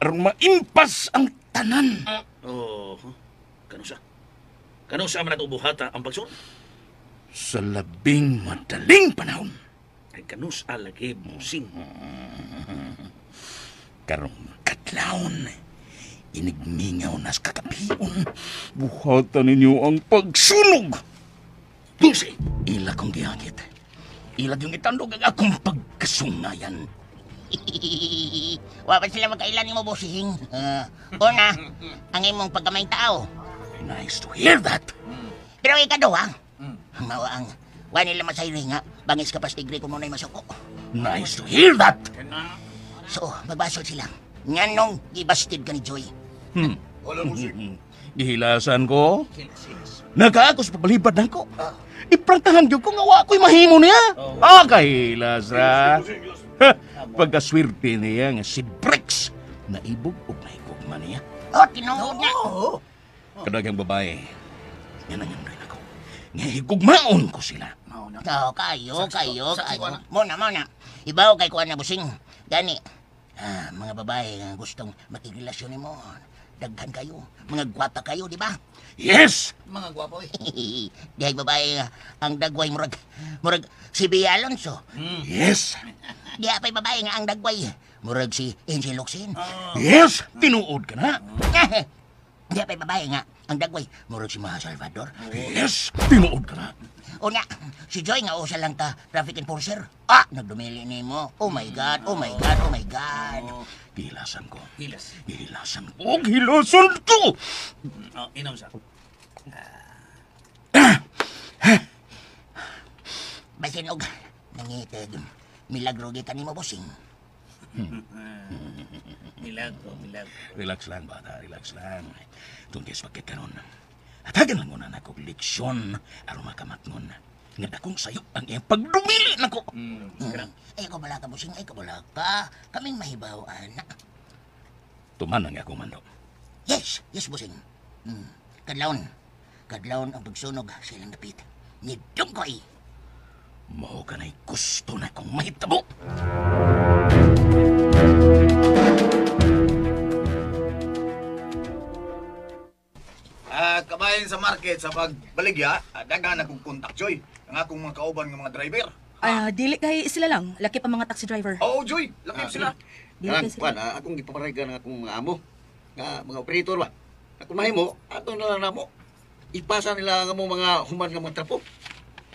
[SPEAKER 8] Aron maimpas ang tanan.
[SPEAKER 11] Oh, kanusa? Kanusa man ato buhata ang pagsun?
[SPEAKER 8] Sa labing madaling panahon.
[SPEAKER 11] Ay kanusa lagi mo, Sing.
[SPEAKER 8] Karong kadlawon, inigmingaw nas kakapion. Buhatan ninyo ang pagsunog.
[SPEAKER 11] Dulce!
[SPEAKER 8] Ila kong gihagit. Ila yung itandog ang akong pagkasungayan.
[SPEAKER 5] Wa pa sila magkailan nimo bossing. Una, ang imong pagkamayng tao.
[SPEAKER 8] Nice to hear that.
[SPEAKER 5] Pero ikaduha, mao ang wa nila masayri nga bangis ka pastigre kung muna'y masuko.
[SPEAKER 8] Nice to hear that.
[SPEAKER 5] So, magbasol sila. Nganong gibastid ka ni Joy?
[SPEAKER 8] Gihilasan ko. Nakaakos papalibad na ko. Iprangkahan gyud ko nga wa ko'y mahimo niya. Ah, kahilas ra. Ha, pagkaswerte niya nga si Brix naibog og naigugma niya.
[SPEAKER 5] Oh, tinuod na.
[SPEAKER 8] Kadaghang babae. Nga nangandoy nako. Nga higugmaon ko sila.
[SPEAKER 5] Oh, kayo, kayo, kayo. Muna, muna. Ibaw kay kuan na busing. Gani, mga babae nga gustong makigrelasyon nimo. Daghan kayo. Mga gwapa kayo, di ba?
[SPEAKER 8] Yes!
[SPEAKER 2] Mga gwapo eh.
[SPEAKER 5] Dihay babae nga ang dagway murag murag si Bea Alonso.
[SPEAKER 8] Yes!
[SPEAKER 5] Diha pa'y babae nga ang dagway murag si Angel Locsin.
[SPEAKER 8] Yes! Tinuod ka na.
[SPEAKER 5] Diha pa'y babae nga ang dagway murag si Maha Salvador.
[SPEAKER 8] Yes! Tinuod ka na.
[SPEAKER 5] Una, si Joy nga usa lang ka traffic enforcer. Ah, nagdumili nimo. Oh my God, oh my God, oh my God.
[SPEAKER 8] Gihilasan ko.
[SPEAKER 11] Hilas.
[SPEAKER 8] Gihilasan ko. Gihilasan ko!
[SPEAKER 11] Oh, inom sa.
[SPEAKER 5] Basin og nangitag milagro gikan nimo bossing.
[SPEAKER 11] Milagro, milagro.
[SPEAKER 8] Relax lang, bata. Relax lang. Tungkis pagkit karon. Hatagan lang muna na kong leksyon aron makamatngon. Nga dakong sayo ang iyang pagdumili nako.
[SPEAKER 5] Ay ko bala ka bossing, ay ko bala ka. Kaming mahibaw anak.
[SPEAKER 8] Tuman ang akong mando.
[SPEAKER 5] Yes, yes bossing. Kadlawon. Kadlawon ang pagsunog sa ilang dapit. Ni Dungkoy.
[SPEAKER 8] Mao kanay gusto na kong mahitabo.
[SPEAKER 2] Kabayan sa market sa pagbaligya, daghan akong kontak, Joy. Ang akong mga kauban nga mga driver.
[SPEAKER 6] Dili kay sila lang, laki pa mga taxi driver.
[SPEAKER 2] Oo, Joy, laki sila.
[SPEAKER 6] Dili kay sila.
[SPEAKER 12] Kuan, akong gipaparegan ang akong mga amo nga mga operator ba. Kung mahimo, ato na lang namo. Ipasa nila ang among mga human nga mga trapo.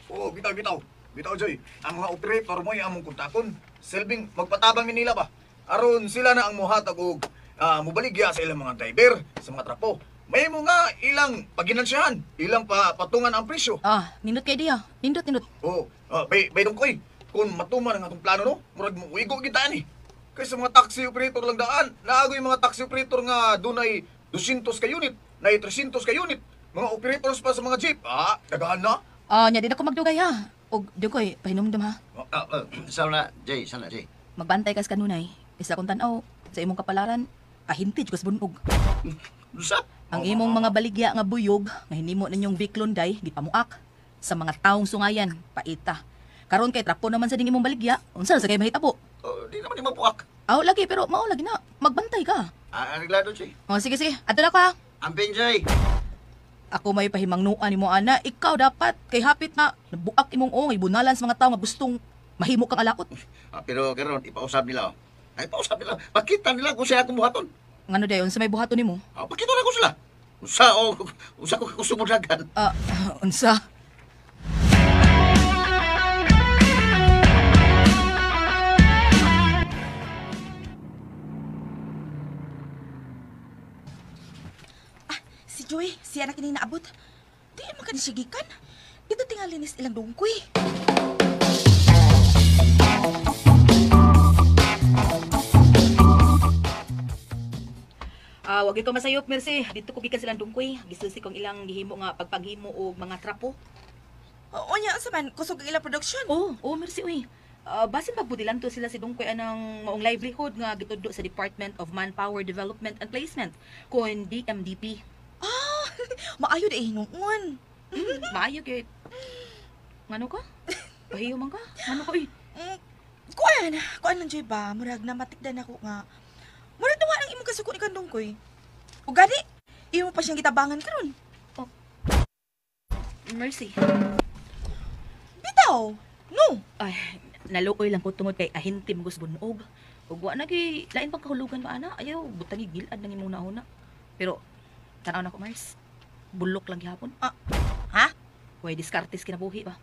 [SPEAKER 2] Oo, bitaw, bitaw. Bitaw, Joy. Ang mga operator mo ay among kontakon. Selbing magpatabang ni nila ba? Aron sila na ang muhatag og mubaligya sa ilang mga driver, sa mga trapo. May mo nga ilang paginansyahan, ilang patungan ang presyo.
[SPEAKER 6] Ah, nindot kay diya. Nindot, nindot.
[SPEAKER 2] Oo, bay dongkoy. Kung matuman ang atong plano no, murag mo uigo kita ani. Kaysa mga taxi operator lang daan, naagoy mga taxi operator nga dunay 200 ka unit, nay 300 ka unit. Mga operators pa sa mga jeep, dagahan na.
[SPEAKER 6] Nya di na ko magdugay ha. Og dongkoy, pahinumdum ha.
[SPEAKER 12] Sana Jay, sana Jay.
[SPEAKER 6] Magbantay kas kanunay. Isa kong tan-aw sa imong kapalaran, ahinti jud kas bunog.
[SPEAKER 12] Sa?
[SPEAKER 6] Ang imong mga baligya nga buyog nga hinimo ninyong Viklonday gipamuak sa mga taong sungayan, paita. Karon kay trapo naman sa ding imong baligya, unsa sa kay mahitabo?
[SPEAKER 12] Oh, di naman ni mapuak.
[SPEAKER 6] Aw lagi pero mao lagi na, magbantay ka.
[SPEAKER 12] Areglado, Jay.
[SPEAKER 6] Oh, sige sige, adto na ko ha.
[SPEAKER 12] Amping, Jay.
[SPEAKER 6] Ako may pahimangnuan nimo ana, ikaw dapat kay hapit na nabuak imong ong ibunalan sa mga tawo nga gustong mahimo kang alakot.
[SPEAKER 12] Pero karon ipausab nila. Oh. Ay pausab nila. Pakita nila kung siya akong buhaton.
[SPEAKER 6] Ngano dayon sa may buhaton nimo?
[SPEAKER 12] Pakita na ko sila. Unsa o unsa ko kusumudagan.
[SPEAKER 6] Unsa?
[SPEAKER 9] Si Joy, siya na kini naabot. Di man ka nisigikan. Dito tingali nis ilang dungkoy.
[SPEAKER 6] Wag ko masayop, Mercy. Dito ko gikan silang dungkoy. Gisusi kong ilang gihimo nga pagpaghimo og mga trapo.
[SPEAKER 9] Oo nya, unsa man kusog ang ilang production?
[SPEAKER 6] Oh, Mercy uy. Basin pagbudilan to sila si Dungkoy anang maong livelihood nga gitudlo sa Department of Manpower Development and Placement kon DMDP.
[SPEAKER 9] Ah, maayo di hinuon.
[SPEAKER 6] Maayo kay ngano ka? Pahiyo man ka? Ngano ka uy?
[SPEAKER 9] Kuan, kuan lang Joy ba, murag namatikdan ako nga. Murag nawa ang imong kasuko ni Kandungkoy. Ug gani, imo pa siyang gitabangan karon.
[SPEAKER 6] Oh. Mercy.
[SPEAKER 9] Bitaw. No.
[SPEAKER 6] Ay, naluoy lang ko tungod kay ahinti mo bunog. Ug wa na gi lain pang kahulugan ba ana? Ayaw butangi gilad nang imong nauna. Pero tan-aw na ko Mars. Bulok lang gihapon.
[SPEAKER 9] Ha?
[SPEAKER 6] Way diskartes kinabuhi ba?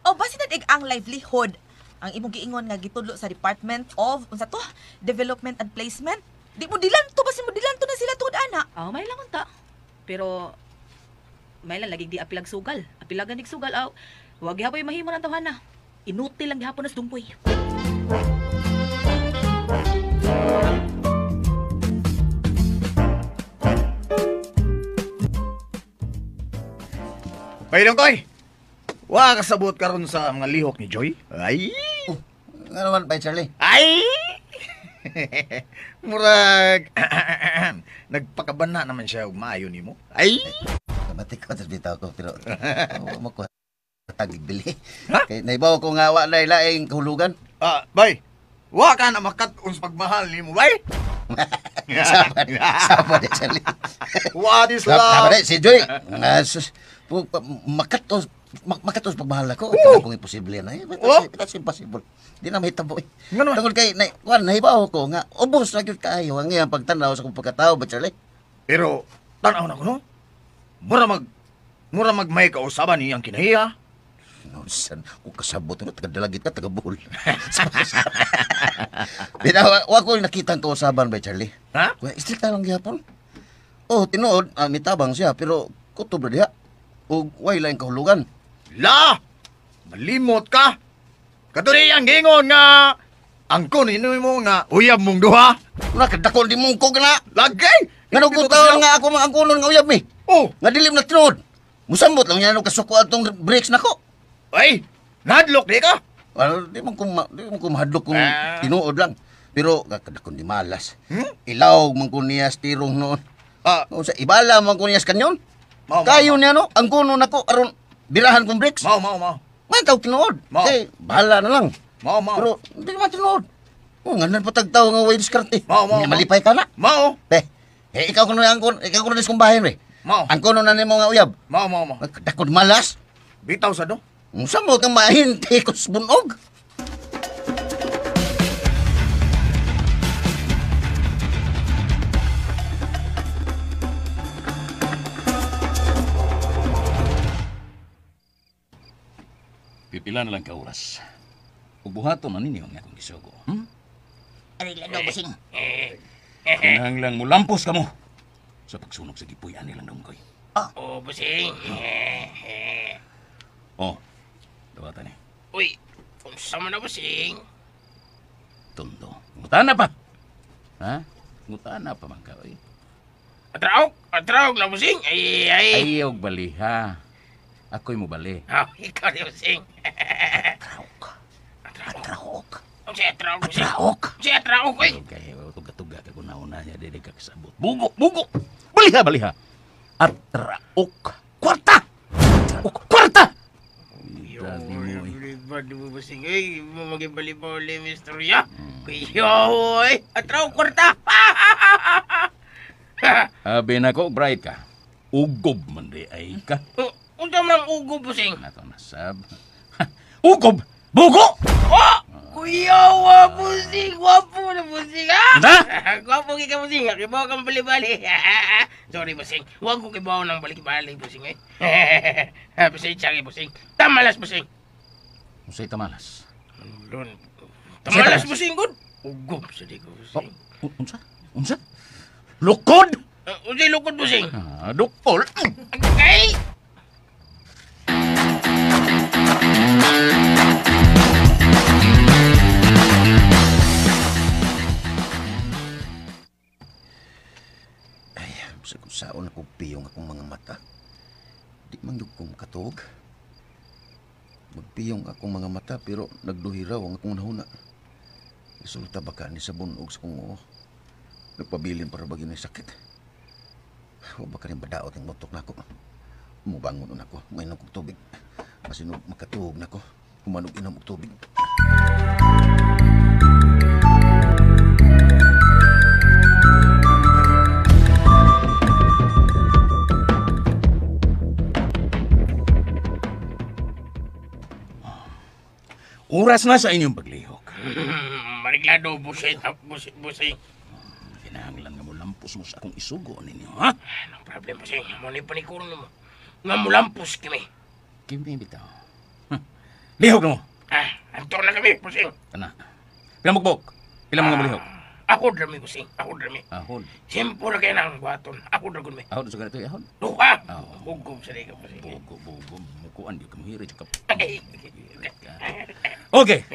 [SPEAKER 9] Oh, basi na ang livelihood. Ang imong giingon nga gitudlo sa Department of unsa to? Development and Placement. Di mo dilanto basi mo dilanto na sila tungod ana.
[SPEAKER 6] May lang unta. Pero may lang lagi di apilag sugal. Apilagan dig sugal aw. Wa gihapon mahimo ng tawhana. Inutil lang gihapon nas dungkoy.
[SPEAKER 2] Bay Dongkoy, wa kasabot karon sa mga lihok ni Joy. Ay!
[SPEAKER 12] Oh, nga naman, Bay Charlie?
[SPEAKER 2] Ay! Murag, nagpakabana naman siya og maayo nimo. Ay!
[SPEAKER 12] Kamati ko, tas bitaw ko, pero mo ko tagbili. Kay naibaw ko nga wa na ilaing kahulugan.
[SPEAKER 2] Bay, wa ka na makat-on sa pagmahal nimo, bay.
[SPEAKER 12] Sama de Charlie.
[SPEAKER 2] What is love?
[SPEAKER 12] Sama si Joy. Makatos pagmahal ako. Oh. Kung imposible na. That's impossible. Di na mahitabo eh. Tungod kay, nahibaw ko nga, ubos na gyud kaayo ang iyang pagtanaw sa kong pagkatao ba, Charlie?
[SPEAKER 2] Pero, tanaw na ko, no? Mura mag may kausaban niyang kinahiya.
[SPEAKER 12] No, san, kung kasabot mo, taga-dalagit ka, taga-buhol. Binawa, wa ko nakita ang kausaban ba, Charlie?
[SPEAKER 2] Ha?
[SPEAKER 12] Istrikta lang gihapon. Oh, tinuod, mitabang siya, pero kutob na diha. O way laing kahulugan.
[SPEAKER 2] La! Malimot ka! Katuri ang gingon nga angkon mo nga uyab mong duha.
[SPEAKER 12] Nakadakol di mong kog na.
[SPEAKER 2] Lagay!
[SPEAKER 12] Nga nagkutaon nga ako mga angkonon nga uyab mi.
[SPEAKER 2] Oh!
[SPEAKER 12] Nga dilim na tinuod. Musambot lang yan kasuko atong breaks nako.
[SPEAKER 2] Ay! Nadlok di ka?
[SPEAKER 12] Well, di man ko mahadlok kung tinuod lang. Pero kadakon di malas. Ilaw man ko niya tirong noon. Sa ibala man ko niya kanyon. Kayo niya no, ang kuno nako aron birahan kong breaks.
[SPEAKER 2] Mao.
[SPEAKER 12] Man tawag tinuod. Eh, bahala na lang.
[SPEAKER 2] Mao.
[SPEAKER 12] Pero hindi naman tinuod. Oh, nganan patagtaw nga way diskarte.
[SPEAKER 2] Mao.
[SPEAKER 12] Malipay ka na.
[SPEAKER 2] Mao.
[SPEAKER 12] Eh, ikaw kuno ang ikaw kuno diskumbahin we.
[SPEAKER 2] Mao.
[SPEAKER 12] Ang kuno na nimo nga uyab.
[SPEAKER 2] Mao.
[SPEAKER 12] Dakod malas.
[SPEAKER 2] Bitaw sa do.
[SPEAKER 12] Unsa mo kang mahinte kus bunog?
[SPEAKER 8] Pipila na lang ka oras. Ubuhaton na ninyo ang akong gisugo.
[SPEAKER 5] Aray lang daw, basing.
[SPEAKER 8] Kinahanglang mulampos ka mo sa pagsunog sa gipuy-an nilang dungkoy.
[SPEAKER 3] Oh, basing.
[SPEAKER 8] Oh, dawatan eh.
[SPEAKER 3] Uy, unsa man na, basing?
[SPEAKER 8] Tondo. Ngutana pa. Ha? Ngutana pa man ka, oy.
[SPEAKER 3] Atraok lang, basing. Ay.
[SPEAKER 8] Ayaw baliha. Ako'y mobali.
[SPEAKER 3] Oh, ikaw ni basing.
[SPEAKER 8] Atraok.
[SPEAKER 3] Unsa atraok, basing?
[SPEAKER 8] Atraok.
[SPEAKER 3] Unsa atraok, oy?
[SPEAKER 8] Okay, tuga-tuga ka kung nauna niya, dili ka kasabot. Bugo. Baliha. Atraok. Kwarta! Atraok. Kwarta!
[SPEAKER 3] Libad mo, basing. Ay, maging bali-bali, mistorya. Kuya, oy. Atraok, kwarta!
[SPEAKER 8] Abi na ko, bright ka. Ugob man di ay ka.
[SPEAKER 3] Unsa man ugob, busing?
[SPEAKER 8] Nato nasab. Ugob? Bugo!
[SPEAKER 3] Oh! Kuyawa, busing! Gwapo na, busing, ha?
[SPEAKER 8] Unsa?
[SPEAKER 3] Gwapo kay ka, busing. Kibaw kang bali-bali. Sorry, busing. Huwag ko kibaw ng balik-balik, busing, eh. Pasensya kay, busing. Tamalas, busing.
[SPEAKER 8] Unsay tamalas?
[SPEAKER 3] Doon. Tamalas, busing, good. Ugob sa di ko, busing.
[SPEAKER 8] Oh, unsa? Unsa? Lukod?
[SPEAKER 3] Unsay lukod, busing?
[SPEAKER 8] Ah, dukol.
[SPEAKER 3] Ay!
[SPEAKER 12] Sa kung saon ako piyong akong mga mata. Di man gyud ko makatuog. Magpiyong akong mga mata pero nagduhiraw ang akong nahuna. Resulta baka ni sa bunog sa kong oo. Nagpabilin para bagyo ni sakit. O baka rin badaot ang motok nako. Mubangon na ako. Mainom kong tubig. Masinog makatuog nako. Humanog inom og tubig.
[SPEAKER 8] Oras na sa inyong paglihok.
[SPEAKER 3] Mariglado, busing, busing, busing.
[SPEAKER 8] Kinahanglan nga mo lampos mo sa akong isugo ninyo, ha?
[SPEAKER 3] Anong problem, busing? Mo ni panikuro mo. Nga mo lampos kami.
[SPEAKER 8] Kimi bitaw. Lihok na mo.
[SPEAKER 3] Ah, antor na kami, busing.
[SPEAKER 8] Kana. Pila mugbok? Pila mga mulihok?
[SPEAKER 3] Ako drami, busing. Ako drami.
[SPEAKER 8] Ahod.
[SPEAKER 3] Simpo na kayo ng buhaton. Ako dragon mi.
[SPEAKER 8] Ahod sa ganito, ahod.
[SPEAKER 3] Duha. Bugog sa liga, busing.
[SPEAKER 8] Bugog, bugog. Mukuan, di ka muhiri. Okay.
[SPEAKER 3] Okay.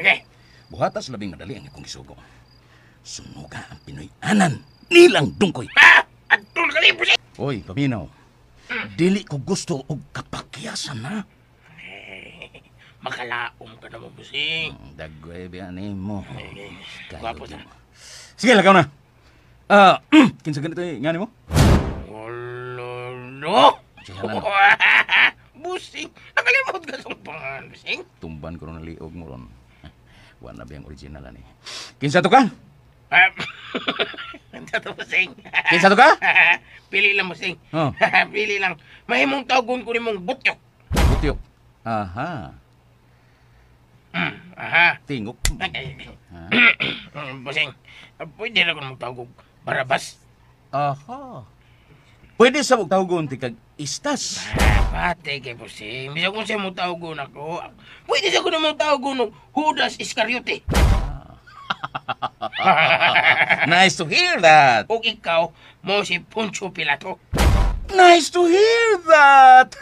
[SPEAKER 8] Buhatas labing madali ang akong isugo. Sunuga ang Pinoy-anan nilang dungkoy.
[SPEAKER 3] Ah! Adto na kali, busing!
[SPEAKER 8] Oy, paminaw. Dili ko gusto og kapakyasan, ha?
[SPEAKER 3] Makalaom ka na mo, busing.
[SPEAKER 8] Dagway biya ni mo.
[SPEAKER 3] Gwapo sa.
[SPEAKER 8] Sige, lagaw na. Kinsa ganito eh, nga ni mo?
[SPEAKER 3] Wala, no? Busing, nakalimot ka sa pangalan, busing.
[SPEAKER 8] Tumban ko ron liog mo ron. Wala na biyang original, ani. Kinsa to ka?
[SPEAKER 3] Kinsa to, busing?
[SPEAKER 8] Kinsa to ka?
[SPEAKER 3] Pili lang, busing.
[SPEAKER 8] Oh.
[SPEAKER 3] Pili lang. Mahimong tawagon ko ni mong butyok.
[SPEAKER 8] Butyok? Aha.
[SPEAKER 3] Aha.
[SPEAKER 8] Tingok.
[SPEAKER 3] Busing, pwede na kung magtawag og Barabas.
[SPEAKER 8] Aha. Pwede sa magtawagon ti kag istas.
[SPEAKER 3] Pate kay busing. Bisa kung siya mong tawagon ako. Pwede sa kung mong tawagon og Judas Iscariote.
[SPEAKER 8] Nice to hear that.
[SPEAKER 3] O ikaw, mo si Poncio Pilato.
[SPEAKER 8] Nice to hear that.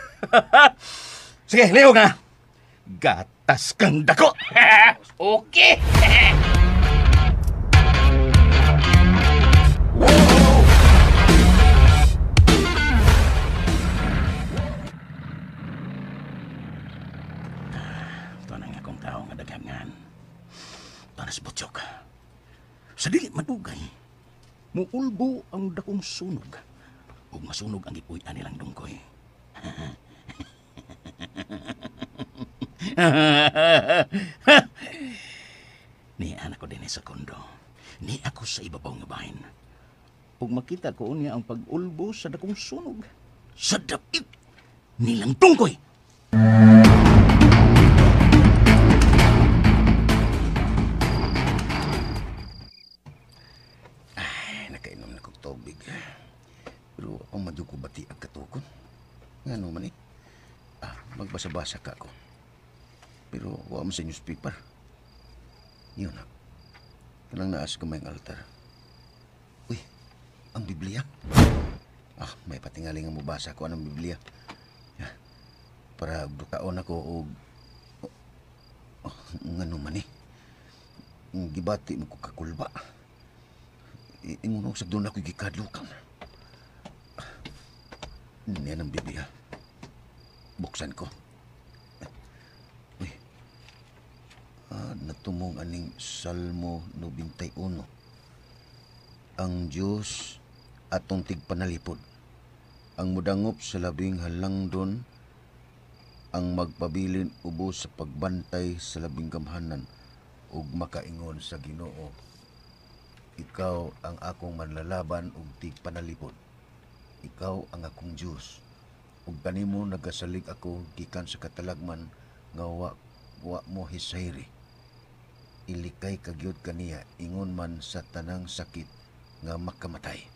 [SPEAKER 8] Sige, lihok na. Gatas kang dako.
[SPEAKER 3] Okay.
[SPEAKER 8] Ito na nga akong tao nga daghangan. Tanas Butchok. Sa dili madugay, muulbo ang dakong sunog. Ug masunog ang gipuy-an nilang dungkoy. Ni anak ko din sa kondo. Ni ako sa ibabaw nga bahin. Ug makita ko niya ang pag-ulbo sa dakong sunog. Sa dapit nilang tungkoy.
[SPEAKER 12] Ay, nakainom na kong tubig. Pero ako madyo ko bati ang katukon. Nga naman eh. Ah, magbasa-basa ka ako. Pero wa mo sa newspaper. Yun na. Kanang naas ko may altar. Uy, ang Biblia. Ah, may patingali nga mubasa ko anong Biblia. Para dukaon ako og oh, ngano man eh. Gibati mo ko kakulba. Ingon sa doon ako gikadlukan. Niyan ang Biblia. Buksan ko. Uy. Ah, natumong aning Salmo 91. Ang Diyos atong tigpanalipod. Ang mudangop sa labing halangdon, ang magpabilin ubos sa pagbantay sa labing gamhanan ug makaingon sa Ginoo. Ikaw ang akong manlalaban ug tigpanalipod. Ikaw ang akong Diyos.
[SPEAKER 13] Ug kanimo nagasalig ako gikan sa katalagman nga wa mo hisayri. Ilikay ka gyud kaniya ingon man sa tanang sakit nga makamatay.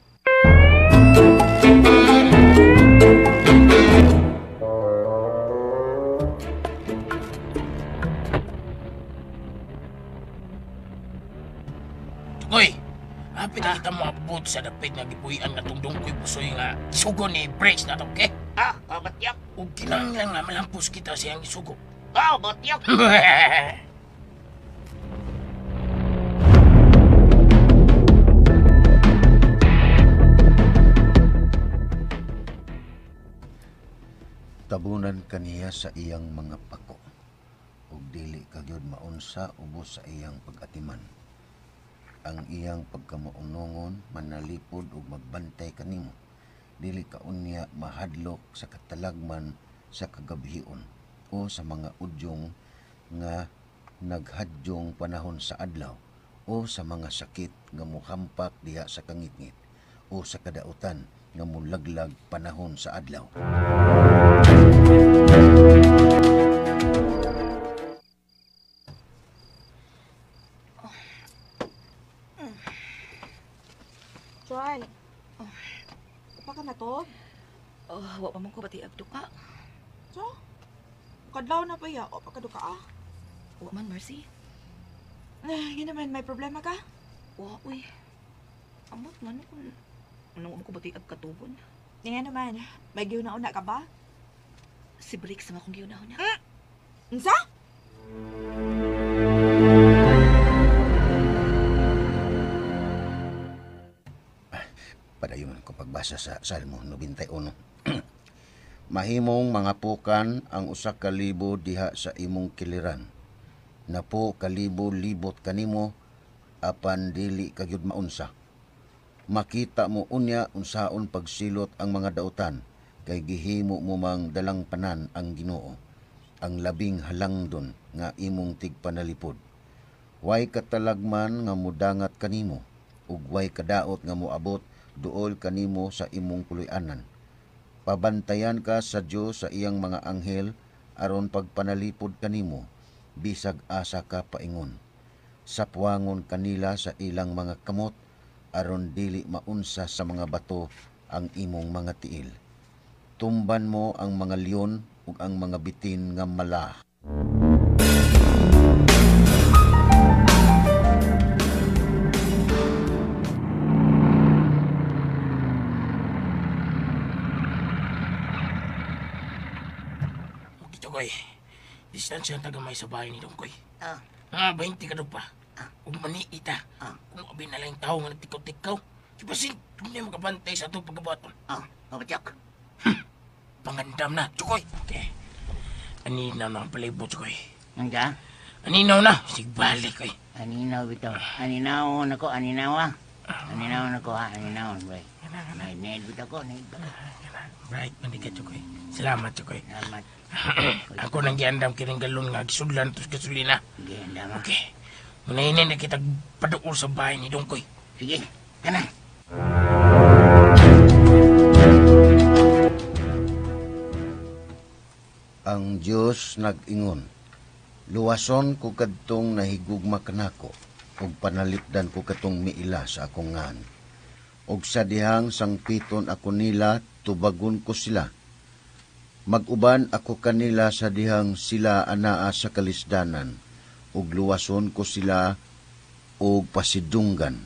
[SPEAKER 3] Tukoy, hapit na kita maabot sa dapit nga gipuy-an nga Dungkoy Pusoy nga isugo ni Briggs na to, okay?
[SPEAKER 5] Ah, batyok.
[SPEAKER 3] Ug kinahanglan nga malampos kita siyang isugo.
[SPEAKER 5] Ah, batyok.
[SPEAKER 13] Tabunan kaniya sa iyang mga pako ug dili ka gyud maunsa ubos sa iyang pag-atiman. Ang iyang pagkamaunongon manalipod ug magbantay kanimo. Dili ka unya mahadlok sa katalagman sa kagabhion o sa mga udyong nga naghadyong panahon sa adlaw o sa mga sakit nga muhampak diha sa kangitngit o sa kadautan nga mulaglag panahon sa adlaw.
[SPEAKER 9] Joy, pa ka na to?
[SPEAKER 6] Oh, wa pa man ko bati duka.
[SPEAKER 9] So? Kadlaw na pa ya, o pa ka duka ah?
[SPEAKER 6] Wa man, Mercy.
[SPEAKER 9] Ay, yun naman, may problema ka?
[SPEAKER 6] Wa, uy. Amot nga no kung ano mo ko bati katugon.
[SPEAKER 9] Nga naman, may giuna-una ka ba?
[SPEAKER 6] Si Briggs nga akong giuna-una.
[SPEAKER 9] Unsa?
[SPEAKER 13] Padayon ko pagbasa sa Salmo 91. Mahimong mga pukan ang 1,000 diha sa imong kiliran. Napo kalibo libot kanimo apan dili ka gyud maunsa. Makita mo unya unsaon pagsilot ang mga dautan kay gihimo mo mang dalangpanan ang Ginoo, ang labing halangdon nga imong tigpanalipod. Way katalagman nga mudangat kanimo ug way kadaot nga moabot duol kanimo sa imong puloy-anan. Pabantayan ka sa Dios sa iyang mga anghel aron pagpanalipod kanimo bisag asa ka paingon. Sapwangon kanila sa ilang mga kamot aron dili maunsa sa mga bato ang imong mga tiil. Tumban mo ang mga leon ug ang mga bitin nga mala.
[SPEAKER 3] Tukoy, distansya ang tagamay sa bahay ni Dungkoy. Ah. 20 ka pa. Ug maniita. Kung abi na lang tao nga nagtikaw-tikaw, kibasin, kung na makabantay sa itong pagkabaton.
[SPEAKER 5] Mabatyak.
[SPEAKER 3] Pangandam na, Tukoy. Okay. Aninaw na ang palibot, Tukoy.
[SPEAKER 5] Ang ka?
[SPEAKER 3] Aninaw na. Sigbalik, oy.
[SPEAKER 5] Aninaw, bitaw. Aninaw na ko, aninaw, ah. Aninaw na ko, ha. Aninaw, boy. Naid bitaw ko, naid ba.
[SPEAKER 3] Right, manika, Tukoy. Salamat, Tukoy.
[SPEAKER 5] Salamat.
[SPEAKER 3] Ako nang giandam kining galon nga gisudlan tos gasolina.
[SPEAKER 5] Giandam.
[SPEAKER 3] Okay. Munainin na kitag paduol sa bahay ni Dungkoy.
[SPEAKER 5] Sige, kana.
[SPEAKER 13] Ang Dios nag-ingon, luwason ko kadtong nahigugma kanako ug panalipdan ko katong miila sa akong ngan. Ug sa dihang sangpiton ako nila, tubagon ko sila. Mag-uban ako kanila sa dihang sila anaa sa kalisdanan, ug luwason ko sila og pasidunggan.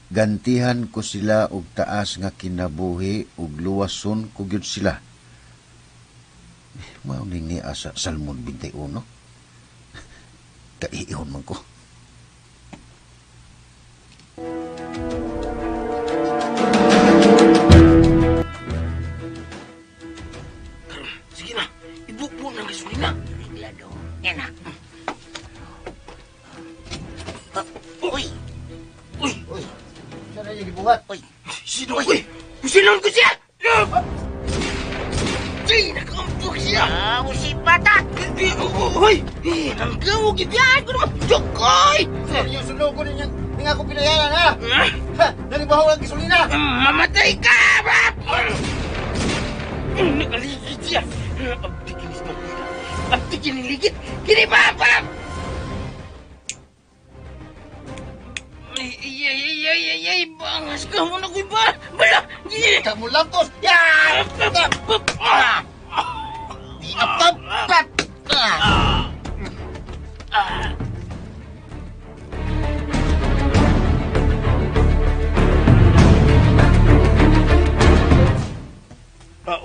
[SPEAKER 13] Gantihan ko sila og taas nga kinabuhi, ug luwason ko gyud sila. Mao ni niya sa Salmo 21. Kaiihon man ko.
[SPEAKER 3] Sige na, ibukbo ng gasolina.
[SPEAKER 5] Reglado. Yan na. Uy!
[SPEAKER 3] Uy!
[SPEAKER 12] Uy! Saan na niya gibuhat?
[SPEAKER 5] Uy!
[SPEAKER 3] Sino? Uy! Sinon ko siya! Ay! Nakampok siya!
[SPEAKER 5] Ah, usipata!
[SPEAKER 3] Uy! Hanggang mo gibiyaan ko naman! Jokoy!
[SPEAKER 12] Yung sunog ko ninyo, hindi nga ako pinayaran, ha? Ha! Nalibaho ang gasolina!
[SPEAKER 3] Mamatay ka! Nakaligid siya. Abdi kinis na kuya. Abdi kiniligid. Kini pa, pa! Ay, ay, ay, ay, ay, ay, bangas ka mo na kuya ba? Bala!
[SPEAKER 12] Kamu lampos! Ya! Di apa?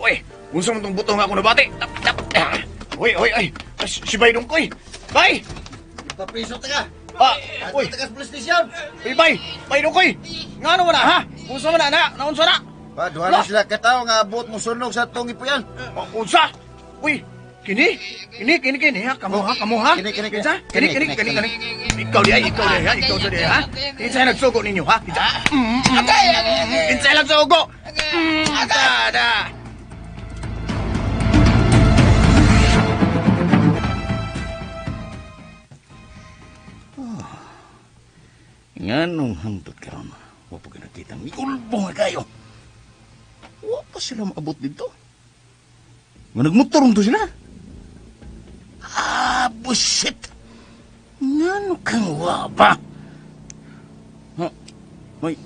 [SPEAKER 2] Uy, unsa man tong buto nga ako nabati? Uy, uy, ay, si Bay Dungkoy. Bay!
[SPEAKER 12] Papriso ta ka.
[SPEAKER 2] Uy,
[SPEAKER 12] taga sa police station.
[SPEAKER 2] Uy, Bay, Bay Dungkoy. Ngano man na ha? Unsa man na na? Naunsa na?
[SPEAKER 13] Pa, duha na sila katawo nga abot mo sunog sa atong ipuyan.
[SPEAKER 2] Unsa? Uy, kini? Kini, kini, kini ha? Kamo ha? Kamo ha?
[SPEAKER 13] Kini, kini, kini.
[SPEAKER 2] Kini, kini, kini, kini. Ikaw di ay, ikaw di ha? Ikaw di ha? Kinsa nagsugo ninyo ha? Kinsa? Kinsa nagsugo? Da, da.
[SPEAKER 8] Nganong hangtod karon, wa pa nakita miulbo nga kayo. Wa pa sila maabot dito. Nga nagmotor to sila. Ah, bullshit. Ngano kang wa pa? Ha? May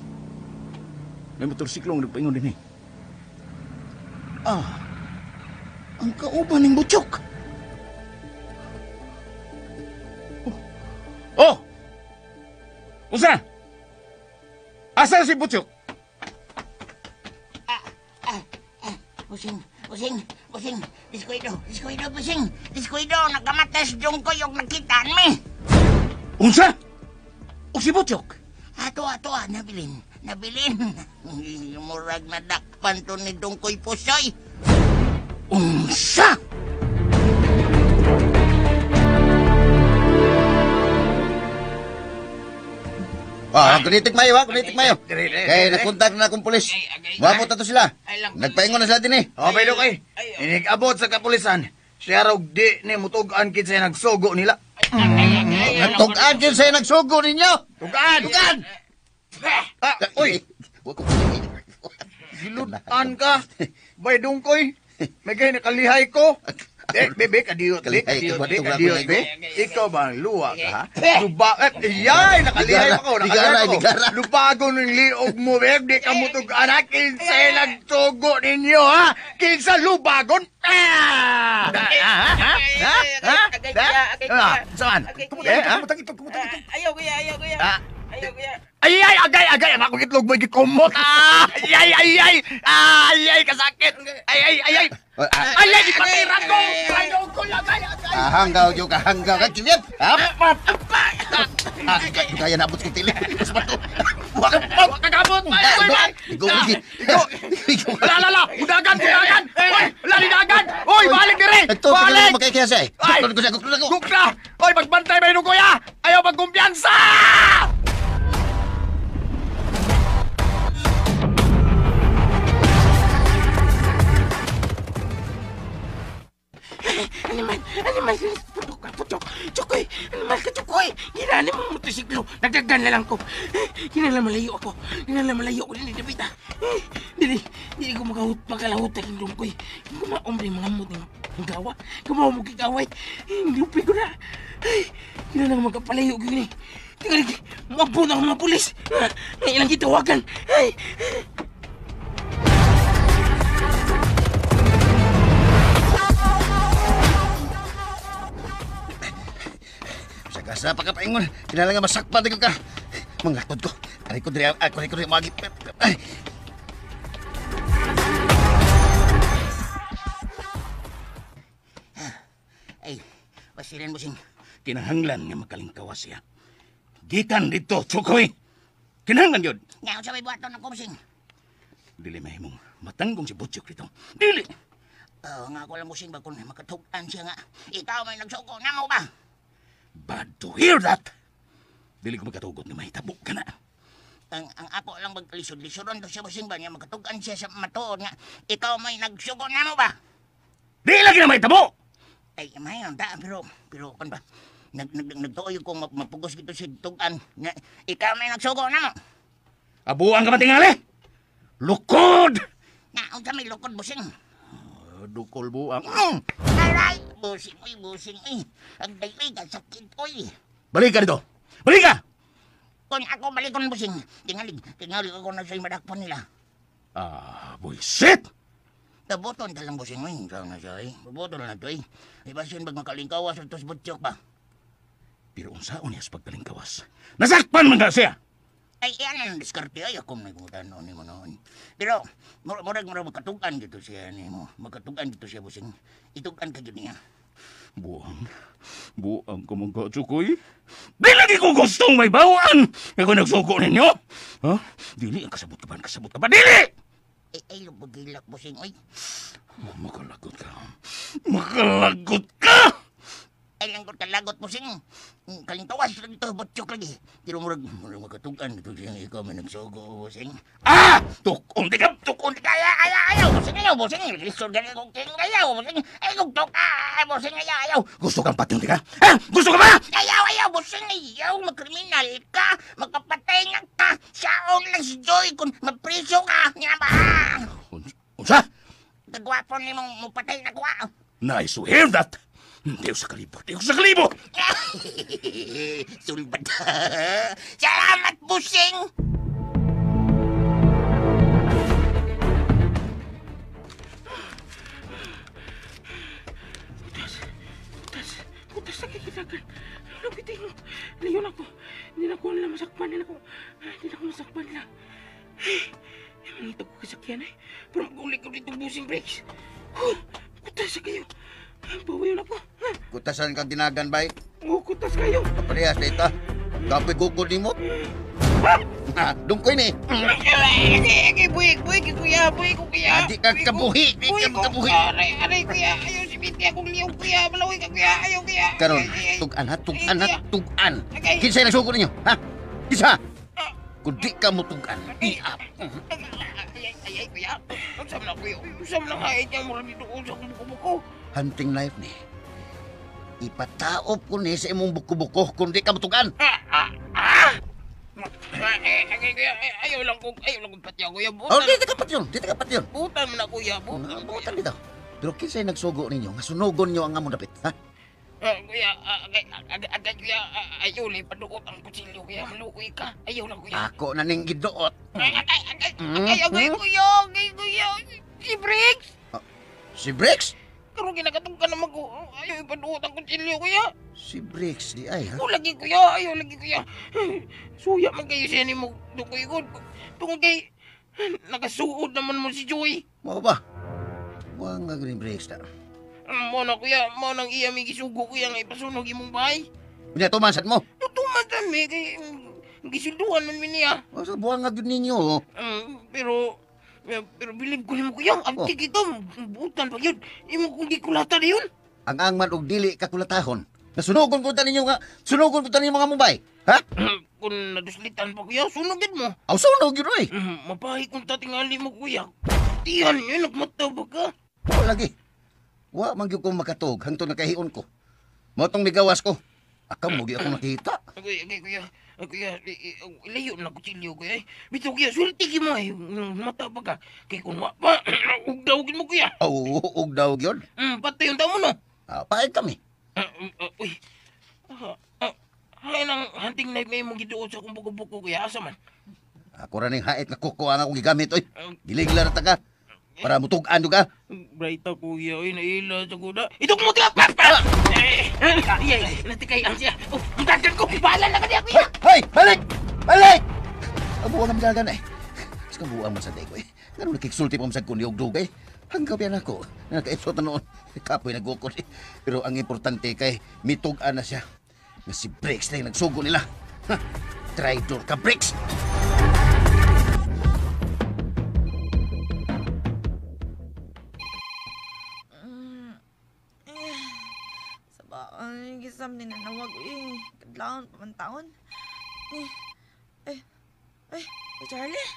[SPEAKER 8] motorsiklo ang nagpaingon din eh. Ah, ang kauban ng Butchok. Oh! Unsa? Asa si Butchok?
[SPEAKER 5] Busing, busing, busing. Diskuido, diskuido, busing. Diskuido, nagkamates Dungkoy og nakitaan mi.
[SPEAKER 8] Unsa? O si Butchok?
[SPEAKER 5] Ato, ato, nabilin, nabilin. Murag nadakpan to ni Dungkoy Pusoy.
[SPEAKER 8] Unsa?
[SPEAKER 12] Ah, kunitik mayo ha, kunitik mayo. Kay nakontak na akong pulis. Wabot na to sila. Nagpaingon na sila din eh.
[SPEAKER 2] Oh, bay Dungkoy. Inikabot sa kapulisan. Siya raw di ni mutug-an kinsa nagsugo nila.
[SPEAKER 12] Tug-an kinsa nagsugo ninyo?
[SPEAKER 2] Tug-an!
[SPEAKER 12] Tug-an!
[SPEAKER 2] Ah, uy! Gilutan ka. Bay Dungkoy. May kay nakalihay ko. Bebe, kadiyot, be, kadiyot, be, kadiyot, be. Ikaw ba ang luwa ka, ha? Luba, iyay, nakalihay pa ko, nakalihay pa ko. Lubago ng liog mo, be, di ka mutug anak, kinsa nagtugo ninyo, ha? Kinsa lubagon? Ah! Ha? Ha? Ha? Ha? Saan?
[SPEAKER 3] Ayaw, kuya, ayaw, kuya. Ayaw, kuya.
[SPEAKER 2] Ay, ay, agay, agay, ang akong itlog mo, gikumot. Ay, ay, ay, ay, ay, ay, kasakit. Ay, ay, ay, ay. Ay, ay, ipatiran ko. Ay, ko, agay, agay.
[SPEAKER 12] Ahanggaw, jo, kahanggaw. Kaya, apat. Kaya naabot kong tili. Mas bato.
[SPEAKER 2] Wag kagabot.
[SPEAKER 12] Igo, igo.
[SPEAKER 2] Wala, wala, udagan, udagan. Uy, wala, udagan. Uy, balik dire. Balik.
[SPEAKER 12] Magkikiyasa eh.
[SPEAKER 2] Ay, gukla. Uy, magbantay ba yun, kuya? Ayaw magkumpiyansa!
[SPEAKER 3] Animal, animal, putok ka, putok. Tsukoy, animal ka, tsukoy. Ginali mo motosiklo. Nagdagan na lang ko. Ginala malayo ako. Ginala malayo ako. Dili, David, ah. Dili, dili ko makalahot ang Dungkoy. Kumaombre mga mut ng gawa. Kumaw mo kikaway. Lupi ko na. Ginala nga magkapalayo gini. Tingnan, muabot ang mga pulis. Ngayon lang gitawagan. Ay.
[SPEAKER 12] Sa pagkapaingon, kinahanglan nga masakpan ko ka. Mangatod ko. Aray ko diri, ako diri magi. Ay.
[SPEAKER 5] Ay, basilan mo sing.
[SPEAKER 8] Kinahanglan nga makalingkawas siya. Gikan dito, Tsukoy. Kinahanglan yun.
[SPEAKER 5] Nga, sa may buhaton ako, Busing.
[SPEAKER 8] Dili mahimong matanggong si Butchok dito. Dili!
[SPEAKER 5] Nga ako lang, Busing, ba kung makatug-an siya nga. Ikaw may nagsuko na mo ba?
[SPEAKER 8] Bad to hear that! Dili ko magkatugot nga mahitabo ka na.
[SPEAKER 5] Ang ako lang magkalisod-lisodon to siya, Busing, ba niya makatug-an siya sa matuod nga. Ikaw may nagsuko na mo ba?
[SPEAKER 8] Di lagi na mahitabo!
[SPEAKER 5] Ay, mayon, ta, pero, kan ba? Nagtuoy kong mapugos gito si tugan. Ikaw may nagsugo na mo.
[SPEAKER 8] Abuang ka matingali! Lukod!
[SPEAKER 5] Nga, unsa may lukod, Busing?
[SPEAKER 8] Dukol buang.
[SPEAKER 5] Aray! Busing, uy, busing, uy. Ang dayay, kasakit, uy.
[SPEAKER 8] Balik ka dito! Balik ka!
[SPEAKER 5] Kung ako balikon, busing, tingalig ako na sa'yo madakpan nila.
[SPEAKER 8] Ah, buisit!
[SPEAKER 5] Taboton ka lang, busing, uy. Ikaw na siya, eh. Boboton na to, eh. Ibasin bag makalingkawas at tos butsyok ba?
[SPEAKER 8] Pero unsaon niya sa pagkalingkawas? Nasakpan man ka siya!
[SPEAKER 5] Ay, yan ang diskarte. Ay, ako may kumutan noon mo noon. Pero, murag magkatugan dito siya ni mo. Magkatugan dito siya, busing. Itugan ka yun niya.
[SPEAKER 8] Buang ko mong katsukoy. Di lagi ko gustong may bawaan! Ako nagsuko ninyo! Ha? Dili, ang kasabot ka ba? Ang kasabot ka ba? Dili!
[SPEAKER 5] Ay, lubagilak, busing. Oy.
[SPEAKER 8] Makalagot ka. Makalagot ka!
[SPEAKER 5] Ay, langgot ka lagot, busing. Kalingkawas lagi ito, butsyok lagi. Pero murag magkatugan dito siya. Ikaw may nagsugo, busing.
[SPEAKER 8] Ah! Tukon di ka!
[SPEAKER 5] Tukon di ka! Ayaw, busing, ayaw, busing. Lisod gani kong king, ayaw, busing. Ay, kung tuk, busing, ayaw, ayaw.
[SPEAKER 8] Gusto kang patyon di ka? Ha? Gusto ka ba?
[SPEAKER 5] Ayaw, ayaw, busing, ayaw. Magkriminal ka. Magpapatay nga ka. Siyaon lang si Joy kung mapriso ka. Nga ba?
[SPEAKER 8] Unsa?
[SPEAKER 5] Kagwapo ni mong mupatay na kuha.
[SPEAKER 8] Nice to hear that. Hindi ko sa kalibo. Hindi ko sa kalibo!
[SPEAKER 5] Sulbad. Salamat, busing!
[SPEAKER 3] Kutas na kikitagan. Lupitin mo. Layon ako. Hindi na ko nila masakpan nila ko. Hindi na ko masakpan nila. Ay, mangita ko kasakyan eh. Pero mag-ulit ko dito busing brakes. Kutas na kayo. Bawayon ako.
[SPEAKER 12] Kutasan kang dinagan, bay?
[SPEAKER 3] Oo, kutas kayo.
[SPEAKER 12] Parehas dito. Kapoy gukod ni mo. Ha? Dungkoy ni.
[SPEAKER 3] Ay, buhig, kuya. Buhig ko, kuya.
[SPEAKER 12] Di ka kabuhi. Di ka kabuhi.
[SPEAKER 3] Aray, kuya. Ayaw, si Binti akong liyaw, kuya. Malaway ka, kuya. Ayaw, kuya.
[SPEAKER 12] Karon, tugan ha, tugan ha, tugan. Kinsay nagsugo ninyo, ha? Kinsa? Kung di ka mo tugan, iap.
[SPEAKER 3] Ay, kuya. Usam na, kuya. Usam na nga. Ay, mura dito. Usam buko-buko.
[SPEAKER 12] Hunting knife ni. Ipataop ko ni sa imong buko-buko kung di ka mutugan.
[SPEAKER 3] Ayaw lang kong patya, kuya.
[SPEAKER 12] Oh, di ka patyon. Di ka patyon.
[SPEAKER 3] Butan mo na, kuya.
[SPEAKER 12] Butan dito. Pero kinsay nagsugo ninyo, nga sunugon nyo ang among dapit, ha?
[SPEAKER 3] Kuya, agad, kuya, ayaw lang ipaduot ang kutsilyo, kuya. Malukoy ka. Ayaw lang, kuya.
[SPEAKER 12] Ako na ning giduot.
[SPEAKER 3] Ay, kuya, kuya. Si Briggs.
[SPEAKER 12] Si Briggs?
[SPEAKER 3] Pero ginakatong ka naman ko. Ayaw ipaduot ang kutsilyo, kuya.
[SPEAKER 12] Si Briggs, di ay, ha?
[SPEAKER 3] O, lagi, kuya. Ayaw, lagi, kuya. Suya man kayo siya ni mo, dukoy ko. Tungkol kay, nakasuod naman mo si Joy.
[SPEAKER 12] Mao ba? Buwang nga ni Briggs na.
[SPEAKER 3] Mo na, kuya. Mo nang iya may gisugo, kuya, nga ipasunog imong bahay.
[SPEAKER 12] Unya, tumansad mo?
[SPEAKER 3] Tumansad, may. Kay, gisulduhan man mi niya.
[SPEAKER 12] O, so, buwang nga yun ninyo, oh.
[SPEAKER 3] Pero bilib ko nimo kuya, ang tig ito, butan pa yun. Imo kung di kulata na yun.
[SPEAKER 12] Ang angman og dili kakulatahon. Nasunugon ko ta ninyo nga, sunugon ko ta ninyo mga Mumbai. Ha?
[SPEAKER 3] Kung naduslitan pa kuya, sunugin mo.
[SPEAKER 12] Aw, sunog yun, oy.
[SPEAKER 3] Mapahi kung tatingali mo kuya. Tiyan yun, nagmata ba ka?
[SPEAKER 12] O, lagi. Wa man gyud ko makatug hangtod nakahion ko. Mao tong migawas ko. Akam mo gyud ako nakita.
[SPEAKER 3] Kuya, kuya, ilayo na kutsilyo kuya. Bito kuya, swerte mo ay. Mata pa ka. Kaya kung wa pa, ugdawgin mo kuya.
[SPEAKER 12] Oo, ugdawg yun.
[SPEAKER 3] Patay yung tao mo no?
[SPEAKER 12] Paay kami.
[SPEAKER 3] Uy, hay nang hunting knife ngayon mong giduot sa akong buko-buko kuya. Asa man?
[SPEAKER 12] Ako rin yung hait na kuko ang akong gigamit. Uy, giligla na ta ka. Para mutug-an ka.
[SPEAKER 3] Brighta kuya, uy, naila sa kuda. Itok mo ka! Papa! Ay, natikay ang siya. Oh, mutagan ko! Bahala na ka niya, kuya!
[SPEAKER 12] Hey! Balik! Balik! Ang buwang ang dagan eh. Mas kang buwang man sa day ko eh. Ganun nakiksulti pa masag ko niyog dugay. Hanggang yan ako. Nakaisot na noon. Kapoy nagukod eh. Pero ang importante kay mitug-an na siya. Na si Briggs na yung nagsugo nila. Ha! Traitor ka, Briggs!
[SPEAKER 9] Ay, gisam ni nanawag, eh. Kadlaon, pamantaon. Eh, Charlie?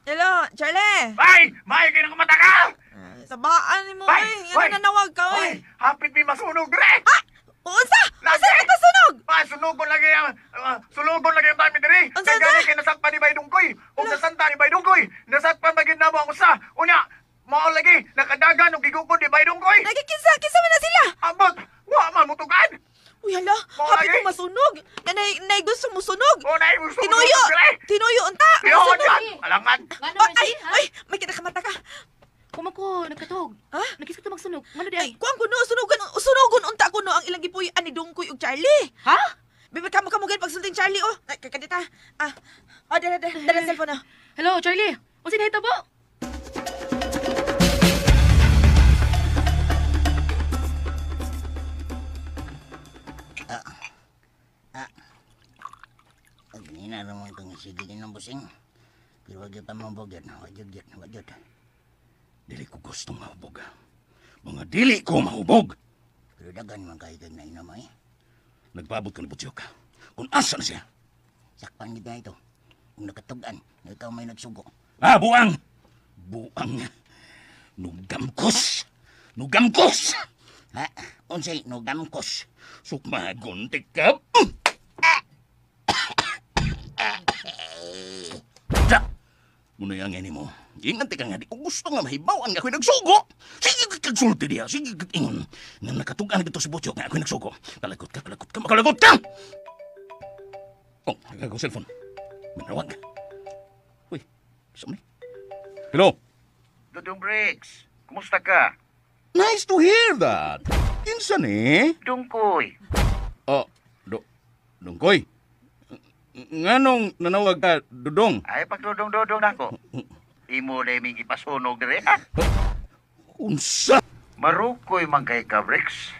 [SPEAKER 9] Hello, Charlie!
[SPEAKER 7] Bay! May kayo nang kumata ka!
[SPEAKER 9] Sabaan ni mo, eh. Ano nanawag ka, eh?
[SPEAKER 7] Hapit may masunog, re!
[SPEAKER 9] Ha? Unsa? Unsa may masunog?
[SPEAKER 7] Ah, sunugon lagi ang, sunugon lagi ang dami diri.
[SPEAKER 9] Unsa,
[SPEAKER 7] Kay gani kay nasakpan ni Bay Dungkoy. Ug nasanta ni Bay Dungkoy. Nasakpan magid namo ang usa. Unya, mao lagi nakadagan og gigugo Bay Dungkoy.
[SPEAKER 9] Lagi kinsa, kinsa man na sila?
[SPEAKER 7] Ambot, wa man mo tugan.
[SPEAKER 9] Uy, hala, hapit ko masunog. Na nay gusto mo sunog.
[SPEAKER 7] Oh, nay gusto mo
[SPEAKER 9] Tinuyo, tinuyo unta.
[SPEAKER 7] Yo, dyan, alangan.
[SPEAKER 9] Ay, ay, may kinakamata ka.
[SPEAKER 6] Kuma ko, nagkatog.
[SPEAKER 9] Ha?
[SPEAKER 6] Nagkis ka magsunog. Ngano di ay?
[SPEAKER 9] Kuang kuno, sunugon unta kuno ang ilang gipuy-an ni Dungkoy ug Charlie.
[SPEAKER 6] Ha?
[SPEAKER 9] Bebe, kamo kamo gani pagsulting Charlie, oh. Ay, kakadita. Ah, oh, dara, dara, dara cellphone, oh.
[SPEAKER 6] Hello, Charlie. Unsa nahitabo?
[SPEAKER 5] Ganina naman kang sige ng busing. Pero wag pa mabog yan. Wag yun, wag yun.
[SPEAKER 8] Dili ko gustong mahubog. Mga dili ko mahubog.
[SPEAKER 5] Pero dagan man kayo kag nainom ay.
[SPEAKER 8] Nagpaabot ko ni Butyoka. Kung asa na siya.
[SPEAKER 5] Sakpan gid na ito. Kung nakatugan, na ikaw may nagsugo.
[SPEAKER 8] Ah, buang! Buang! Nugamkos! Nugamkos!
[SPEAKER 5] Ha? Unsay nugamkos?
[SPEAKER 8] Sukmagon ka! Da! Muna yung ini mo. Ingat ka nga, di ko gusto nga mahibawan nga ako'y nagsugo. Sige kagsulti diya, sige ingon. Nga nakatugan na dito si Butyo nga ako'y nagsugo. Kalagot ka, kalagot ka, makalagot ka! Oh, nagagaw cellphone. Manawag. Uy, saan ni? Hello?
[SPEAKER 7] Dudong Briggs, kumusta ka?
[SPEAKER 8] Nice to hear that. Kinsa ni?
[SPEAKER 7] Dungkoy.
[SPEAKER 8] Oh, Dungkoy? Nganong nanawag ka, Dudong?
[SPEAKER 7] Ay, pagdudong-dudong na ako. Imo na iming ipasunog dire, ha?
[SPEAKER 8] Unsa?
[SPEAKER 7] Marukoy man kay ka, Briggs.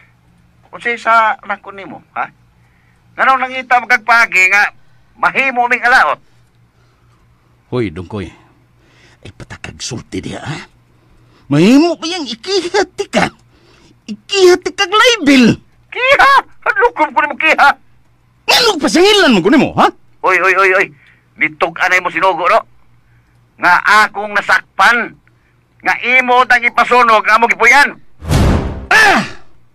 [SPEAKER 7] Unsay sa nako nimo, ha? Nganong nangita magkagpagi nga mahimo ming alaot?
[SPEAKER 8] Hoy, Dungkoy. Ay, patakag sulti diha, ha? Mahimo pa yang ikihati ka. Ikihati kag label.
[SPEAKER 7] Kiha? Hadlukom ko nimo kiha.
[SPEAKER 8] Nganong pasangilan mo ko nimo, ha?
[SPEAKER 7] Oy, oy, oy, oy. Nitug-anay mo sinugo, no? Nga akong nasakpan. Nga imo tang ipasunog nga mo gipuyan.
[SPEAKER 8] Ah!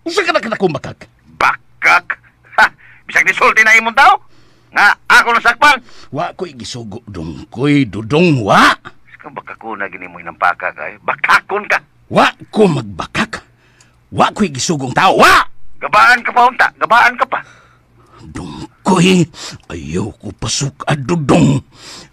[SPEAKER 8] Usa ka na kanakong bakak?
[SPEAKER 7] Bakak? Ha! Bisag nisulti na imong tao? Nga akong nasakpan.
[SPEAKER 8] Wa ko'y gisugo, Dungkoy, Dudong, wa!
[SPEAKER 7] Kang bakakon na gini mo inampaka ka, eh. Bakakon ka!
[SPEAKER 8] Wa ko magbakak. Wa ko'y gisugong tao, wa!
[SPEAKER 7] Gabaan ka pa, unta. Gabaan ka pa.
[SPEAKER 8] Dungkoy, ayaw ko pasuk at Dudong.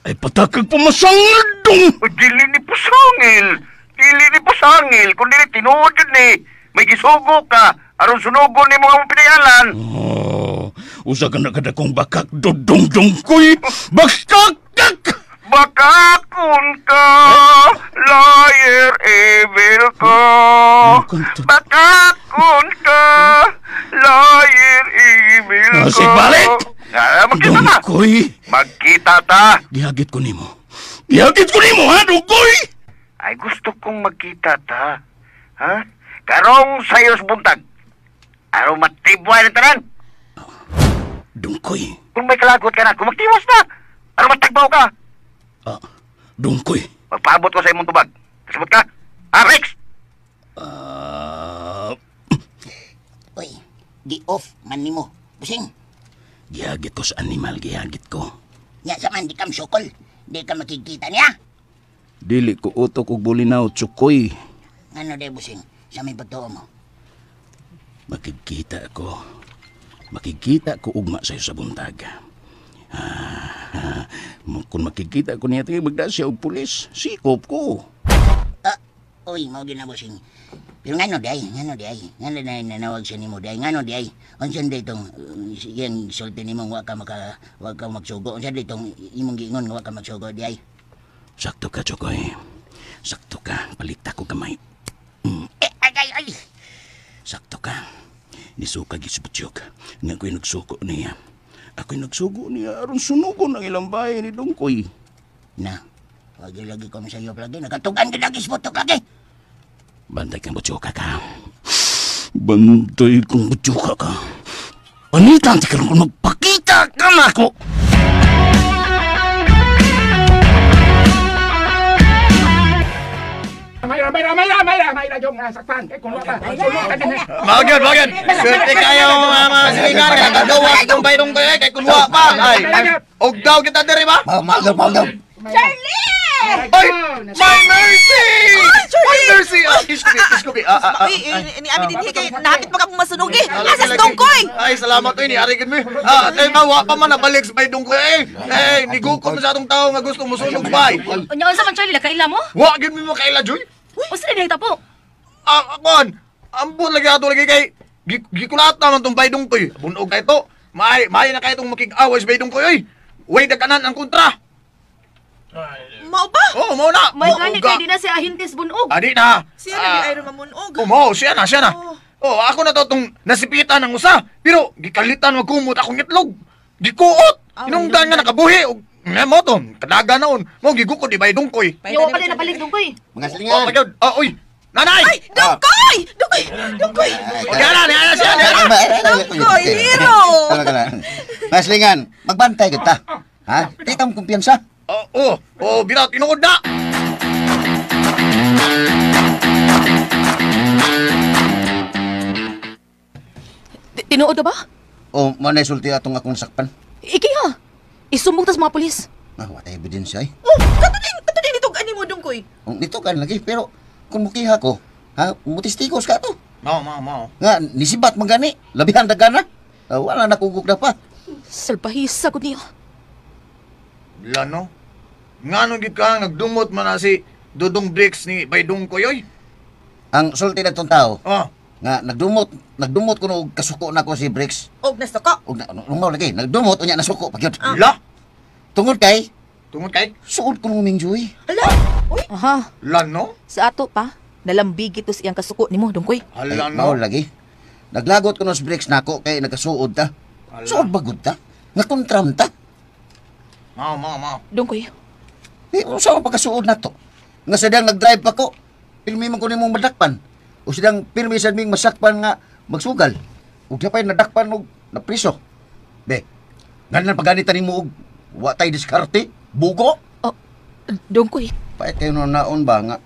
[SPEAKER 8] Ay patakag pamasangil, Dong!
[SPEAKER 7] O, dili ni pasangil! Dili ni pasangil! Kung dili tinuod yun ni, may gisugo ka, aron sunugon ni mga mong pinayalan.
[SPEAKER 8] Oh, usa ka na kadakong bakak, Dudong, Dungkoy! Bakakak!
[SPEAKER 7] Bakakon ka, liar, evil ka. Bakakon ka, liar, evil ka.
[SPEAKER 8] Sige, balik!
[SPEAKER 7] Magkita ta!
[SPEAKER 8] Dungkoy!
[SPEAKER 7] Magkita ta!
[SPEAKER 8] Gihagit ko nimo. Gihagit ko nimo, ha, Dungkoy?
[SPEAKER 7] Ay, gusto kong magkita ta. Ha? Karong sayos buntag. Araw matibway na tanan.
[SPEAKER 8] Dungkoy.
[SPEAKER 7] Kung may kalagot ka na, kung magtiwas na. Araw matagbaw ka.
[SPEAKER 8] Ah, Dungkoy.
[SPEAKER 7] Magpaabot ko sa imong tubag. Kasabot ka? Ah, Rex!
[SPEAKER 5] Uy, di-off man nimo. Busing.
[SPEAKER 8] Gihagit ko sa animal, gihagit ko.
[SPEAKER 5] Nya sa man, di ka masukol. Di ka makikita niya.
[SPEAKER 8] Dili ko utok og bulinaw, Tsukoy.
[SPEAKER 5] Ano de, busing? Sa may pagtuo mo?
[SPEAKER 8] Makikita ko. Makikita ko ugma sa'yo sa buntag. Kung makikita ko niya, magda siya og pulis. Sikop ko.
[SPEAKER 5] Uy, mao gyud na, busing. Pero ngano di ay, ngano di ay, ngano na nanawag siya nimo di ay, ngano di ay. Unsa di itong iyang sulti nimo wa ka magsugo. Unsa di itong imong giingon wa ka magsugo di ay.
[SPEAKER 8] Sakto ka, Chokoy. Sakto ka. Palita ko kamay.
[SPEAKER 5] Ay, ay, ay.
[SPEAKER 8] Sakto ka. Nisuka gisbutyok. Nga ako'y nagsuko niya. Ako'y nagsugo niya aron sunugon ang ilang bahay ni Dungkoy.
[SPEAKER 5] Na, wag yung lagi ko sa iyo lagi. Nakatugan ka lagi, sputok lagi.
[SPEAKER 8] Bantay kang butyoka ka. Bantay kang butyoka ka. Panitan, ti karon kung magpakita ka na ako.
[SPEAKER 3] Mayra, yung sakpan.
[SPEAKER 2] Magyod, magyod. Swerte kayo mga silingan. Kagawa itong bayrong kayo kay kunwa pa. Ay, og daw kita diri ba?
[SPEAKER 5] Magyod, magyod.
[SPEAKER 9] Charlie!
[SPEAKER 2] Ay, my mercy!
[SPEAKER 9] Ay, Charlie!
[SPEAKER 2] Ay, Mercy! Kiss ko, bi.
[SPEAKER 9] Uy, ni ami din kay nahapit pa ka mong masunugi. Asa si Dongkoy?
[SPEAKER 2] Ay, salamat oy ni ari gid mi. Kay nga wa pa man nabalik sa bay Dongkoy. Eh, nigukod man sa atong tawo nga gusto mosunog bay.
[SPEAKER 6] Unya unsa man Charlie nakaila mo?
[SPEAKER 2] Wa gid mi makaila, Joy.
[SPEAKER 6] Unsa ni nahitabo?
[SPEAKER 2] Akon, ambot lagi ato lagi kay gikulat naman tong bay Dongkoy. Bunog kay to. May na kay tong makig-away sa bay Dongkoy oy. Way daganan ang kontra.
[SPEAKER 9] Mao ba?
[SPEAKER 2] Oh, mao na.
[SPEAKER 6] May gani kay di na si Ahintes bunog.
[SPEAKER 2] Adi na.
[SPEAKER 9] Siya na di ay mamunog.
[SPEAKER 2] Oh, mao siya na, siya na. Oh, ako na to tong nasipitan ng usa. Pero gikalitan magkumot akong itlog. Gikuot. Inungdan nga nakabuhi og nga mo to. Kadaga naon. Mo gigukod di bay Dongkoy.
[SPEAKER 6] Yo pa na napalit Dongkoy.
[SPEAKER 12] Mga silingan.
[SPEAKER 2] Oh, uy. Nanay!
[SPEAKER 9] Ay, Dongkoy! Dongkoy! Dongkoy!
[SPEAKER 2] Diana, diana siya, diana.
[SPEAKER 9] Dongkoy, hero!
[SPEAKER 12] Mga silingan, magbantay kita. Ha? Di ka kumpiyansa.
[SPEAKER 2] Oo, bira, tinuod na!
[SPEAKER 6] Tinuod na ba?
[SPEAKER 12] O, manay sulti atong akong sakpan.
[SPEAKER 6] Iki ha! Isumbong tas mga polis.
[SPEAKER 12] Wala ebidensya eh.
[SPEAKER 9] Oh, kato din itong animo, Dongkoy.
[SPEAKER 12] Nito kan lagi, pero kung mukiha ko, ha, mutistigos ka to.
[SPEAKER 2] Mao.
[SPEAKER 12] Nga, nisibat man gani, labihan dagana. Wala nakugok na pa.
[SPEAKER 6] Salbahisa ko niya.
[SPEAKER 2] Lano? Ngano gid ka nagdumot man na si Dudong Bricks ni Bay Dongkoy oy?
[SPEAKER 12] Ang sulti na itong tao, nga nagdumot ko no kasuko na ko si Bricks.
[SPEAKER 9] Og nasuko.
[SPEAKER 12] Og na no, lagi, nagdumot unya nasuko pagyud.
[SPEAKER 2] La.
[SPEAKER 12] Tungod kay?
[SPEAKER 2] Suod
[SPEAKER 12] ko nung Joy.
[SPEAKER 9] Hala. Uy.
[SPEAKER 6] Aha.
[SPEAKER 2] Lano?
[SPEAKER 6] Sa ato pa, nalambigi to siyang kasuko nimo, Dongkoy.
[SPEAKER 2] Hala no.
[SPEAKER 12] Mao lagi. Naglagot ko no si Bricks nako kay nagkasuod ta. Suod bagud ta. Nga kontram ta.
[SPEAKER 2] Mao.
[SPEAKER 6] Dongkoy.
[SPEAKER 12] Eh, unsa man pagkasuod na to? Nga sadang nag-drive pa ko, pirmi man ko nimong madakpan. O sidang pirmi sad ming masakpan nga magsugal. Ug dapay nadakpan og napriso. Be, ngalan paganita nimo og wa tay diskarte, bugo.
[SPEAKER 6] Oh, Dongkoy.
[SPEAKER 12] Pait kayo no naon ba nga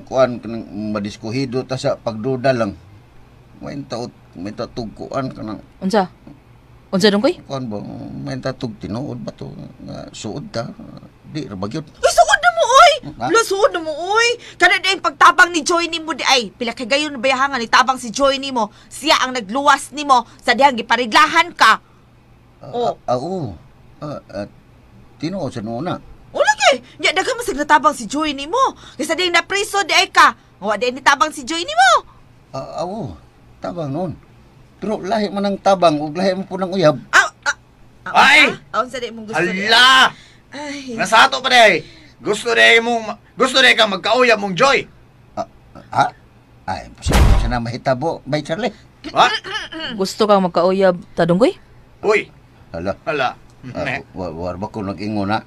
[SPEAKER 12] kuan kanang madiskuhido ta sa pagduda lang. May taot kuan kanang
[SPEAKER 6] Unsa? Unsa Dongkoy?
[SPEAKER 12] Kuan ba may tatug tinuod ba to nga suod ta? Di ra ba gyud?
[SPEAKER 9] Uy, suod na mo oy. Lo suod na mo oy. Kana di ang pagtabang ni Joy nimo di ay. Pila kay gayon bayahangan ni tabang si Joy nimo. Siya ang nagluwas nimo sa dihang gipariglahan ka.
[SPEAKER 12] Oh. Oo. Tinuod sa noona.
[SPEAKER 9] O lagi. Nya daghan man sig natabang si Joy nimo. Kaysa dihang napriso di ay ka. Wa di ni tabang si Joy nimo.
[SPEAKER 12] Oo. Tabang noon. Pero lahi man ang tabang ug lahi man po ng uyab.
[SPEAKER 2] Ay!
[SPEAKER 9] Unsa di mong gusto?
[SPEAKER 2] Hala!
[SPEAKER 9] Ay.
[SPEAKER 2] Nasa ato pa day. Gusto day ka magkauyab mong Joy.
[SPEAKER 12] Ha? Ay, imposible siya na mahitabo, bay Charlie.
[SPEAKER 2] Ha?
[SPEAKER 6] Gusto kang magkauyab ta, Dongkoy?
[SPEAKER 2] Uy.
[SPEAKER 12] Hala.
[SPEAKER 2] Hala.
[SPEAKER 12] War ba ko nag-ingon na?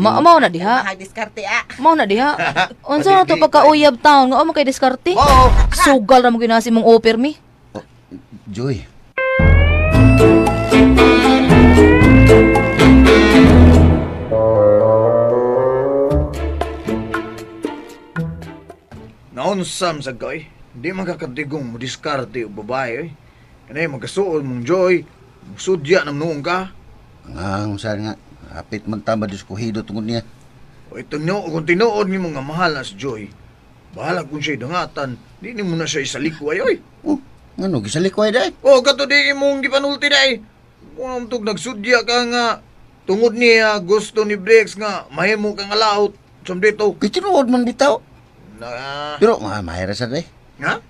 [SPEAKER 6] Mao na diha.
[SPEAKER 9] Mahal diskarte ah.
[SPEAKER 6] Mao na diha. Unsa na to pagkauyab taon nga mo kay diskarte?
[SPEAKER 2] Oo.
[SPEAKER 6] Sugal ra mo ginasi mong offer mi.
[SPEAKER 12] Joy.
[SPEAKER 2] Naunsam sa kay, di magkakadigong mo diskarte o babae eh. Kanay magkasuod mong Joy, sudya ng noong ka.
[SPEAKER 12] Ang saan nga, hapit man ta madiskuhido tungod niya.
[SPEAKER 2] O ito no, kung tinuod ni mo nga mahal na si Joy, bahala kung siya'y dangatan, di ni mo na siya isalikway oy.
[SPEAKER 12] Oh, ngano, gisalikway day?
[SPEAKER 2] O, kato di mong gipanulti day. Kung amtog nagsudya ka nga, tungod niya gusto ni Briggs nga, mahimo kang alaot, samdito.
[SPEAKER 12] Kay tinuod man bitaw.
[SPEAKER 2] Na...
[SPEAKER 12] Pero, mahira sad eh.
[SPEAKER 2] Ha?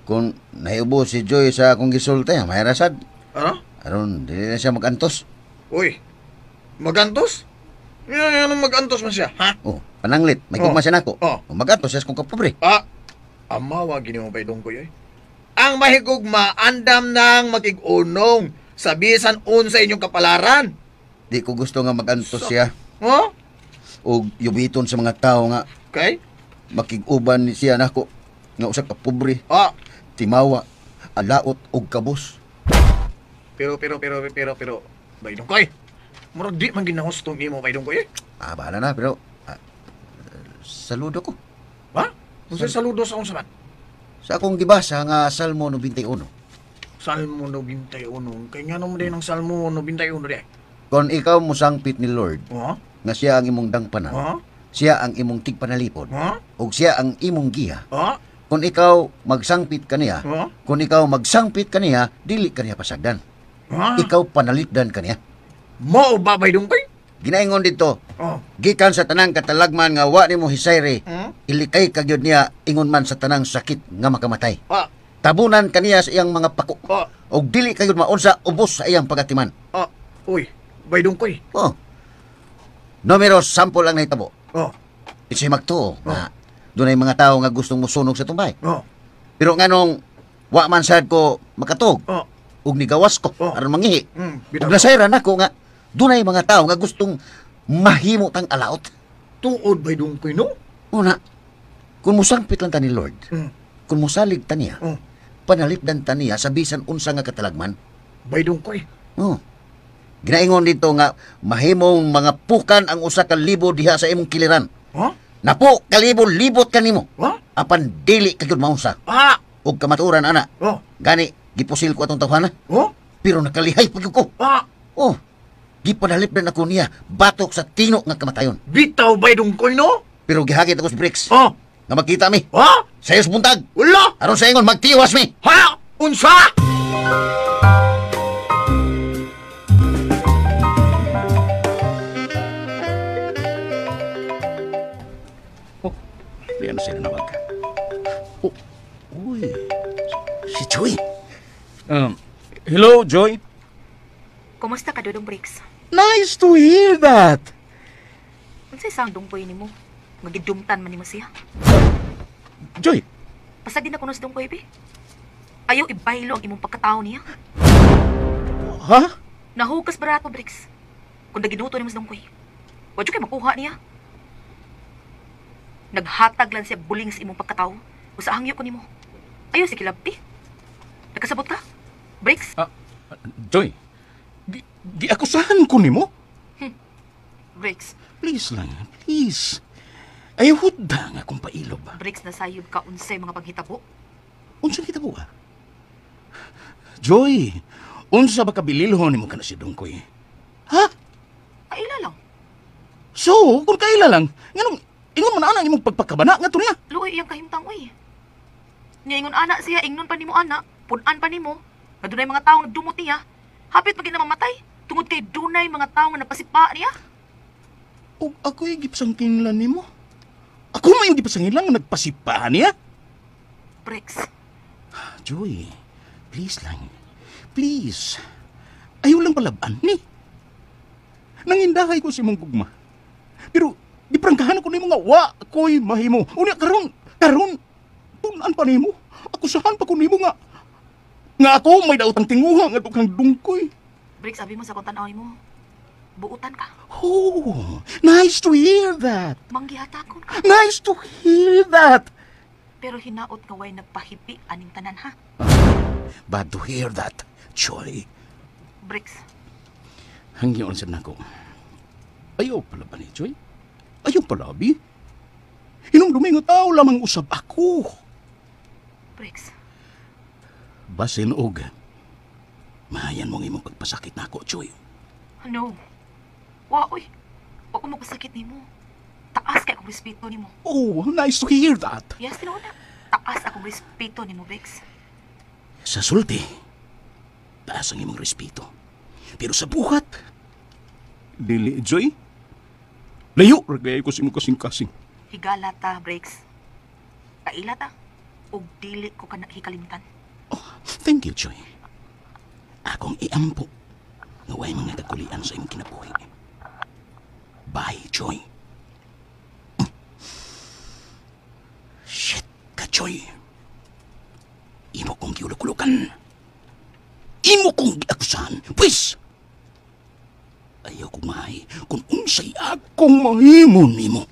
[SPEAKER 12] Kung naiubo si Joy sa akong gisulti, mahira sad.
[SPEAKER 2] Ano?
[SPEAKER 12] Aron, dili na siya magantos.
[SPEAKER 2] Uy, magantos? Anong magantos man siya, ha?
[SPEAKER 12] Oh, pananglit, may gugma siya nako.
[SPEAKER 2] Oh.
[SPEAKER 12] Magantos siya kung kapobre.
[SPEAKER 2] Ah, amawa gini mo pa idong ko yoy. Ang mahigugma, andam nang makig-unong sa bisan unsa inyong kapalaran.
[SPEAKER 12] Di ko gusto nga magantos siya.
[SPEAKER 2] Oh?
[SPEAKER 12] O yubiton sa mga tao nga.
[SPEAKER 2] Okay?
[SPEAKER 12] Makig-uban siya nako nga usa ka pobre.
[SPEAKER 2] Ah.
[SPEAKER 12] Timawa, alaot og kabos.
[SPEAKER 2] Pero, baydong koy. Murag di man ginahustong imo baydong koy.
[SPEAKER 12] Ah, bahala na, pero saludo ko.
[SPEAKER 2] Ha? Unsa saludo sa unsa man?
[SPEAKER 12] Sa akong gibasa nga Salmo 91.
[SPEAKER 2] Salmo 91. Kay ngano mo din ang Salmo 91 di?
[SPEAKER 12] Kon ikaw mosangpit ni Lord,
[SPEAKER 2] huh?
[SPEAKER 12] Nga siya ang imong dangpanan.
[SPEAKER 2] Huh?
[SPEAKER 13] Siya ang imong tigpanalipod.
[SPEAKER 2] Huh?
[SPEAKER 13] Ug siya ang imong giya.
[SPEAKER 2] Huh?
[SPEAKER 13] Kung ikaw magsangpit kaniya,
[SPEAKER 2] Huh?
[SPEAKER 13] kung ikaw magsangpit kaniya, dili kaniya pasagdan.
[SPEAKER 2] Huh?
[SPEAKER 13] Ikaw panalipdan kaniya.
[SPEAKER 2] Mao ba bay Dungkoy?
[SPEAKER 13] Ginaingon dito.
[SPEAKER 2] Oh.
[SPEAKER 13] Gikan sa tanang katalagman nga wa nimo hisayre,
[SPEAKER 2] Hmm?
[SPEAKER 13] ilikay ka gyud niya ingon man sa tanang sakit nga makamatay.
[SPEAKER 2] Ah.
[SPEAKER 13] Tabunan kaniya sa iyang mga pako.
[SPEAKER 2] Ah.
[SPEAKER 13] Og dili ka gyud maunsa ubos sa iyang pagatiman.
[SPEAKER 2] Ah, uy, bay Dungkoy.
[SPEAKER 13] Oh. Numero 10 ang nahitabo.
[SPEAKER 2] Oh.
[SPEAKER 13] Isay magtuo nga dunay mga tawo nga gustong mosunog sa tumbay.
[SPEAKER 2] Oh.
[SPEAKER 13] Pero nganong wa man sad ko makatug.
[SPEAKER 2] Oh.
[SPEAKER 13] Ug nigawas ko aron mangihi.
[SPEAKER 2] Bitaw.
[SPEAKER 13] Ug nasayran nako nga dunay mga tawo nga gustong mahimo tang alaot.
[SPEAKER 2] Tuod bay Dungkoy no?
[SPEAKER 13] Una, kung musangpit lang ta ni Lord, kung musalig ta niya, panalipdan ta niya sa bisan unsa nga katalagman.
[SPEAKER 2] Bay Dungkoy.
[SPEAKER 13] Oh. Ginaingon dito nga mahimong mga pukan ang usa ka libo diha sa imong kiliran.
[SPEAKER 2] Huh?
[SPEAKER 13] Napo kalibo libot kanimo.
[SPEAKER 2] Huh?
[SPEAKER 13] Apan dili ka gyud maunsa.
[SPEAKER 2] Ah!
[SPEAKER 13] Ug kamatuoran ana.
[SPEAKER 2] Oh.
[SPEAKER 13] Gani gipusil ko atong tawhana.
[SPEAKER 2] Oh?
[SPEAKER 13] Pero nakalihay pa gyud ko.
[SPEAKER 2] Ah!
[SPEAKER 13] Oh. Gipanalipdan ako niya batok sa tino nga kamatayon.
[SPEAKER 2] Bitaw bay Dungkoy no?
[SPEAKER 13] Pero gihagit ako sa bricks.
[SPEAKER 2] Oh.
[SPEAKER 13] Nga magkita mi.
[SPEAKER 2] Ha?
[SPEAKER 13] Sa buntag.
[SPEAKER 2] Wala!
[SPEAKER 13] Aron sa ingon magtiwas mi.
[SPEAKER 2] Ha? Unsa?
[SPEAKER 8] Diyan sila nawag ka. Oh, uy. Si Joy.
[SPEAKER 11] Hello, Joy.
[SPEAKER 6] Kumusta ka, Dudong Bricks?
[SPEAKER 11] Nice to hear that.
[SPEAKER 6] Unsay sang Dungkoy nimo? Magidumtan man nimo siya.
[SPEAKER 11] Joy.
[SPEAKER 6] Pasag din ako sa Dungkoy, be. Ayaw ibaylo ang imong pagkatao niya.
[SPEAKER 11] Ha?
[SPEAKER 6] Nahugas barato, Bricks. Kung naginuto nimo sa Dungkoy. Wa jud kay makuha niya. Naghatag lang siya buling sa imong pagkatao. Usa hangyo ko nimo. Ayaw si kilabti. Nakasabot ka? Bricks?
[SPEAKER 11] Joy. Giakusahan ko nimo?
[SPEAKER 6] Bricks.
[SPEAKER 11] Please lang, please. Ay hudda nga akong pailob.
[SPEAKER 6] Bricks, nasayod ka unsay mga panghitabo.
[SPEAKER 11] Unsa hitabo ah? Joy, unsa ba kabililhon nimo kana si Dungkoy? Ha?
[SPEAKER 6] Kaila lang.
[SPEAKER 11] So, kung kaila lang, nganong ingon man ana ang imong pagpakabana ngadto niya?
[SPEAKER 6] Luoy iyang kahimtang uy. Niingon ana siya, ingnon pa nimo ana, pun-an pa nimo. Nga dunay mga tawo nagdumot niya. Hapit pag na mamatay tungod kay dunay mga tawo nga napasipa niya.
[SPEAKER 11] Og ako'y gipasangkinlan nimo. Ako may gipasangkinlan nga nagpasipa niya.
[SPEAKER 6] Bricks.
[SPEAKER 11] Joy, please lang. Please. Ayaw lang palaban ni. Nangindahay ko si imong gugma. Pero giprangkahan ko nimo nga wa ko'y mahimo. Unya karon, karon tun-an pa nimo. Akusahan pa ko nimo nga ako may daotang tinguha nga kang Dungkoy.
[SPEAKER 6] Bricks, abi mo sa akong tan-aw nimo. Buutan ka.
[SPEAKER 11] Oh, nice to hear that.
[SPEAKER 6] Manggihatakon ka.
[SPEAKER 11] Nice to hear that.
[SPEAKER 6] Pero hinaot nga way nagpahipi aning tanan ha.
[SPEAKER 11] Bad to hear that, Joy.
[SPEAKER 6] Bricks,
[SPEAKER 11] Hangyon sa nako. Ayaw pala ba ni Joy? Ayaw pala, bi? Hinumdumi nga tao lamang usab ako.
[SPEAKER 6] Bricks.
[SPEAKER 11] Basin og, mahayan mong imong pagpasakit nako, Joy.
[SPEAKER 6] Ano? Wa oy. Wa ko magpasakit nimo. Taas kay akong respeto nimo.
[SPEAKER 11] Oh, nice to hear that.
[SPEAKER 6] Yes, tinuod na. Taas akong respeto nimo, Bricks.
[SPEAKER 11] Sa sulti, taas ang imong respeto. Pero sa buhat, dili, Joy. Layo, ragay ko sa imong kasing-kasing.
[SPEAKER 6] Higala ta, Bricks. Kaila ta. Ug dili ko ka hikalimtan.
[SPEAKER 11] Thank you, Joy. Akong iampo nga way mga kakulian sa imong kinabuhi. Bye, Joy. Shit ka, Joy. Imo kong giulok-ulokan. Imo kong giakusahan. Pwes! Ayaw kong mahay kung unsay akong mahimo nimo.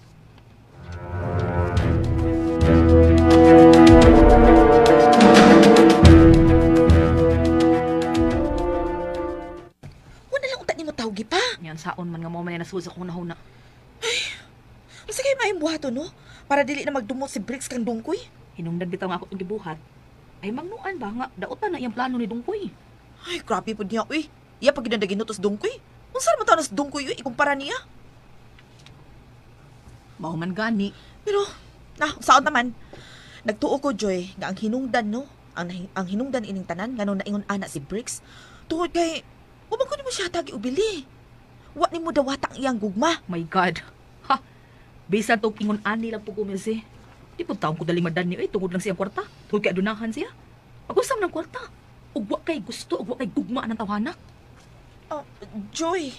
[SPEAKER 9] Wala lang unta nimo tawgi pa.
[SPEAKER 6] Yan saon man nga mo man nasuod sa akong nahuna.
[SPEAKER 9] Unsa kay maayong buhaton no? Para dili na magdumot si Bricks kang Dungkoy.
[SPEAKER 6] Hinungdan bitaw nga ako itong gibuhat. Ay magnuan ba nga daotan na iyang plano ni Dungkoy.
[SPEAKER 9] Ay, grabe pud niya uy. Iya pag ginanda ginutos Dungkoy. Unsa man taon sa Dungkoy uy ikumpara niya?
[SPEAKER 6] Mao man gani.
[SPEAKER 9] Pero, saan naman? Nagtuo ko, Joy, nga ang hinungdan, no? Ang hinungdan ining tanan, nga nung naingon ana si Briggs, tungod kay, umang ko nimo siya tagi ubili. Wa nimo dawata ang iyang gugma.
[SPEAKER 6] My God. Ha! Bisan tog ingon ani lang po ko, Milsey. Di po taong ko daling madan niyo, eh, tungod lang siyang kwarta. Tungod kay adunahan siya. Pag-usam ng kwarta. Ug wa kay gusto, ug wa kay gugma ng tawhana.
[SPEAKER 9] Oh, Joy.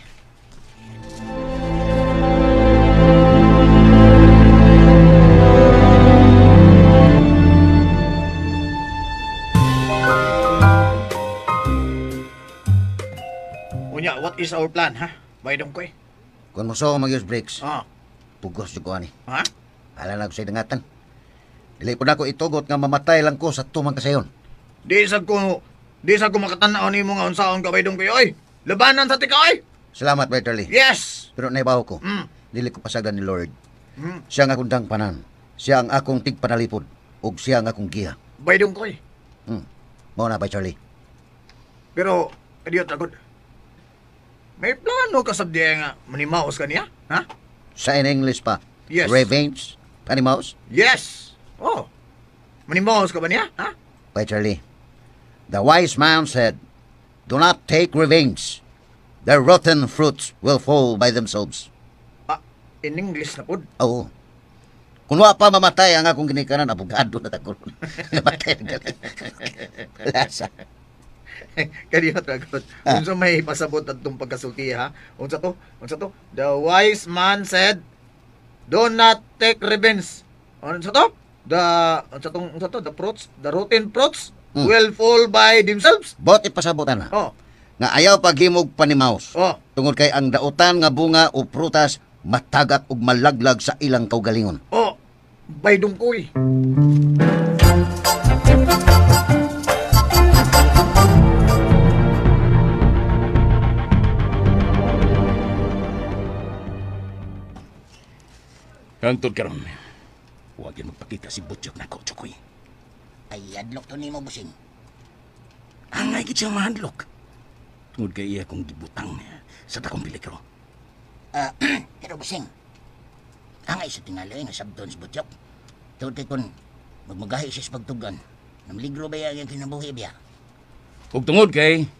[SPEAKER 2] Unya, what is our plan, ha? Baydong ko eh.
[SPEAKER 13] Kung mo so mag-use breaks, pugos jud ko ani.
[SPEAKER 2] Ha?
[SPEAKER 13] Ala na ko sa dangatan. Dili po na ko itugot nga mamatay lang ko sa tumang kasayon.
[SPEAKER 2] Di sa ko makatanaw nimo nga unsaon ka baydong ko, oy. Labanan sa tika, oy.
[SPEAKER 13] Salamat, Bay Charlie.
[SPEAKER 2] Yes.
[SPEAKER 13] Pero naibaw ko. Dili ko pasagdan ni Lord. Siya ang akong dangpanan. Siya ang akong tigpanalipod. Ug siya ang akong giya.
[SPEAKER 2] Baydong ko, eh.
[SPEAKER 13] Mao na, Bay Charlie.
[SPEAKER 2] Pero, adiyo tagod. May plano ka sa diya nga manimaos ka niya? Ha?
[SPEAKER 13] Sa in English pa.
[SPEAKER 2] Yes.
[SPEAKER 13] Revenge? Panimaos?
[SPEAKER 2] Yes. Oh. Manimaos ka ba niya? Ha?
[SPEAKER 13] Bay Charlie, the wise man said, do not take revenge. The rotten fruits will fall by themselves.
[SPEAKER 2] In English na po.
[SPEAKER 13] Oo. Kung wa pa mamatay ang akong ginikanan, abogado na takon. Namatay na gali. Lasa.
[SPEAKER 2] Kaniyo tragot. Unsa may pasabot adtong pagkasulti, ha? Unsa to? Unsa to? The wise man said, do not take revenge. Unsa to? The unsa tong unsa to? The fruits, the rotten fruits will fall by themselves.
[SPEAKER 13] Bot ipasabotan na.
[SPEAKER 2] Oh.
[SPEAKER 13] Nga ayaw paghimog panimaos.
[SPEAKER 2] Oh.
[SPEAKER 13] Tungod kay ang dautan nga bunga o prutas matagak ug malaglag sa ilang kaugalingon.
[SPEAKER 2] Oh, baydong koy.
[SPEAKER 11] Hangtod karon, huwag yan magpakita si Butchok na ko, Chokoy.
[SPEAKER 5] Ay, adlok to nimo, busing.
[SPEAKER 11] Angay gid siya mahadlok. Tungod kay iya kong gibutang sa dakong peligro.
[SPEAKER 5] Pero busing, angay sa tingali nga sabton si Butchok. Tungod kay kun magmagahi siya sa pagtugan, namligro ba iya ang kinabuhi biya?
[SPEAKER 11] Ug tungod kay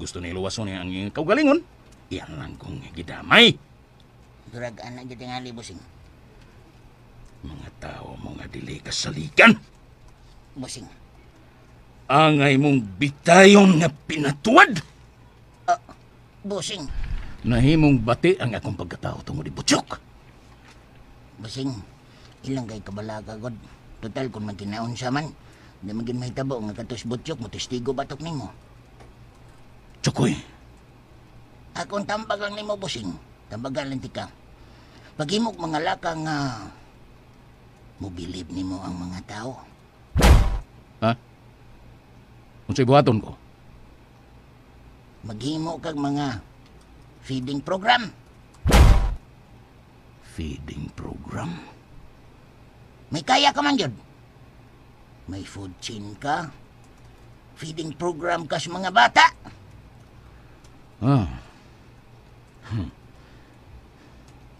[SPEAKER 11] gusto ni luwason niya ang iyang kaugalingon, iyan lang kong gidamay.
[SPEAKER 5] Durag anak gyud tingali, busing.
[SPEAKER 11] Mga tao mo nga dili kasaligan.
[SPEAKER 5] Busing.
[SPEAKER 11] Angay mong bitayon nga pinatuwad.
[SPEAKER 5] Busing.
[SPEAKER 11] Nahimong bati ang akong pagkatao tungod ni Butchok.
[SPEAKER 5] Busing, ilang kay kabalaga god. Total kung magkinaon sa man, di magin mahitabo nga katos Butchok mo testigo batok nimo.
[SPEAKER 11] Chokoy.
[SPEAKER 5] Akong tambag lang nimo, busing. Tambagan lang tika. Paghimok mga laka nga mobilib nimo ang mga tao.
[SPEAKER 11] Ha? Unsay buhaton ko?
[SPEAKER 5] Maghimo kag mga feeding program.
[SPEAKER 11] Feeding program?
[SPEAKER 5] May kaya ka man yun. May food chain ka. Feeding program ka sa mga bata.
[SPEAKER 11] Ah.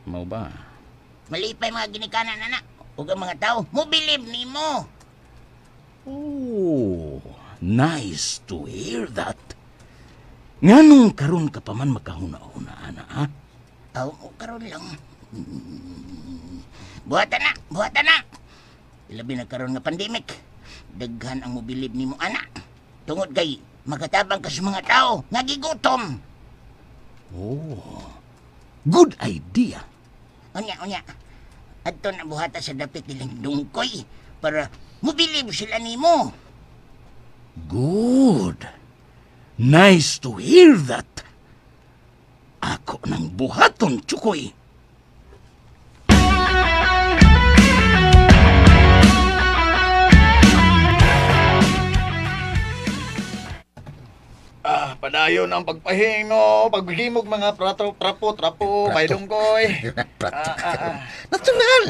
[SPEAKER 11] Mau ba?
[SPEAKER 5] Malipay mga ginikanan, anak. Ug ang mga tao, mobilib nimo.
[SPEAKER 11] Oh, nice to hear that. Nganong karon ka pa man makahuna-huna, ana, ha?
[SPEAKER 5] Aw, karon lang. Buhatan na, buhatan na. Ilabi na karon nga pandemic. Daghan ang mobilib nimo, ana. Tungod kay makatabang ka sa mga tao nga gigutom.
[SPEAKER 11] Oh, good idea.
[SPEAKER 5] Unya, unya. Adto na buhata sa dapit nilang dungkoy para mobilib sila nimo.
[SPEAKER 11] Good. Nice to hear that. Ako nang buhaton, Chukoy.
[SPEAKER 2] Padayon ang pagpahing, no? Paghimog mga prato, trapo, trapo, baydong koy.
[SPEAKER 13] Prato. Natural.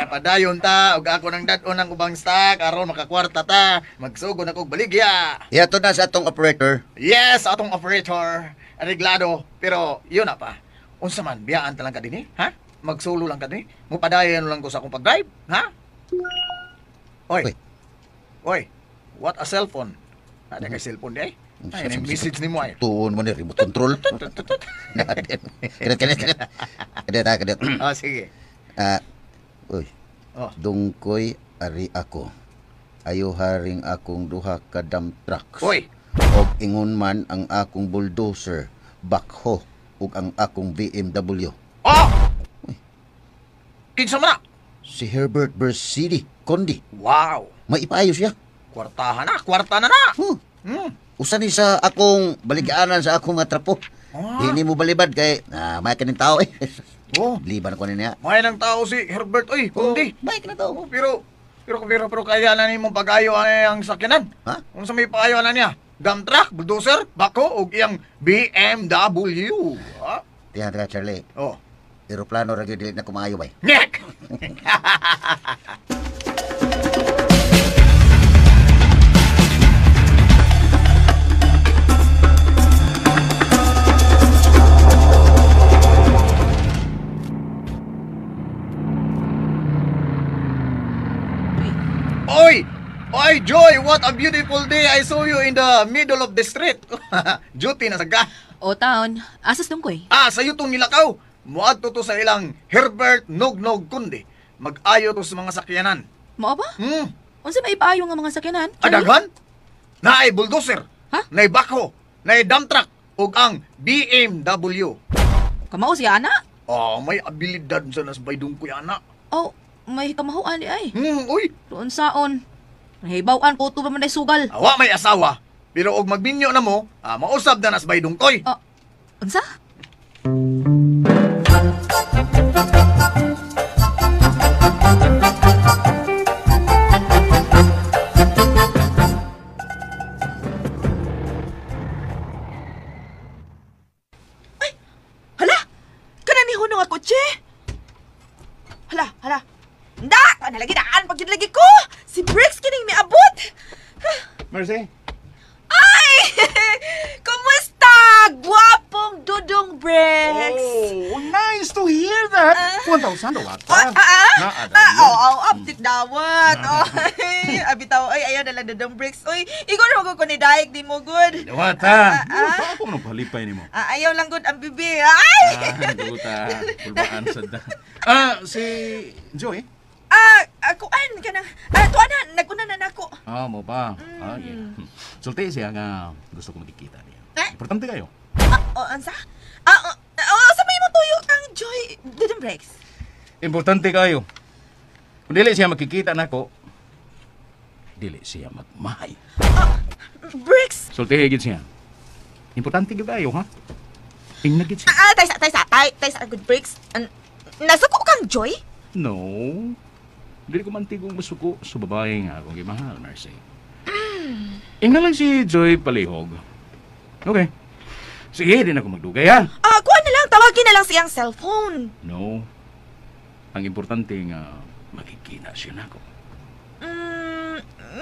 [SPEAKER 2] Padayon ta, ug ako nang dad-on ang ubang stock, aron makakwarta ta, magsugo na kog baligya.
[SPEAKER 13] Iyato na sa atong operator.
[SPEAKER 2] Yes, atong operator. Areglado, pero yun na pa. Unsa man, biyaan talaga dinhi, ha? Magsulo lang ka ni. Mupadayon lang ko sa akong pag-drive, ha? Oy. Oy. What a cellphone. Ada kay cellphone di ay. Ay, may message ni mo ay.
[SPEAKER 12] Tuon mo ni remote control. Kadot. Kadot, kadot.
[SPEAKER 2] Ah, sige.
[SPEAKER 12] Ah, uy.
[SPEAKER 2] Oh.
[SPEAKER 12] Dungkoy ari ako. Ayo haring akong duha ka dump trucks.
[SPEAKER 2] Uy.
[SPEAKER 12] Og ingon man ang akong bulldozer, backhoe ug ang akong BMW.
[SPEAKER 2] Oh! Kinsa man na?
[SPEAKER 12] Si Herbert Bersidi Kondi.
[SPEAKER 2] Wow.
[SPEAKER 12] May ipaayo siya.
[SPEAKER 2] Kwartahan na, kwarta na na.
[SPEAKER 12] Huh.
[SPEAKER 2] Hmm.
[SPEAKER 12] Usa ni sa akong baligaanan sa akong nga trapo.
[SPEAKER 2] Ah.
[SPEAKER 12] Di ni mo balibad kay may kaning tao eh.
[SPEAKER 2] Oh.
[SPEAKER 12] Liban ko niya.
[SPEAKER 2] May nang tao si Herbert oy, Kondi.
[SPEAKER 12] Oh, may ka na tao.
[SPEAKER 2] Oh, pero kaya na nimo pag-ayo ang sakyanan.
[SPEAKER 12] Ha?
[SPEAKER 2] Unsa may paayo na niya? Dump truck, bulldozer, bako ug iyang BMW. Ha?
[SPEAKER 12] Tiyan ka, Charlie.
[SPEAKER 2] Oh.
[SPEAKER 12] Eroplano ra gyud dili na kumaayo bay.
[SPEAKER 2] Nek. Oy! Oy, Joy! What a beautiful day! I saw you in the middle of the street. Duty na saga.
[SPEAKER 6] O taon, asas dungkoy.
[SPEAKER 2] Ah, sayo tong nilakaw. Muadto to sa ilang Herbert Nognog Kundi. Mag-ayo to sa mga sakyanan.
[SPEAKER 6] Mao ba?
[SPEAKER 2] Hmm.
[SPEAKER 6] Unsa may ipaayo nga mga sakyanan?
[SPEAKER 2] Adaghan? Naay bulldozer.
[SPEAKER 6] Ha?
[SPEAKER 2] Naay backhoe. Naay dump truck. Ug ang BMW.
[SPEAKER 6] Kamao siya, ana?
[SPEAKER 2] Ah, may abilidad sa nasbay dungkoy, ana.
[SPEAKER 6] Oh, may kamahuan di ay.
[SPEAKER 2] Uy.
[SPEAKER 6] Doon saon. Nahibawan ko to ba man ay sugal.
[SPEAKER 2] Awa may asawa. Pero og magbinyo na mo, mausab na nasbay dungkoy.
[SPEAKER 6] Ah, unsa?
[SPEAKER 9] Hala! Kananiho nga kotse! Hala, hala. Nda! Nalagi daan pag lagi ko! Si Bricks kining miabot!
[SPEAKER 11] Mercy?
[SPEAKER 9] Ay! Kumusta? Gwapong Dudong Bricks!
[SPEAKER 11] Oh, nice to hear that! 1,000 wata.
[SPEAKER 9] Update dawat. Oy, abitaw, ay, ayaw na lang Dudong Bricks. Uy, ikaw na ko ni Daik, di mo good.
[SPEAKER 11] Dawata. Ako nung palipay ni mo.
[SPEAKER 9] Ayaw lang good ang bibi. Ay!
[SPEAKER 11] Duta. Pulbaan sa da. Si Joy?
[SPEAKER 9] Kuan ka nang. Tuan na, naguna na nako.
[SPEAKER 11] Mo pa. Yeah. Sulti siya nga gusto ko magkita niya. Importante kayo.
[SPEAKER 9] Ansa? Sa may mo tuyo kang Joy Dudong Bricks.
[SPEAKER 11] Importante kayo. Kung dili siya makikita nako, dili siya magmahay.
[SPEAKER 9] Bricks.
[SPEAKER 11] Sulti gid siya. Importante gyud kayo, ha? Tingnan gid siya.
[SPEAKER 9] Taysa good Bricks. Nasuko kang Joy?
[SPEAKER 11] No. Dili ko mantigong masuko sa babae nga akong gimahal, Mercy. Ingna lang si Joy palihog. Okay. Sige, di na ako magdugay, ha?
[SPEAKER 9] Kuha na lang. Tawagin na lang siyang cellphone.
[SPEAKER 11] No. Ang importante nga, makikita siya nako.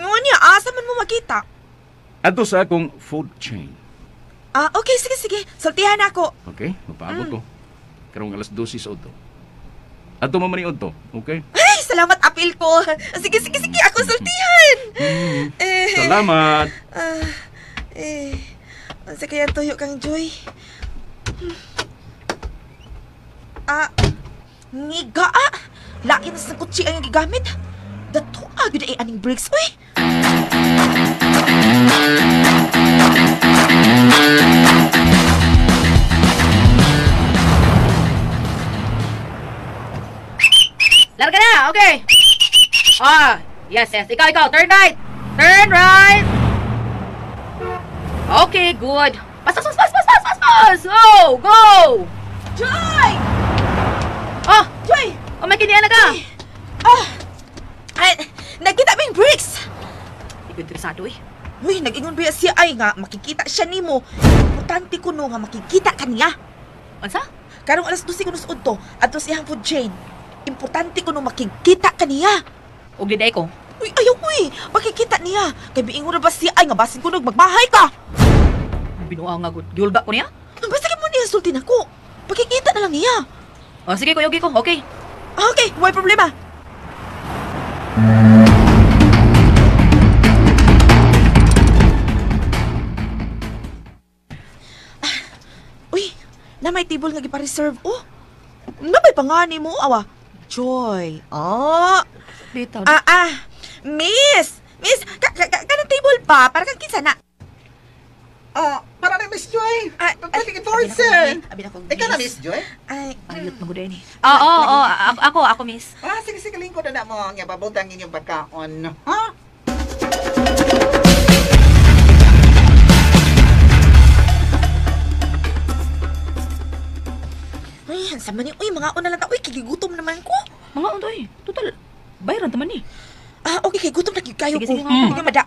[SPEAKER 9] Ngunya, asa man mo makita?
[SPEAKER 11] Ato sa akong food chain.
[SPEAKER 9] Okay, sige. Sultihan ako.
[SPEAKER 11] Okay, magpaabot ko. Karong 12:00 sa udto. Ato mamani udto, okay?
[SPEAKER 9] Ay, salamat apil ko. Sige, ako sultihan.
[SPEAKER 11] Salamat.
[SPEAKER 9] Unsa kaya tuyo kang Joy? Ngiga Lain sa kutsi ang gigamit. Dato gyud ay aning brakes uy.
[SPEAKER 6] Larga na, okay. Yes. Ikaw, turn right. Turn right. Okay, good. Pas. Go, go.
[SPEAKER 9] Joy!
[SPEAKER 6] Oh,
[SPEAKER 9] Joy!
[SPEAKER 6] Oh, may kinian na ka.
[SPEAKER 9] Ay, nagkita ming bricks.
[SPEAKER 6] Di ko interesado eh.
[SPEAKER 9] Uy, nag-ingon ba siya ay nga makikita siya nimo. Importante ko no nga makikita ka niya.
[SPEAKER 6] Unsa?
[SPEAKER 9] Karong 12:00 kuno sa udto, adto sa iyang food chain. Importante ko no makikita ka niya.
[SPEAKER 6] Og di ko.
[SPEAKER 9] Uy, ayaw ko eh. Makikita niya. Kay biingon na ba siya ay nga basin ko magmahay ka.
[SPEAKER 6] Binuang nga gud. Giulba ko niya.
[SPEAKER 9] Basta kay mo niya sultin ako. Pakikita na lang niya.
[SPEAKER 6] O sige, kuyogi ko. Okay.
[SPEAKER 9] Okay, way problema. Uy, na may table nga gipa-reserve. Oh, na may pangani mo, awa. Joy. Oh.
[SPEAKER 6] Bitaw.
[SPEAKER 9] Miss! Miss, kanang table pa, para kang kinsa na.
[SPEAKER 10] Oh, para na Miss Joy. Pwede enforcer. Ikaw na Miss Joy?
[SPEAKER 9] Ay,
[SPEAKER 6] ayot mo gud ni. Oo, ako miss.
[SPEAKER 10] Ah, sige, sige, lingkod na mo nga babutang inyong pagkaon. Ha?
[SPEAKER 9] Ay, hansa man ni. Uy, mga una lang ta. Uy, kigigutom naman ko.
[SPEAKER 6] Mga untoy. Total, bayaran taman ni.
[SPEAKER 9] Ah, okay, kay gutom na gyud kayo
[SPEAKER 6] Sige,
[SPEAKER 9] ko.
[SPEAKER 6] sige, nga.
[SPEAKER 9] Sige, mada.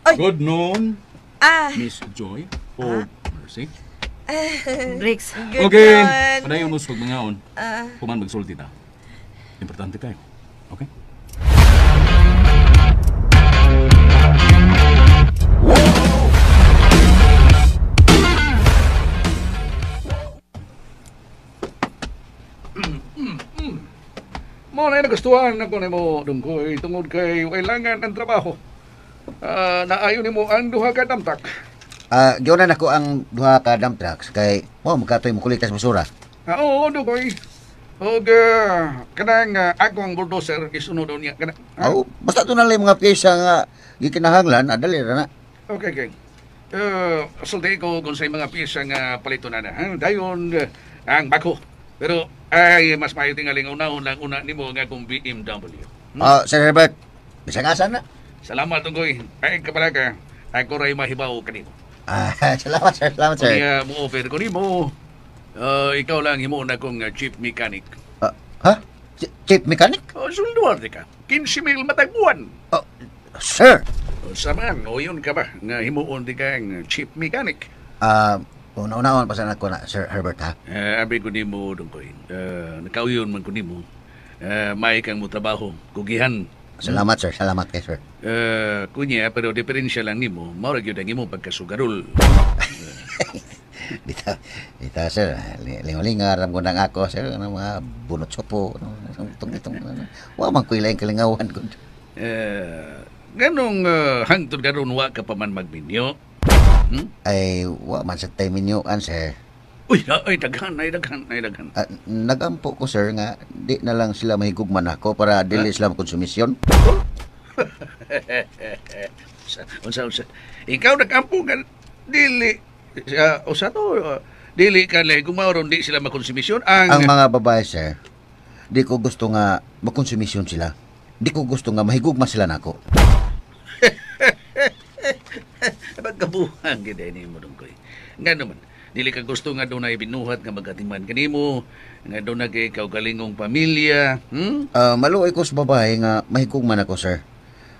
[SPEAKER 9] Ay.
[SPEAKER 11] Good noon,
[SPEAKER 9] Ah.
[SPEAKER 11] Miss Joy o Mercy.
[SPEAKER 6] Briggs.
[SPEAKER 9] Good
[SPEAKER 11] Okay,
[SPEAKER 9] noon.
[SPEAKER 11] padayon mo sa pagmangaon.
[SPEAKER 9] Ah.
[SPEAKER 11] Human magsulti ta. Importante kayo. Okay?
[SPEAKER 7] Mo na nagustuhan ako nimo Dungkoy tungod kay kailangan ang trabaho. Naayon nimo ang duha ka dump truck.
[SPEAKER 13] Giunan ako ang duha ka dump trucks kay mo makatoy mo kulitas basura.
[SPEAKER 7] Oo, Dungkoy. Og kanang ako ang bulldozer isunod niya kana.
[SPEAKER 13] Oh, basta to na lang mga pyesa nga gikinahanglan, adali ra na.
[SPEAKER 7] Okay, okay. Sulti ko kung sa mga pyesa nga palito na na. Ha? Dayon ang bako. Pero ay mas maayo tingaling unahon lang una nimo nga akong BMW.
[SPEAKER 13] Sir Herbert, bisag asa na.
[SPEAKER 7] Salamat Dungkoy. Ay kapala ka. Ako ray mahibaw kanimo.
[SPEAKER 13] Salamat sir, salamat sir.
[SPEAKER 7] Kaya mo offer ko nimo. Ikaw lang himuon akong chief mechanic.
[SPEAKER 13] Ha? Chief mechanic?
[SPEAKER 7] Oh, sulduarte ka. 15,000 matag buwan.
[SPEAKER 13] Sir.
[SPEAKER 7] Saman, o yun ka ba? Nga himuon di kang chief mechanic.
[SPEAKER 13] Una-unaon pa sana ko na, Sir Herbert, ha?
[SPEAKER 7] Abi ko nimo, Dungkoy. Nakauyon man ko nimo. May kang mo trabaho. Kugihan.
[SPEAKER 13] Salamat, sir. Salamat kay sir.
[SPEAKER 7] Kunya, pero diferensya lang nimo. Maura gyud ang imong pagkasugarol.
[SPEAKER 13] Dito, sir. Lingaw-lingaw, aram ko nang ako, sir. Ano, mga bunot sopo. Ano, itong, ano. Wa man ko ilaing kalingawan ko.
[SPEAKER 7] Ganong hangtod karon wa ka pa man magminyo.
[SPEAKER 13] Ay, wa man sa tayo minyuan, sir.
[SPEAKER 7] Uy, ay, daghan, ay, daghan, ay, daghan.
[SPEAKER 13] Nagampo ko, sir, nga di na lang sila mahigugman ako para dili sila makonsumisyon.
[SPEAKER 7] Unsa. Ikaw nagampo nga, dili, usa to, dili ka lang, kung di sila makonsumisyon.
[SPEAKER 13] Ang mga babae, sir, di ko gusto nga makonsumisyon sila. Di ko gusto nga mahigugma sila nako.
[SPEAKER 7] Pagkabuhang gid ni mo Dungkoy. Nga naman, dili ka gusto nga doon ay binuhat nga magatiman kanimo, nga doon na kay kaugalingong pamilya.
[SPEAKER 13] Maluoy ko sa babae nga mahigugman ako, sir.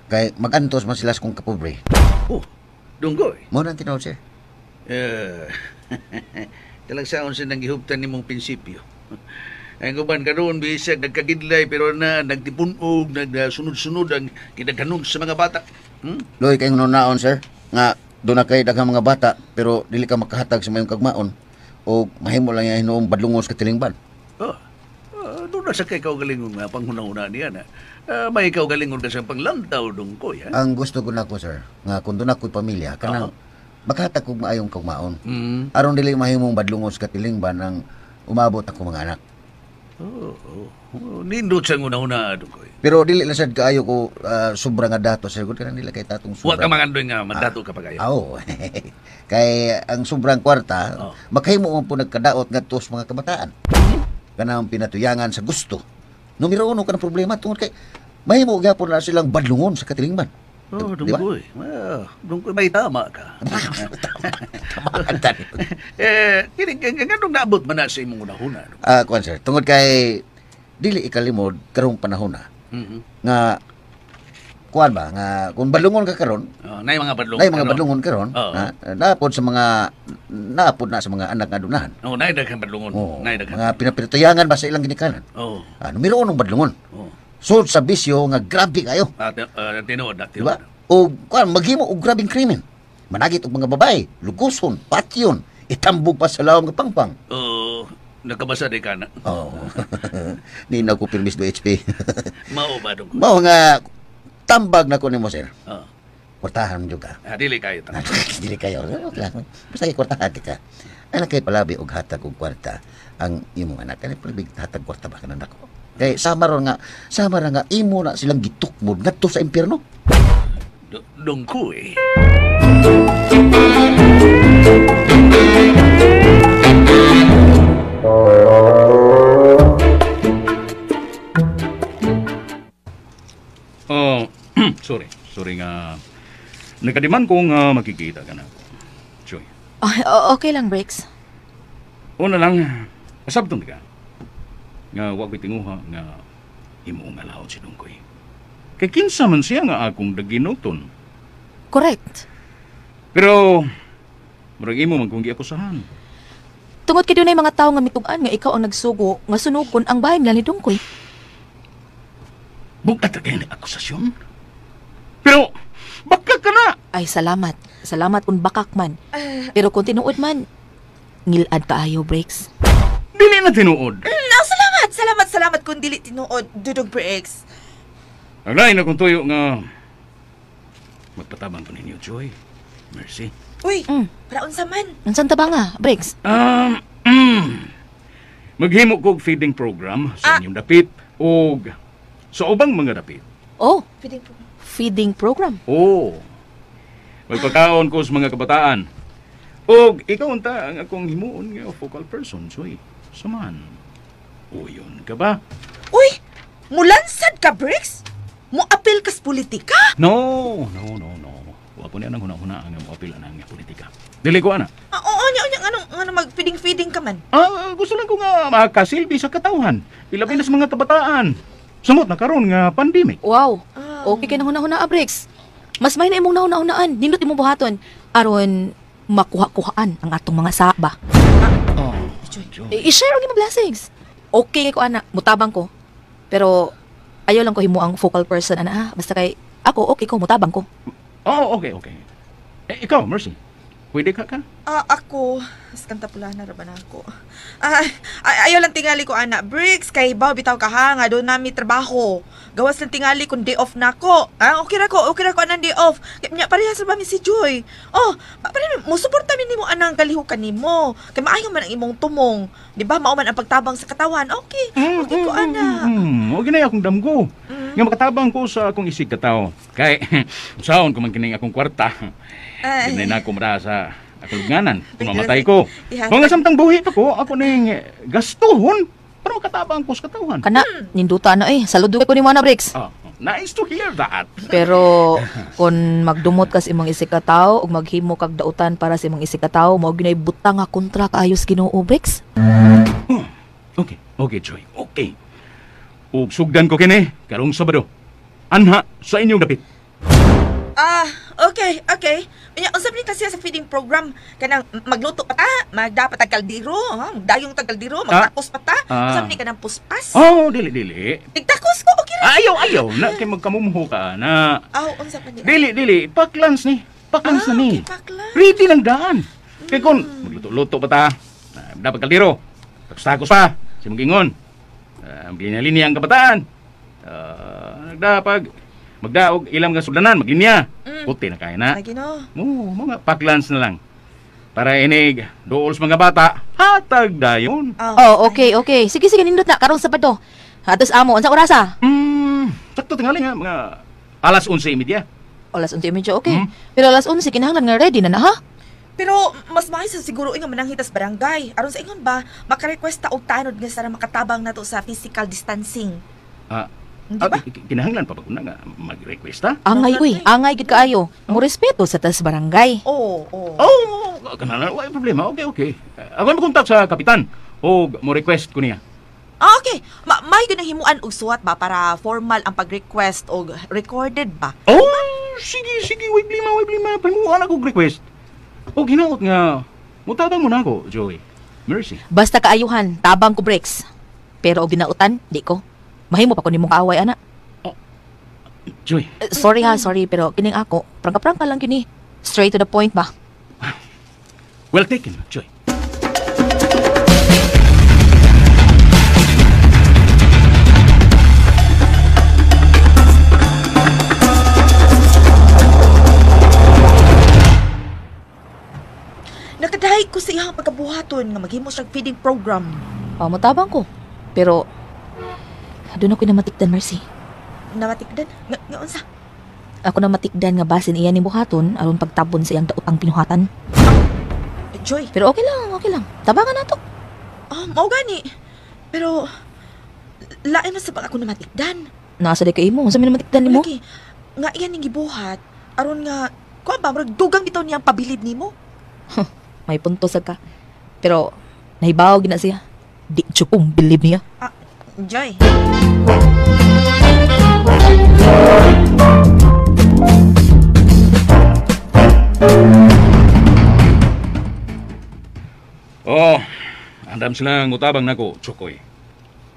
[SPEAKER 13] Kay magantos man sila sa kong kapobre.
[SPEAKER 7] Oh, Dungkoy.
[SPEAKER 13] Mo nang tinuod, sir.
[SPEAKER 7] Talagsaon sa nang gihuptan nimong prinsipyo. Ang uban karon bisag nagkagidlay pero na nagtipunog, nagsunod-sunod ang kidaghanon sa mga bata.
[SPEAKER 13] Loy kay naon, sir, nga doon na kay daghang mga bata pero dili ka makahatag sa mayong kagmaon o mahimo lang yan hinuong badlungos katilingban.
[SPEAKER 7] Doon na sa kay kaugalingon nga panghuna-huna niya na. May kaugalingon ka sa panglantaw, Dungkoy. Ha?
[SPEAKER 13] Ang gusto ko nako, sir, nga kung doon ako'y pamilya, kanang makahatag kog maayong kagmaon. Aron dili mahimong badlungos katilingban ang umabot ako mga anak.
[SPEAKER 7] Nindot sa una-una, Dungkoy.
[SPEAKER 13] Pero dili lang sad kaayo ko sobra nga dato, sir. Kung kanang dili kay tatong sobra.
[SPEAKER 7] Wa ka mangandoy nga mandato ka pa kayo.
[SPEAKER 13] Oo. Kay ang sobrang kwarta, makahimo man po nagkadaot ngadto sa mga kabataan. Kanang pinatuyangan sa gusto. Numero uno kanang problema tungod kay mahimo gyapon na silang badlungon sa katilingban.
[SPEAKER 7] Oh, Dungkoy. Dungkoy, may tama ka.
[SPEAKER 13] Tama ka.
[SPEAKER 7] Kini nganong naabot man na sa imong unahuna?
[SPEAKER 13] Kuan sir, tungod kay dili ikalimod karong panahon na. Nga kuan ba nga kung badlungon ka karon,
[SPEAKER 7] nay mga badlungon.
[SPEAKER 13] Nay mga badlungon karon, naapod sa mga naapod na sa mga anak nga dunahan.
[SPEAKER 7] Oh, nay daghang badlungon. Nay daghang.
[SPEAKER 13] Mga pinapituyangan ba sa ilang ginikanan?
[SPEAKER 7] Oh.
[SPEAKER 13] Numero unong badlungon. Sud sa bisyo nga grabe kayo.
[SPEAKER 7] Tinuod na,
[SPEAKER 13] diba? O kuan maghimo og grabeng krimen. Managit og mga babae, luguson, patyon, itambog pa sa lawom nga pangpang.
[SPEAKER 7] Oh,
[SPEAKER 8] Nakabasa di ka na.
[SPEAKER 13] Oh. Ninaw ko permis do HP.
[SPEAKER 8] Mao ba dong?
[SPEAKER 13] Mao nga tambag na ko nimo sir.
[SPEAKER 8] Oh.
[SPEAKER 13] Kwartahan jud ka.
[SPEAKER 8] Ah, dili kayo ta.
[SPEAKER 13] Dili kayo. Basta kay kwartahan ka. Ana kay palabi og hatag og kwarta ang imong anak. Kani palabi hatag kwarta ba kanan nako. Kay sama ra nga imo na silang gitukmod ngadto sa impierno.
[SPEAKER 8] Dongkoy.
[SPEAKER 11] Oh, sorry. Sorry nga. Nagkadiman ko nga makikita ka na. Joy.
[SPEAKER 6] Oh, okay lang, Briggs.
[SPEAKER 11] Una lang, kasabtong ka. Nga wa ko'y tinguha nga imo nga laot si Dongkoy. Kay kinsa man siya nga akong daginuton.
[SPEAKER 6] Correct.
[SPEAKER 11] Pero, murag imo man kung giakusahan.
[SPEAKER 6] Tungod kay dunay mga tawo nga mitug-an nga ikaw ang nagsugo nga sunugon ang bahay nila ni Dongkoy.
[SPEAKER 11] Bugat ra kay akusasyon. Pero, bakak ka na!
[SPEAKER 6] Ay, salamat. Salamat kung bakak man. Pero kung tinuod man, ngilad kaayo, Briggs.
[SPEAKER 11] Dili na tinuod.
[SPEAKER 9] No, salamat, salamat, salamat kung dili tinuod, Dudong Briggs.
[SPEAKER 11] Ang lain na kung tuyo nga magpatabang ko ninyo, Joy. Mercy.
[SPEAKER 9] Uy, para unsa man?
[SPEAKER 6] Unsan ta ba nga, Briggs?
[SPEAKER 11] Maghimo kog feeding program sa inyong dapit og sa ubang mga dapit.
[SPEAKER 6] Oh,
[SPEAKER 9] feeding program.
[SPEAKER 6] Feeding program?
[SPEAKER 11] Oo. Magpakaon ko sa mga kabataan. Og ikaw unta ang akong himuon nga focal person, Joy. Saman. Uyon ka ba?
[SPEAKER 9] Uy, mulansad ka, Briggs? Moapil kas politika?
[SPEAKER 11] No, no, no, no. Wa po niya nang huna-huna ang moapil anang politika. Dili ko ana.
[SPEAKER 9] Oo, nya nya ngano mag-feeding-feeding ka man?
[SPEAKER 11] Gusto lang ko nga makasilbi sa katawhan. Ilabi na sa mga kabataan. Samot na karon nga pandemic.
[SPEAKER 6] Wow. Okay kay nang huna-huna, Briggs. Mas may na imong nahuna-hunaan. Nindot imong buhaton aron makuha-kuhaan ang atong mga saba. I-share og imong blessings. Okay kay ko ana, mutabang ko. Pero ayaw lang ko himo ang focal person ana ha. Basta kay ako okay ko mutabang ko.
[SPEAKER 11] Oh, okay, okay. Eh, ikaw, Mercy. Pwede ka ka?
[SPEAKER 9] Ako, kanta pula na ra ba na ako. Ayaw lang tingali ko ana, Briggs, kay baw bitaw ka ha nga doon nami trabaho. Gawas lang tingali kung day off na ako. Okay ra ko anang day off. Kay nya parehas ra ba mi si Joy. Oh, pare mo suporta mi nimo anang kalihukan nimo. Kay maayo man ang imong tumong, di ba? Mao man ang pagtabang sa katawan. Okay. Okay ko ana.
[SPEAKER 11] Okay na akong damgo. Nga makatabang ko sa akong isig katawo. Kay usaon ko man kining akong kwarta. Hindi na ako mara sa akong lugnanan. Kung mamatay ko. Mga samtang buhi pa ko, ako ning gastuhon para makatabang ko sa katawan.
[SPEAKER 6] Kana, ninduta na eh. Saludo ko ni Mana, Briggs.
[SPEAKER 11] Oh, nice to hear that.
[SPEAKER 6] Pero kung magdumot ka sa imong isig katawo ug maghimo kag dautan para sa imong isig katawo, mao gyud butang nga kontra kaayos Ginoo, Briggs.
[SPEAKER 11] Okay, okay, Joy. Okay. Ug sugdan ko kini karong Sabado. Anha sa inyong dapit.
[SPEAKER 9] Okay, okay. Unya, unsa man kasi sa feeding program kanang magluto pa ta, magdapat tag kaldero, ha, magdayong tag kaldero, magtakos pa ta. Unsa man ni kanang puspas?
[SPEAKER 11] Oh, dili dili.
[SPEAKER 9] Tigtakos ko, okay ra.
[SPEAKER 11] Ayaw, ayaw na kay magkamumho ka na.
[SPEAKER 9] Aw, unsa pa ni?
[SPEAKER 11] Dili, dili, paklans ni. Paklans na ni.
[SPEAKER 9] Okay, paklans.
[SPEAKER 11] Ready lang daan. Kay kon magluto-luto pa ta, dapat kaldero. Takos-takos pa, si magingon. Linya-linya ang kabataan. Nagdapag magdaog ilang nga sugdanan, maglinya. Puti na kaya na.
[SPEAKER 9] Lagi no.
[SPEAKER 11] Oo, mga paklans na lang. Para inig dool sa mga bata, hatag dayon.
[SPEAKER 6] Oh, okay, okay. Sige, sige, nindot na karong Sabado. Atos amo, unsa orasa?
[SPEAKER 11] Sakto tingali nga mga alas 11:30.
[SPEAKER 6] Alas 11:30, okay. Pero alas 11 kinahanglan nga ready na na ha.
[SPEAKER 9] Pero mas maayo sa siguro nga mananghitas barangay. Aron sa ingon ba, maka-request ta og tanod nga sara makatabang nato sa physical distancing.
[SPEAKER 11] Kinahanglan pa ba kuna nga mag-request ta?
[SPEAKER 6] Angay uy, angay gid kaayo. Mo respeto sa tas barangay.
[SPEAKER 9] Oo, oo.
[SPEAKER 11] Oh, kanang way problema. Okay, okay. Ako mo kontak sa kapitan og mo request ko niya.
[SPEAKER 9] Okay. May gyud himuan og suwat ba para formal ang pag-request og recorded ba?
[SPEAKER 11] Oh, sige, sige, way blima, way blima. Pahimuan ako og request. Og hinaot nga mutabang mo na ako, Joey. Mercy.
[SPEAKER 6] Basta kaayuhan, tabang ko, Briggs. Pero og ginautan, di ko. Mahimo pa ko nimong kaaway ana.
[SPEAKER 11] Oh, Joy.
[SPEAKER 6] Sorry ha, sorry, pero kining ako, prangka-prangka lang kini. Straight to the point ba?
[SPEAKER 11] Well taken, Joy.
[SPEAKER 9] buhaton nga maghimo siya feeding program.
[SPEAKER 6] Oh, motabang ko. Pero doon ako namatikdan, Mercy.
[SPEAKER 9] Namatikdan? Nga unsa?
[SPEAKER 6] Ako namatikdan nga basin iya ni buhaton aron pagtabon sa iyang daotang pinuhatan.
[SPEAKER 9] Joy.
[SPEAKER 6] Pero okay lang, okay lang. Tabangan nato.
[SPEAKER 9] Oh, mao gani. Pero lain man sa pag ako namatikdan.
[SPEAKER 6] Nasa di kay imo, unsa may namatikdan nimo?
[SPEAKER 9] Lagi, nga iyan ning gibuhat aron nga kuan ba murag dugang bitaw niyang pabilib nimo.
[SPEAKER 6] May punto sad ka. Pero nahibaw gina siya. Di jud kong bilib niya.
[SPEAKER 9] Joy.
[SPEAKER 11] Oh, andam silang utabang nako, Chokoy.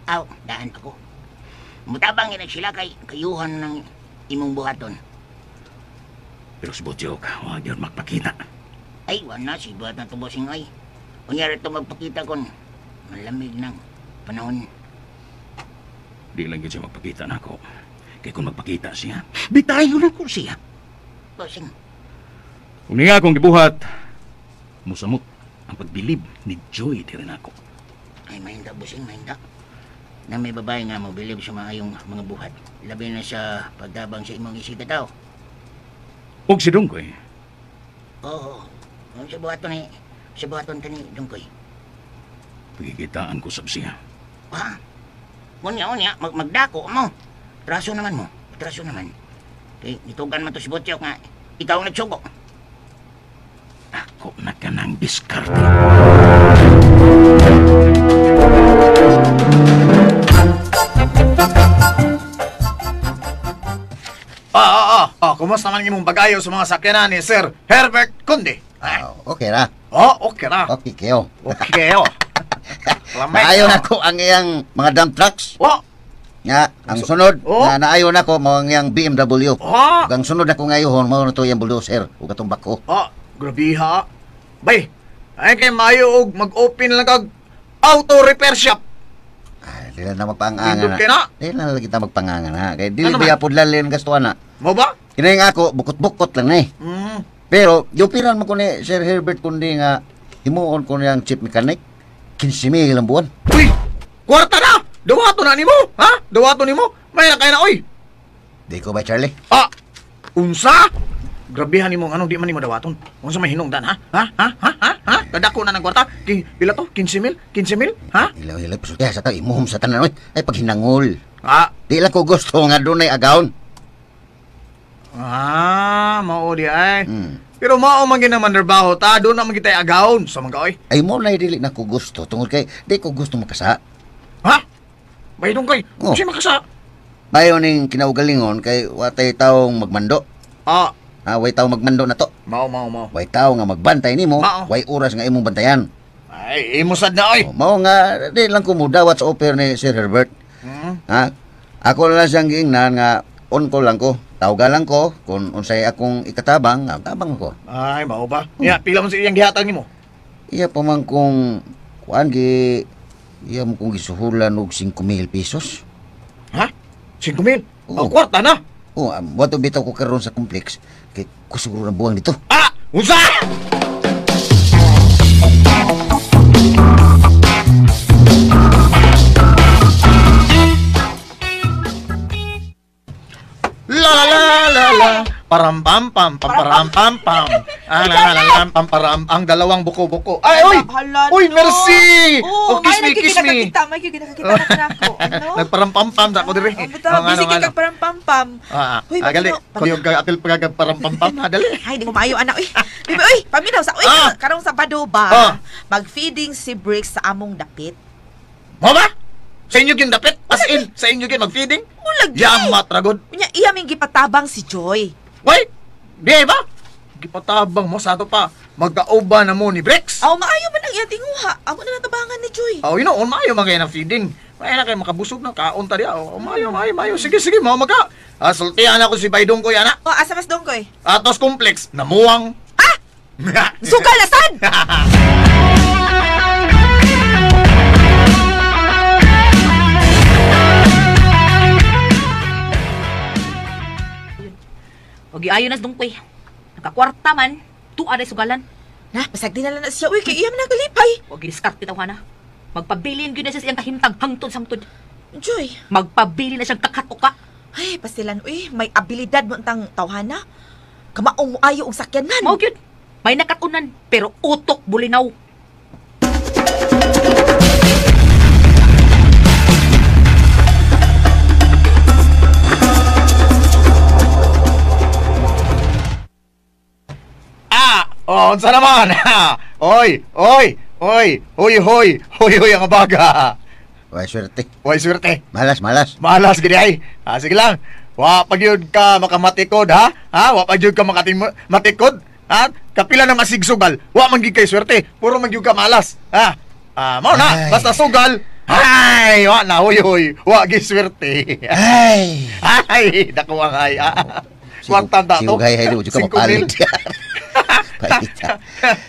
[SPEAKER 5] Aw, daan ako. Mutabang ina sila kay kayuhan ng imong buhaton.
[SPEAKER 8] Pero si Botyok, wag yun magpakita.
[SPEAKER 5] Ay, wala si buhat na to, bossing ay. Unya ito magpakita kon malamig ng panahon.
[SPEAKER 8] Di lang yun siya magpakita nako. Kay kung magpakita siya, bitayo na ko siya.
[SPEAKER 5] Bossing,
[SPEAKER 11] Kung niya akong gibuhat, musamot ang pagbilib ni Joy diri nako.
[SPEAKER 5] ay mahinda, bossing, mahinda. Na may babae nga mobilib sa maayong mga buhat. Labi na sa pagtabang sa imong isig tao.
[SPEAKER 11] Og si Dungkoy,
[SPEAKER 5] Oo. Sa buhaton ni, sa buhaton kani Dungkoy.
[SPEAKER 11] pagikitaan ko sab siya.
[SPEAKER 5] Ha? Unya, unya, magdako mo. Traso naman mo. Traso naman. Kay nitugan man to si Botyok nga ikaw ang nagsugo.
[SPEAKER 8] Ako na ka ng diskarte.
[SPEAKER 2] Kumusta man imong pag-ayo sa mga sakyanan ni Sir Herbert Conde?
[SPEAKER 13] Ah, okay ra.
[SPEAKER 2] Oh, okay ra.
[SPEAKER 13] Okay kayo.
[SPEAKER 2] Okay kayo.
[SPEAKER 13] Naayon ako ang iyang mga dump trucks.
[SPEAKER 2] Oh.
[SPEAKER 13] Nga, ang sunod na naayon ako mao ang iyang BMW.
[SPEAKER 2] Oh.
[SPEAKER 13] Ug ang sunod ako ngayon mao na to iyang bulldozer ug atong bako.
[SPEAKER 2] Oh, grabe ha. Bay, ay kay maayo og mag-open lang kag auto repair shop.
[SPEAKER 13] Ay, dili na magpangangan
[SPEAKER 2] Nindot kay na.
[SPEAKER 13] Dili na lagi ta magpangangan ha. Kay dili
[SPEAKER 2] Ano
[SPEAKER 13] biya pud lalin gastuhan na.
[SPEAKER 2] Mo ba?
[SPEAKER 13] Kini nga ako bukot-bukot lang na eh.
[SPEAKER 2] Mm.
[SPEAKER 13] Pero yupiran mo ko ni Sir Herbert kundi nga himuon ko niyang chief mechanic 15,000 ang buwan.
[SPEAKER 2] Uy! Kwarta na! Dawato na nimo, ha? Dawato nimo. May na kay na oy.
[SPEAKER 13] Di ko ba Charlie?
[SPEAKER 2] Ah! Unsa? Grabehan nimo anong di man nimo dawaton. Unsa may hinungdan ha? Ha? Ha? Ha? Ha? Ha? Kadako na ng kwarta. Pila to? 15,000? 15,000? Ha?
[SPEAKER 13] Ilaw-ilaw pasulti sa ta imuhom sa tanan oy. Ay paghinangol.
[SPEAKER 2] Ah.
[SPEAKER 13] Di lang ko gusto nga dunay agawon.
[SPEAKER 2] Ah, mao di ay. Pero mao man gid naman trabaho ta, doon na man gitay agawon sa mga oy.
[SPEAKER 13] Ay mo na dili na ko gusto tungod kay di ko gusto makasa.
[SPEAKER 2] Ha? Bay dong kay.
[SPEAKER 13] Oh.
[SPEAKER 2] Unsay makasa?
[SPEAKER 13] Bayo ning kinaugalingon kay watay taong magmando.
[SPEAKER 2] Ah.
[SPEAKER 13] Ha, way taong magmando na to.
[SPEAKER 2] Mao mao mao.
[SPEAKER 13] Way tao nga magbantay nimo,
[SPEAKER 2] Mao.
[SPEAKER 13] way oras nga imong bantayan.
[SPEAKER 2] Ay, imo sad na oy.
[SPEAKER 13] Oh, mao nga di lang ko mudawat sa offer ni Sir Herbert.
[SPEAKER 2] Hmm.
[SPEAKER 13] Ha? Ako na lang siyang giingnan nga on call lang ko. Tawga lang ko kung unsay akong ikatabang, tabang ko.
[SPEAKER 2] Ay, mao ba? Ya, pila man sa iyang gihatag nimo?
[SPEAKER 13] Iya pa man kung kuan gi iya mo kong gisuhulan og 5,000 pesos.
[SPEAKER 2] Ha? 5,000?
[SPEAKER 13] Oo.
[SPEAKER 2] Oh, kwarta na.
[SPEAKER 13] Oh, wato bitaw ko karon sa complex kay kusog ro ng buwang dito.
[SPEAKER 2] Ah, unsa? La la la la param pam pam pam param pam pam. Ah, la la la pam param ang dalawang buko-buko. Ay oy!
[SPEAKER 9] Hala,
[SPEAKER 2] Uy,
[SPEAKER 9] no.
[SPEAKER 2] merci!
[SPEAKER 9] Oo,
[SPEAKER 2] Oh, kiss me,
[SPEAKER 9] may
[SPEAKER 2] kiss me.
[SPEAKER 9] Nakikita, may nakikita na ako. Ano?
[SPEAKER 2] Nagparam pam pam sa ako diri.
[SPEAKER 9] Buta, busy kay kag parang pam-pam.
[SPEAKER 2] Ah,
[SPEAKER 9] Uy,
[SPEAKER 2] ah, gali.
[SPEAKER 9] paminaw,
[SPEAKER 2] Kuyog ka apil pag param pam pam ha, dali.
[SPEAKER 9] Ay, di ko maayo anak. Uy, bibi, uy, paminaw sa uy, karong Sabado ba?
[SPEAKER 2] Ah.
[SPEAKER 9] Mag-feeding si Briggs sa among dapit.
[SPEAKER 2] Mo ba? Sa inyo gyud dapit? As in, sa inyo gyud mag-feeding?
[SPEAKER 9] Ulag.
[SPEAKER 2] Yamat ragod.
[SPEAKER 9] Unya iya ming gipatabang si Joy.
[SPEAKER 2] Way, di ba? Gipatabang mo sa ato pa. Magkauba na mo ni Briggs.
[SPEAKER 9] Aw, maayo man ang iyang tinguha. Amo na natabangan ni Joy.
[SPEAKER 2] Oh, you know, maayo man kayo ng feeding. Maayo na kayo makabusog na kaon ta diya. Oh, maayo, maayo, maayo. Sige, sige, mao magka. Ah, sultihan ako si Baydong ko yana.
[SPEAKER 9] Oh, asa mas dongkoy?
[SPEAKER 2] Atos complex, namuwang.
[SPEAKER 9] Ah! Sugal na sad!
[SPEAKER 6] Og iayo nas dungkoy. Nakakwarta man, tuwa day sugalan.
[SPEAKER 9] Na, pasagdi na lang na siya. Uy, kay iya man nagalipay.
[SPEAKER 6] Huwag gidiskarte tawhana. Magpabilin gyud na siya sa iyang kahimtang hangtod samtod.
[SPEAKER 9] Joy.
[SPEAKER 6] Magpabilin na siyang kakatuka.
[SPEAKER 9] Ay, pasilan, uy, may abilidad mo ang tawhana. Kamaong mo ayo og sakyanan.
[SPEAKER 6] Mao gyud. May nakatunan, pero utok bulinaw.
[SPEAKER 2] Ah, oh, unsa naman? Oy, oy, oy, hoy, hoy, hoy, hoy ang baga.
[SPEAKER 12] Way swerte.
[SPEAKER 2] Way swerte.
[SPEAKER 12] Malas, malas.
[SPEAKER 2] Malas gid ay. Ah, sige lang. Wa pa gyud ka makamatikod ha? Ha, wa pa gyud ka makamatikod? Ha? Kapila na masigsugal. Wa man gyud kay swerte. Puro man gyud ka malas. Ha? Ah, mao na, basta sugal. Ay, wa na, hoy, hoy. Wa gyud swerte.
[SPEAKER 12] Ay.
[SPEAKER 2] Ay, dako ang ay. Kwarta ta to.
[SPEAKER 12] Sigugay hay di ka mapalit. Paita.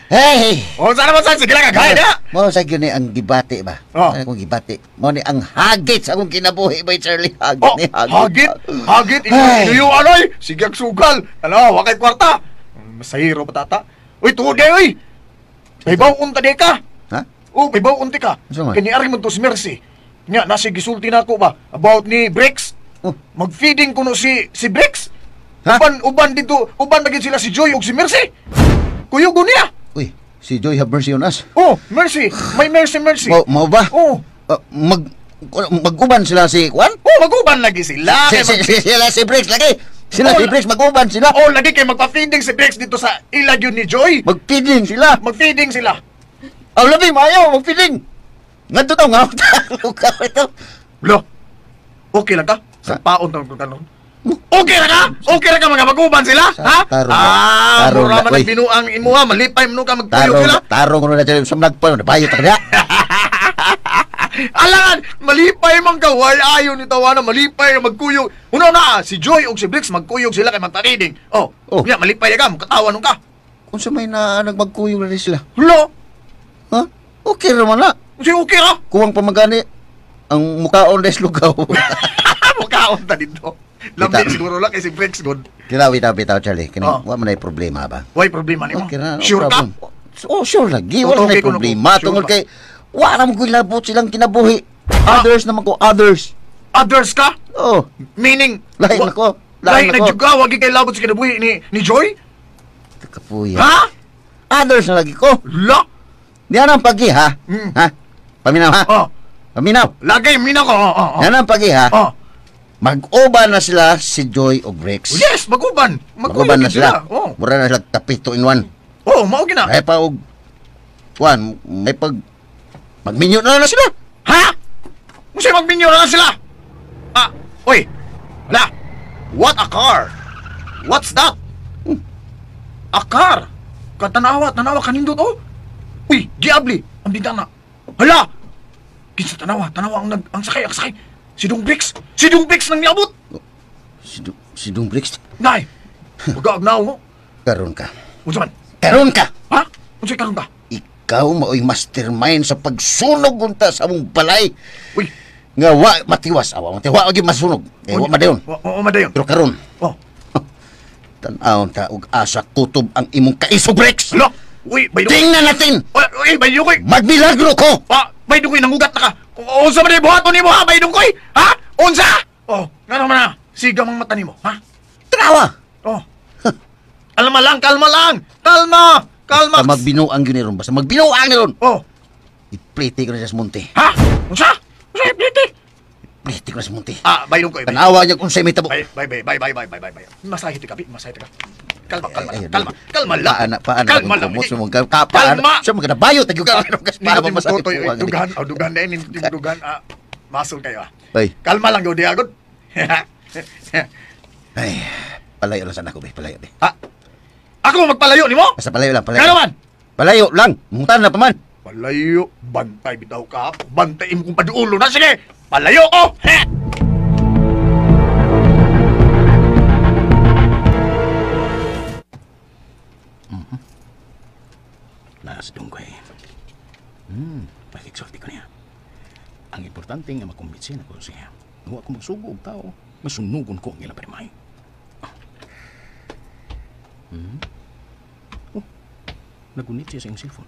[SPEAKER 12] Hey!
[SPEAKER 2] Oh, sana man sige lang kagay na.
[SPEAKER 12] Mo sa gyud ni ang gibati ba?
[SPEAKER 2] Oh.
[SPEAKER 12] Ano akong gibati? Mo ni ang hagit sa akong kinabuhi ba Charlie? Hagit
[SPEAKER 2] oh,
[SPEAKER 12] ni hagit.
[SPEAKER 2] Hagit, hagit inuyo anoy. Sige ang sugal. Ano, wa kay kwarta. Masahiro pa tata. Uy, tuod kay oy. May baw unta di ka.
[SPEAKER 12] Ha?
[SPEAKER 2] Oh, may baw unti ka. Kani ari man to si Mercy. Nya nasi gisulti nako ba about ni Bricks.
[SPEAKER 12] Oh.
[SPEAKER 2] Mag-feeding kuno si Bricks. Ha? Uban dito, uban magin sila si Joy ug si Mercy. Kuyugo niya.
[SPEAKER 12] Uy, si Joy have mercy on us.
[SPEAKER 2] Oh, mercy. May mercy, mercy.
[SPEAKER 12] Mao ba?
[SPEAKER 2] Oh.
[SPEAKER 12] Mag-uban sila si Juan?
[SPEAKER 2] Oh, mag-uban lagi sila.
[SPEAKER 12] Sila si Briggs lagi. Sila si Briggs, mag-uban sila.
[SPEAKER 2] Oh, lagi kay magpa-feeding si Briggs dito sa ilagyon ni Joy.
[SPEAKER 12] Mag-feeding sila.
[SPEAKER 2] Mag-feeding sila.
[SPEAKER 12] Aw, labi, maayo, mag-feeding. Ngadto taw nga. Ito.
[SPEAKER 2] Lo. Okay lang ka? Sa paon tawag tanong. Okay ra ka? Okay ra ka mga mag-uban sila? Ha? Ah, mura man ang binuang imuha, malipay mo ka magtuyok sila.
[SPEAKER 12] Tarong kuno na sila sa nagpa, nabayot ka niya.
[SPEAKER 2] Alangan, malipay man ka, way ayo ni tawana, malipay magkuyog. Una na, si Joy ug si Blix magkuyog sila kay magtariding. Oh, oh. Nya malipay ka, mukatawa nun ka.
[SPEAKER 12] Unsa may na nagmagkuyog na sila?
[SPEAKER 2] Lo.
[SPEAKER 12] Ha? Okay ra man na.
[SPEAKER 2] Si okay ra?
[SPEAKER 12] Kuwang pamagani ang mukaon des lugaw.
[SPEAKER 2] Mukaon ta dito. Lambi siguro lang kay si Briggs good.
[SPEAKER 12] Kila bitaw Charlie, kini wa man ay problema ba?
[SPEAKER 2] Way problema nimo.
[SPEAKER 12] Okay na, no
[SPEAKER 2] sure
[SPEAKER 12] problem.
[SPEAKER 2] Ka?
[SPEAKER 12] Oh, sure lagi. Wala
[SPEAKER 2] okay,
[SPEAKER 12] na problema
[SPEAKER 2] sure
[SPEAKER 12] tungod kay wa ra mo gilabot silang kinabuhi. Others naman ko, others.
[SPEAKER 2] Others ka?
[SPEAKER 12] Oh.
[SPEAKER 2] Meaning
[SPEAKER 12] lain na ko.
[SPEAKER 2] Lain na jud ka, wa gid kay labot sa kinabuhi ni Joy?
[SPEAKER 12] Kapuya.
[SPEAKER 2] Ha?
[SPEAKER 12] Others na lagi ko.
[SPEAKER 2] La.
[SPEAKER 12] Diyan ang pagi ha. Ha? Paminaw ha?
[SPEAKER 2] Oh.
[SPEAKER 12] Paminaw.
[SPEAKER 2] Lagay minaw ko. Oh.
[SPEAKER 12] Diyan ang pagi ha.
[SPEAKER 2] Oh.
[SPEAKER 12] Mag-uban na sila si Joy o Briggs.
[SPEAKER 2] Yes, mag-uban.
[SPEAKER 12] Mag-uban na sila.
[SPEAKER 2] Oh.
[SPEAKER 12] Mura na sila kapito in one.
[SPEAKER 2] Oh, mao gina.
[SPEAKER 12] May pa og one, may pag magminyo na sila.
[SPEAKER 2] Ha? Unsa magminyo na sila? Ah, oy. Wala. What a car. What's that? A car. Katanawa, tanawa kanindot oh. Uy, diabli, ang bintana. Hala. Kinsa tanawa, tanawa ang sakay, ang sakay. Si Dong Bricks! Si Dong Bricks nang niabot!
[SPEAKER 12] Si Dong Bricks?
[SPEAKER 2] Nay! Pag-aagnaw mo.
[SPEAKER 12] Karon ka.
[SPEAKER 2] Unsa man?
[SPEAKER 12] Karon ka!
[SPEAKER 2] Ha? Unsa karon ka?
[SPEAKER 12] Ikaw mao'y mastermind sa pagsunog unta sa among balay.
[SPEAKER 2] Uy!
[SPEAKER 12] Nga wa matiwas awa. Wa gyud masunog. Eh, wa madayon.
[SPEAKER 2] Wa madayon.
[SPEAKER 12] Pero karon.
[SPEAKER 2] Oh.
[SPEAKER 12] Tan-awon ta og asa kutob ang imong kaisog, Bricks!
[SPEAKER 2] Hala! Uy, bay
[SPEAKER 12] tingnan natin!
[SPEAKER 2] Uy, bay dukoy!
[SPEAKER 12] Magmilagro ko!
[SPEAKER 2] Ah, bay dukoy, nangugat na ka! Unsa man buhaton nimo ha, bay dungkoy? Ha? Unsa? Oh, ngano man na? Siga mang mata nimo, ha?
[SPEAKER 12] Tanawa.
[SPEAKER 2] Oh. Kalma lang, kalma lang. Kalma. Kalma.
[SPEAKER 12] Basta magbinuang gyud ni ron, basta magbinuang ni ron.
[SPEAKER 2] Oh.
[SPEAKER 12] Iplite ko na siya sa munti.
[SPEAKER 2] Ha? Unsa? Unsa iplite?
[SPEAKER 12] Iplite ko na sa munti.
[SPEAKER 2] Ah, bay dungkoy.
[SPEAKER 12] Tanawa niya kung unsay may tabo.
[SPEAKER 2] Bay bay bay bay bay bay bay. Masahit ka, masahit ka. Kalma, kalma, kalma, kalma lang.
[SPEAKER 12] Paana,
[SPEAKER 2] kalma lang.
[SPEAKER 12] Kalma. Siya magkanabayo, tagyo ka. Para masakit po.
[SPEAKER 2] Dugan, oh, dugan na yun, dugan. Masol kayo ah.
[SPEAKER 12] Ay.
[SPEAKER 2] Kalma lang, gawin agad.
[SPEAKER 12] Ay, palayo lang sana ako, be. Palayo, be.
[SPEAKER 2] Ha? Ako magpalayo ni mo?
[SPEAKER 12] Basta palayo lang, palayo.
[SPEAKER 2] Kaya naman?
[SPEAKER 12] Palayo lang. Muntan na pa man.
[SPEAKER 2] Palayo. Bantay, bitaw ka. Bantay mo kung paduulo na. Sige, palayo ko. He!
[SPEAKER 11] Nasa dungkoy. Pakiksulti ko niya. Ang importante nga makumbinsin ako siya. Huwag ko magsugo og tao. Masunugon ko ang ilang parimay. Oh. Nagunit siya sa iyong cellphone.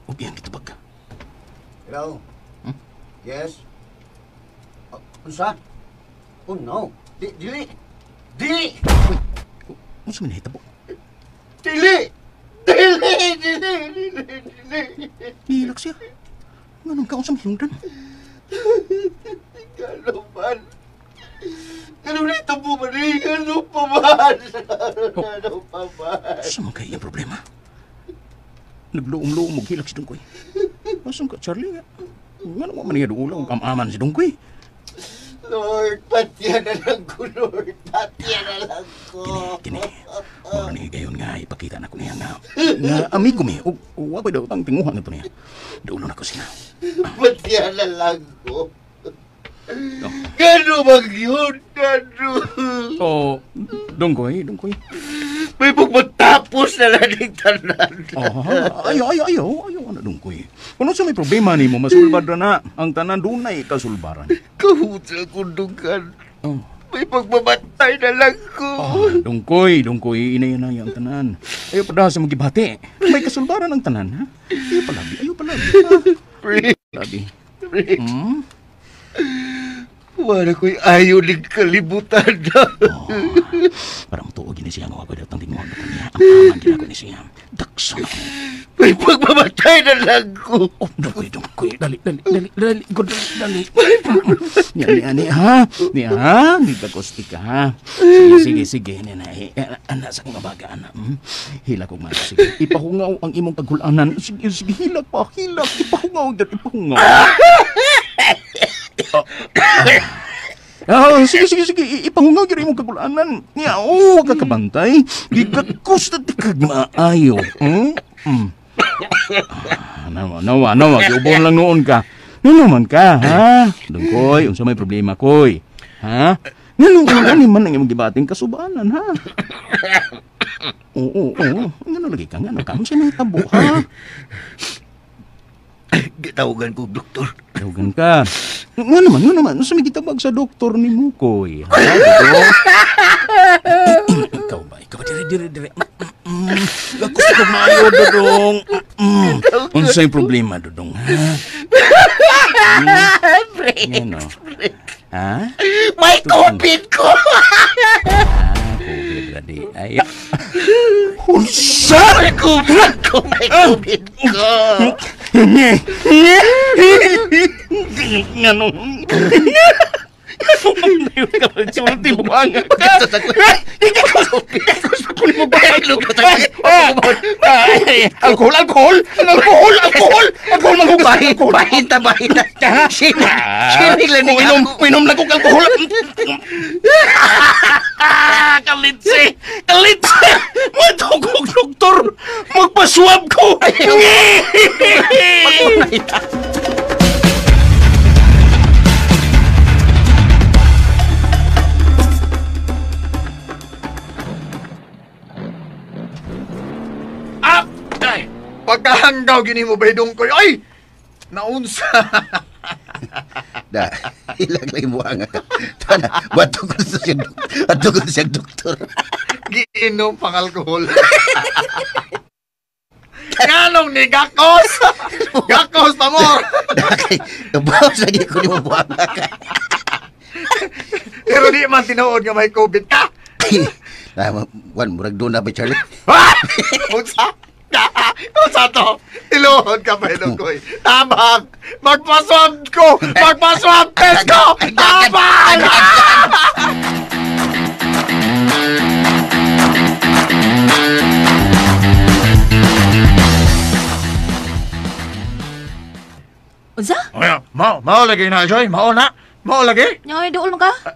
[SPEAKER 11] Ug iyang gitubag.
[SPEAKER 13] Hello? Yes? Unsa? Oh no. Dili. Dili.
[SPEAKER 11] Unsa man nahitabo?
[SPEAKER 13] Dili. Dili, dili, dili, dili.
[SPEAKER 11] Nihilak siya. Nganong ka unsa mahingdan?
[SPEAKER 13] Gano man? Gano nito po ba ni? Gano pa man? Gano pa man?
[SPEAKER 11] Unsa man kay iyang problema? Nagluom-luom og hilak si Dungkoy. Asan ka, Charlie? Ngano man niya duula og amaman si Dungkoy?
[SPEAKER 13] Lord, patya na lang ko, Lord. Patya na lang ko.
[SPEAKER 11] Kini, mao ni gayon nga ipakita na ko niya nga amigo mi. Ug wa koy daw tang tinguha ngadto niya. Dulo na ko siya.
[SPEAKER 13] Patya na lang ko. Gano bang yun? Gano?
[SPEAKER 11] Oh, Dungkoy, Dungkoy.
[SPEAKER 13] May pagmatapos na lang yung tanan.
[SPEAKER 11] Ayaw, ayaw, ayaw, ayaw, ano, Dungkoy. Kung sa may problema ni mo, masulbad na. Ang tanan dunay kasulbaran.
[SPEAKER 13] Kahut sa kundungan. Oh. May pagmamatay na lang ko.
[SPEAKER 11] Oh, Dungkoy, Dungkoy, inay-inay ang tanan. Ayaw pa sa magibati. May kasulbaran ang tanan, ha? Ayaw palabi, ayaw palabi. Palabi. Hmm?
[SPEAKER 13] Wala ko'y ayaw ng kalibutan na.
[SPEAKER 11] Oh, parang tuog ni siya nga ako datang tinguhan ko niya. Ang aman gina ko ni siya. Dakso na ko.
[SPEAKER 13] May pagmamatay na lang ko.
[SPEAKER 11] Oh, Dungkoy, Dungkoy. Dali, dali, dali, dali. Go, dali, dali. Niya, niya, niya, ha? Niya, ha? Nigkakusti ka, ha? Sige, sige, sige. Niya, na, anak sa kong abaga, anak. Hila kong mga, sige. Ipahungaw ang imong kagulanan. Sige, sige, hilak pa, hilak. Ipahungaw, ipahungaw. Sige, sige, sige. Ipahungaw gyud imong kagulanan. Niya, oh, kakabantay. Gikakusta ti kag maayo. Nawa, nawa, nawa. Giubon lang noon ka. Ngano man ka, ha? Dungkoy, unsa may problema, koy? Ha? Ngano ani man ang imong gibating kasubanan, ha? Oo, oo. Ngano lagi ka? Ngano ka? Unsa may tabo, ha?
[SPEAKER 13] Gitawagan ko, doktor.
[SPEAKER 11] Tawagan ka. Nga naman. Ano sa may gitabag sa doktor ni Mukoy? Ha? Ikaw ba? Ikaw ba? Dire, dire, dire. Ako sa kumayo, Dodong. Unsay problema, Dodong, ha?
[SPEAKER 5] Breaks, breaks.
[SPEAKER 11] Ha?
[SPEAKER 5] May COVID ko!
[SPEAKER 11] COVID lagi. Ay. Unsa?
[SPEAKER 5] May COVID ko! May COVID ko!
[SPEAKER 11] Ngano? Alkohol, alkohol, alkohol, alkohol, alkohol, alkohol.
[SPEAKER 5] Bahinta, bahinta. Sinig lang ni
[SPEAKER 11] Uinom, uinom lang kong alkohol. Kalitsi, kalitsi. Matugog, doktor. Magpaswab ko.
[SPEAKER 2] Pagkahanggaw gini mo ba Dungkoy? Ay! Naunsa!
[SPEAKER 12] Da, ilag lang mo ang tana, bato ko siya doktor.
[SPEAKER 2] Giinom pang alkohol. Nganong ni Gakos? Gakos pa mo!
[SPEAKER 12] Dakay, kabaw sa di ko ni mo buang ka.
[SPEAKER 2] Pero di man tinuod nga may COVID ka.
[SPEAKER 12] Wan, murag doon na ba, Charlie?
[SPEAKER 2] Unsa? Unsa to? Tiluhod ka ba, Dungkoy? Tabang! Magpaswab ko! Magpaswab test ko! Tabang!
[SPEAKER 6] Unsa?
[SPEAKER 2] Mao lagi na, Joy. Mao na. Mao lagi.
[SPEAKER 6] Nya, dool man ka?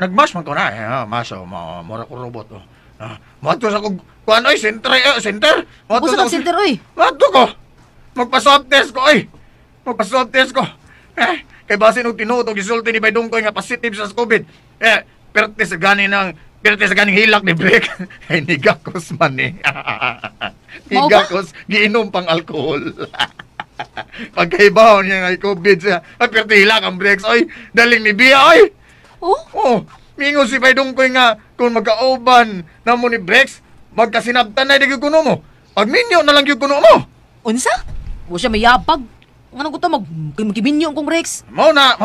[SPEAKER 2] Nagmas man ko na. Mas, mura ko robot. Mato sa kong kuan oy, center, center.
[SPEAKER 6] Mato sa center oy.
[SPEAKER 2] Mato ko. Magpa-swab test ko oy. Magpa-swab test ko. Kay basin og tinuod og gisulti ni Bay Dungkoy nga positive sa COVID. Perte sa gani ng perte sa ganing hilak ni Break. Ay nigakos man ni. Nigakos giinom pang alkohol. Pagkaibaw niya nga COVID siya. Ay perte hilak ang Breaks oy. Daling ni Bia oy.
[SPEAKER 6] Oh?
[SPEAKER 2] Oh. Mingo si Bay Dungkoy nga kung magkaoban na mo ni Brex, magkasinabtan na di kuno mo. Pagminyo na lang gyud kuno mo.
[SPEAKER 6] Unsa? Wa siya mayabag. Nganong ko to magkiminyo kong Rex?
[SPEAKER 2] Mao na,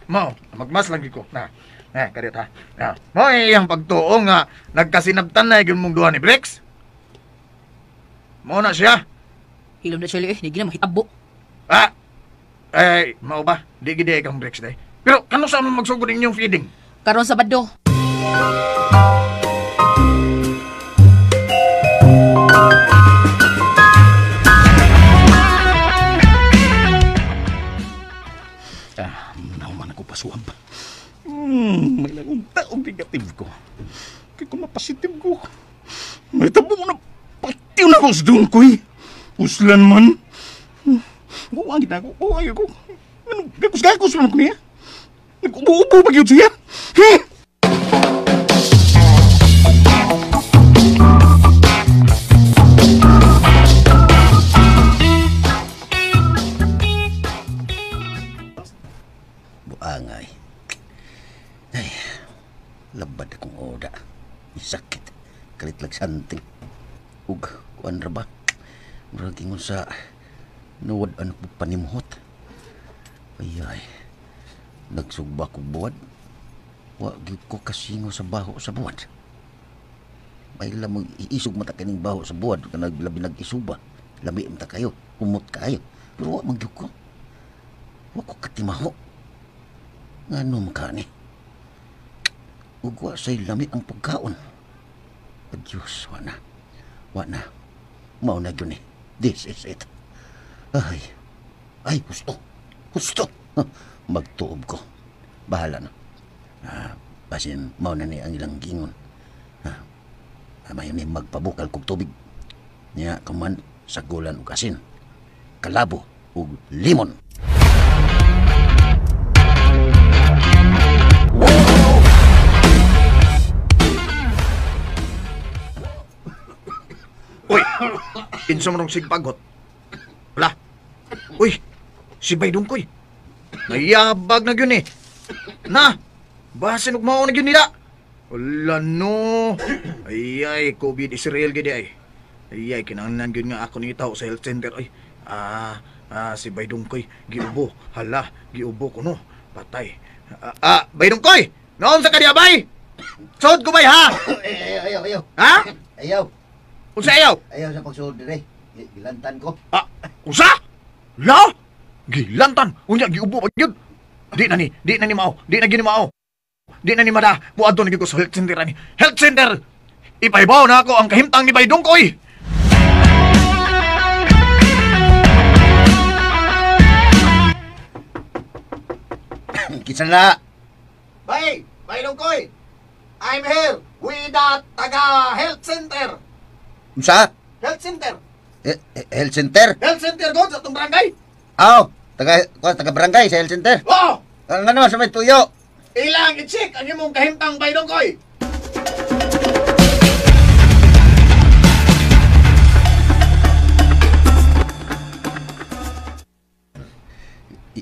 [SPEAKER 2] mao. Magmas lang gyud ko. Na. Kadyot ha. Na. Mao iyang pagtuo nga nagkasinabtan na gyud mong duha ni Brix. Mao na siya.
[SPEAKER 6] Hilom na siya eh, di gina mahitabo.
[SPEAKER 2] Ah. Eh, mao ba? Di gid kang Brix day. Pero kano sa mo magsugod inyong feeding?
[SPEAKER 6] Karon Sabado.
[SPEAKER 11] Nauman ako pasuab. May lang taong negative ko. Kaya kung mapositive ko, may tabo mo na patiw na akong sa dungkoy. Uslan man. Huwag na ako. Huwag ako. Gakos-gakos man ko niya. Nag-ubo-ubo pa yun siya.
[SPEAKER 13] Buangay. Ay, labad akong oda. Sakit. Kalit lang santing. Ug, kuan ra ba? Murag ingon sa nuwad ano po panimhot. Ay, ay. Nagsugba ko buwad. Wa gyud ko kasingo sa baho sa buwad. May lamang iisog mata kining baho sa buwad kanag labi nag-isuba. Lami mata kayo, umot kayo. Pero wa man gyud ko. Wa ko katimaho. Ngano man kani? Ug wa say lami ang pagkaon. Adios, wa na. Wa na. Mao na gyud ni. This is it. Ay. Ay, gusto. Gusto. Magtuob ko. Bahala na. Basin mao na ni ang ilang gingon. Mayo ni magpabukal kog tubig. Nya kuman sagulan og asin. Kalabo ug limon.
[SPEAKER 2] Uy, kinsa man og sigpagot? Wala. Uy, si Bay Dungkoy. Nayabag na gyud ni. Na, basin og mao na gyud nila. Wala no. Ay ay, COVID is real gyud ay. Ay ay, kinahanglan gyud nga ako nitaw sa health center ay. Si Bay Dungkoy giubo. Hala, giubo ko no. Patay. Bay Dungkoy. Naon sa kaniya bay? Sod ko bay ha?
[SPEAKER 13] Ayaw, ayaw.
[SPEAKER 2] Ha?
[SPEAKER 13] Ayaw.
[SPEAKER 2] Unsa ayaw?
[SPEAKER 13] Ayaw sa pagsuod dire. Gilantan ko.
[SPEAKER 2] Unsa? La? Gilantan. Unya giubo pa gyud. Di na ni mao. Di na gyud ni mao. Di na ni mada. Muadto na gyud ko sa health center ani. Health center. Ipahibaw na ako ang kahimtang ni Bay Dungkoy.
[SPEAKER 13] Kinsa na?
[SPEAKER 2] Bay, Bay Dungkoy. I'm here with the taga health center.
[SPEAKER 13] Unsa?
[SPEAKER 2] Health center.
[SPEAKER 13] Health center?
[SPEAKER 2] Health center god sa atong barangay.
[SPEAKER 13] Aw, taga barangay sa health center.
[SPEAKER 2] Oo.
[SPEAKER 13] Ang ano sa may tuyo.
[SPEAKER 2] Ilang i-check ang imong kahimtang Bay Dungkoy.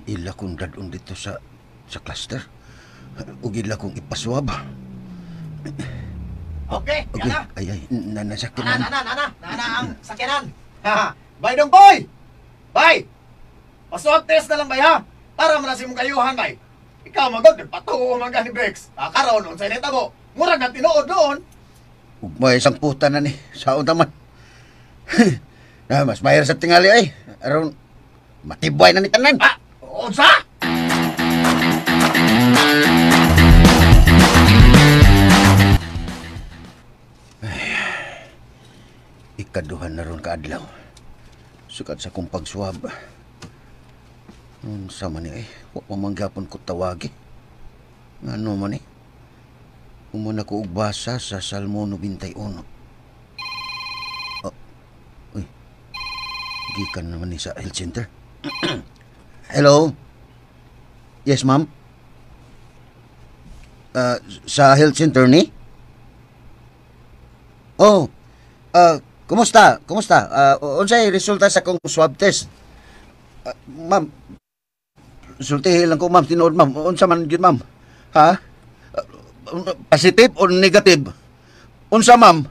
[SPEAKER 13] Ila kong dadon dito sa cluster. Ug ila kong ipaswab.
[SPEAKER 2] Okay,
[SPEAKER 13] okay.
[SPEAKER 2] Yana.
[SPEAKER 13] Ay, ay, nanasakyanan.
[SPEAKER 2] Nana ang sakyanan. Bay Dungkoy! Bay! Paswab test na lang bay ha? Para man sa imong kayuhan bay. Ikaw magod, nagpatuo man ka ni Brex. Karon unsay nitabo? Murag nga tinuod doon.
[SPEAKER 13] Ug may isang puta na ni, saon taman. Mas mahir sa tingali ay. Aron matibay na ni tanan.
[SPEAKER 2] Unsa?
[SPEAKER 13] Ikaduhan na ron kaadlaw. Sukat sa kong pagswab. Unsa man ni ay, wa pa man gyapon ko tawagi. Ngano man ni? Umuna ko og basa sa Salmo 91. Oh, uy. Gikan naman ni sa health center. Hello? Yes, ma'am? Sa health center ni? Oh, kumusta? Kumusta? Unsay resulta sa akong swab test? Ma'am, sultihi lang ko, ma'am. Tinuod, ma'am. Unsa man gyud, ma'am? Ha? Positive o negative? Unsa, ma'am?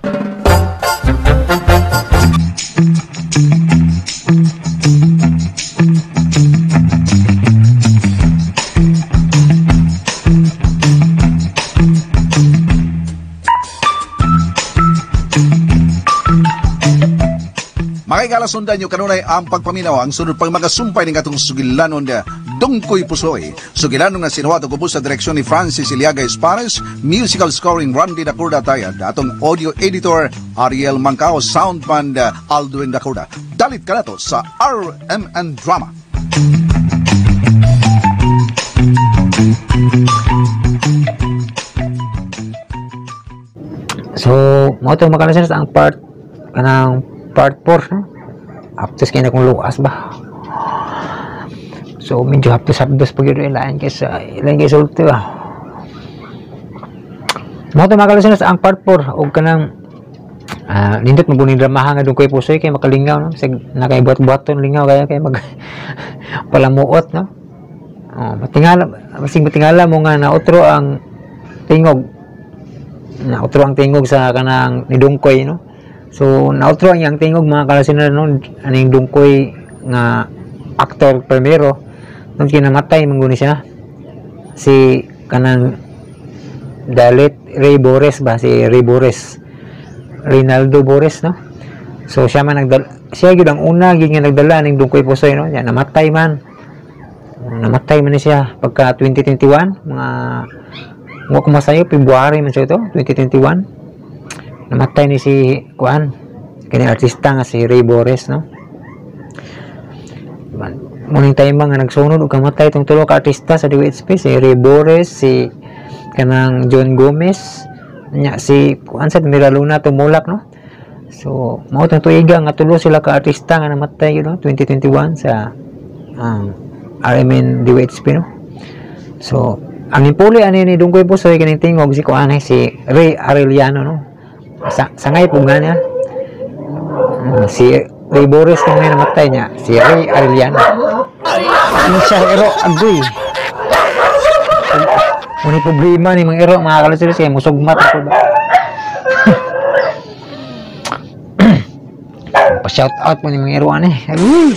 [SPEAKER 14] Mahigala sundan nyo kanunay ang pagpaminaw ang sunod pang mga sumpay ng atong sugilanon na Dungkoy Pusoy. Sugilanon nga sinuhat ug sa direksyon ni Francis Iliaga Espares, musical scoring Randy Dakurda Tayad, atong audio editor Ariel Mancao, soundman Aldwin Dakurda. Dalit ka na to sa RMN Drama.
[SPEAKER 1] So, mao to mga listeners ang part kanang part 4, no? Aptos kay na kung luas ba. So, medyo hapdos-hapdos pag yun lain kaysa lain kay sulti ba. Mao to mga listeners ang part 4 og kanang nindot mo buning dramaha nga Dungkoy Pusoy kay makalingaw, no? Sig nakaibuhat-buhaton lingaw kaya kay mag palamuot, no? Oh, matingala, basig matingala mo nga nautro ang tingog. Nautro ang tingog sa kanang ni Dungkoy, no? So nautro ang iyang tingog mga kalasinar, no? Aning Dungkoy nga aktor primero nung kinamatay man guni siya, si kanang Dalit Ray Bores ba, si Ray Bores, Reynaldo Bores, no? So siya man nagdala, siya gyud ang una gyud nga nagdala ning Dungkoy Pusoy, no? Yan, namatay man ni siya pagka 2021, mga wa ko masayo, February man siya ito, 2021. Namatay ni si kuan, kini artista nga si Ray Bores, no? Muning time nga nagsunod og kamatay itong tulo ka artista sa DWHP, si Ray Bores, si kanang John Gomez, nya si kuan sa Miraluna Tumulak, no? So mao tong tuiga nga tulo sila ka artista nga namatay, you know, 2021 sa RMN DWHP, no? So ang impuli ani ni Dungkoy Pusoy kining tingog si kuan si Ray Arellano, no? Sangay po nga niya. Si Ray Bores kung may namatay niya, si Ray Arellano. Ano siya, ero, agoy. Muni problema ni mga ero, mga kalusilos, kaya musugmat ako ba? Pa-shout out mo ni mga ero, ani. Agoy!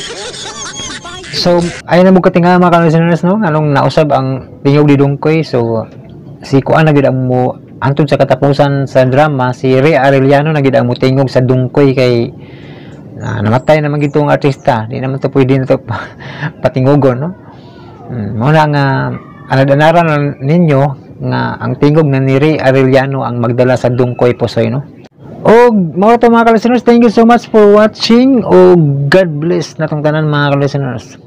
[SPEAKER 1] So, ayun na mo katinga mga kalusilos, no? Anong nausab ang tingog ni Dungkoy. So, si kuan na gid ang mo antod sa katapusan sa drama, si Ray Arellano na gid ang motingog sa Dungkoy kay namatay naman gid tong artista, di naman to pwede na to patingogon, no? Mao na nga anad-anaran ninyo nga ang tingog na ni Ray Arellano ang magdala sa Dungkoy Pusoy, no? Og mao to mga ka-listeners, thank you so much for watching og God bless natong tanan mga ka-listeners.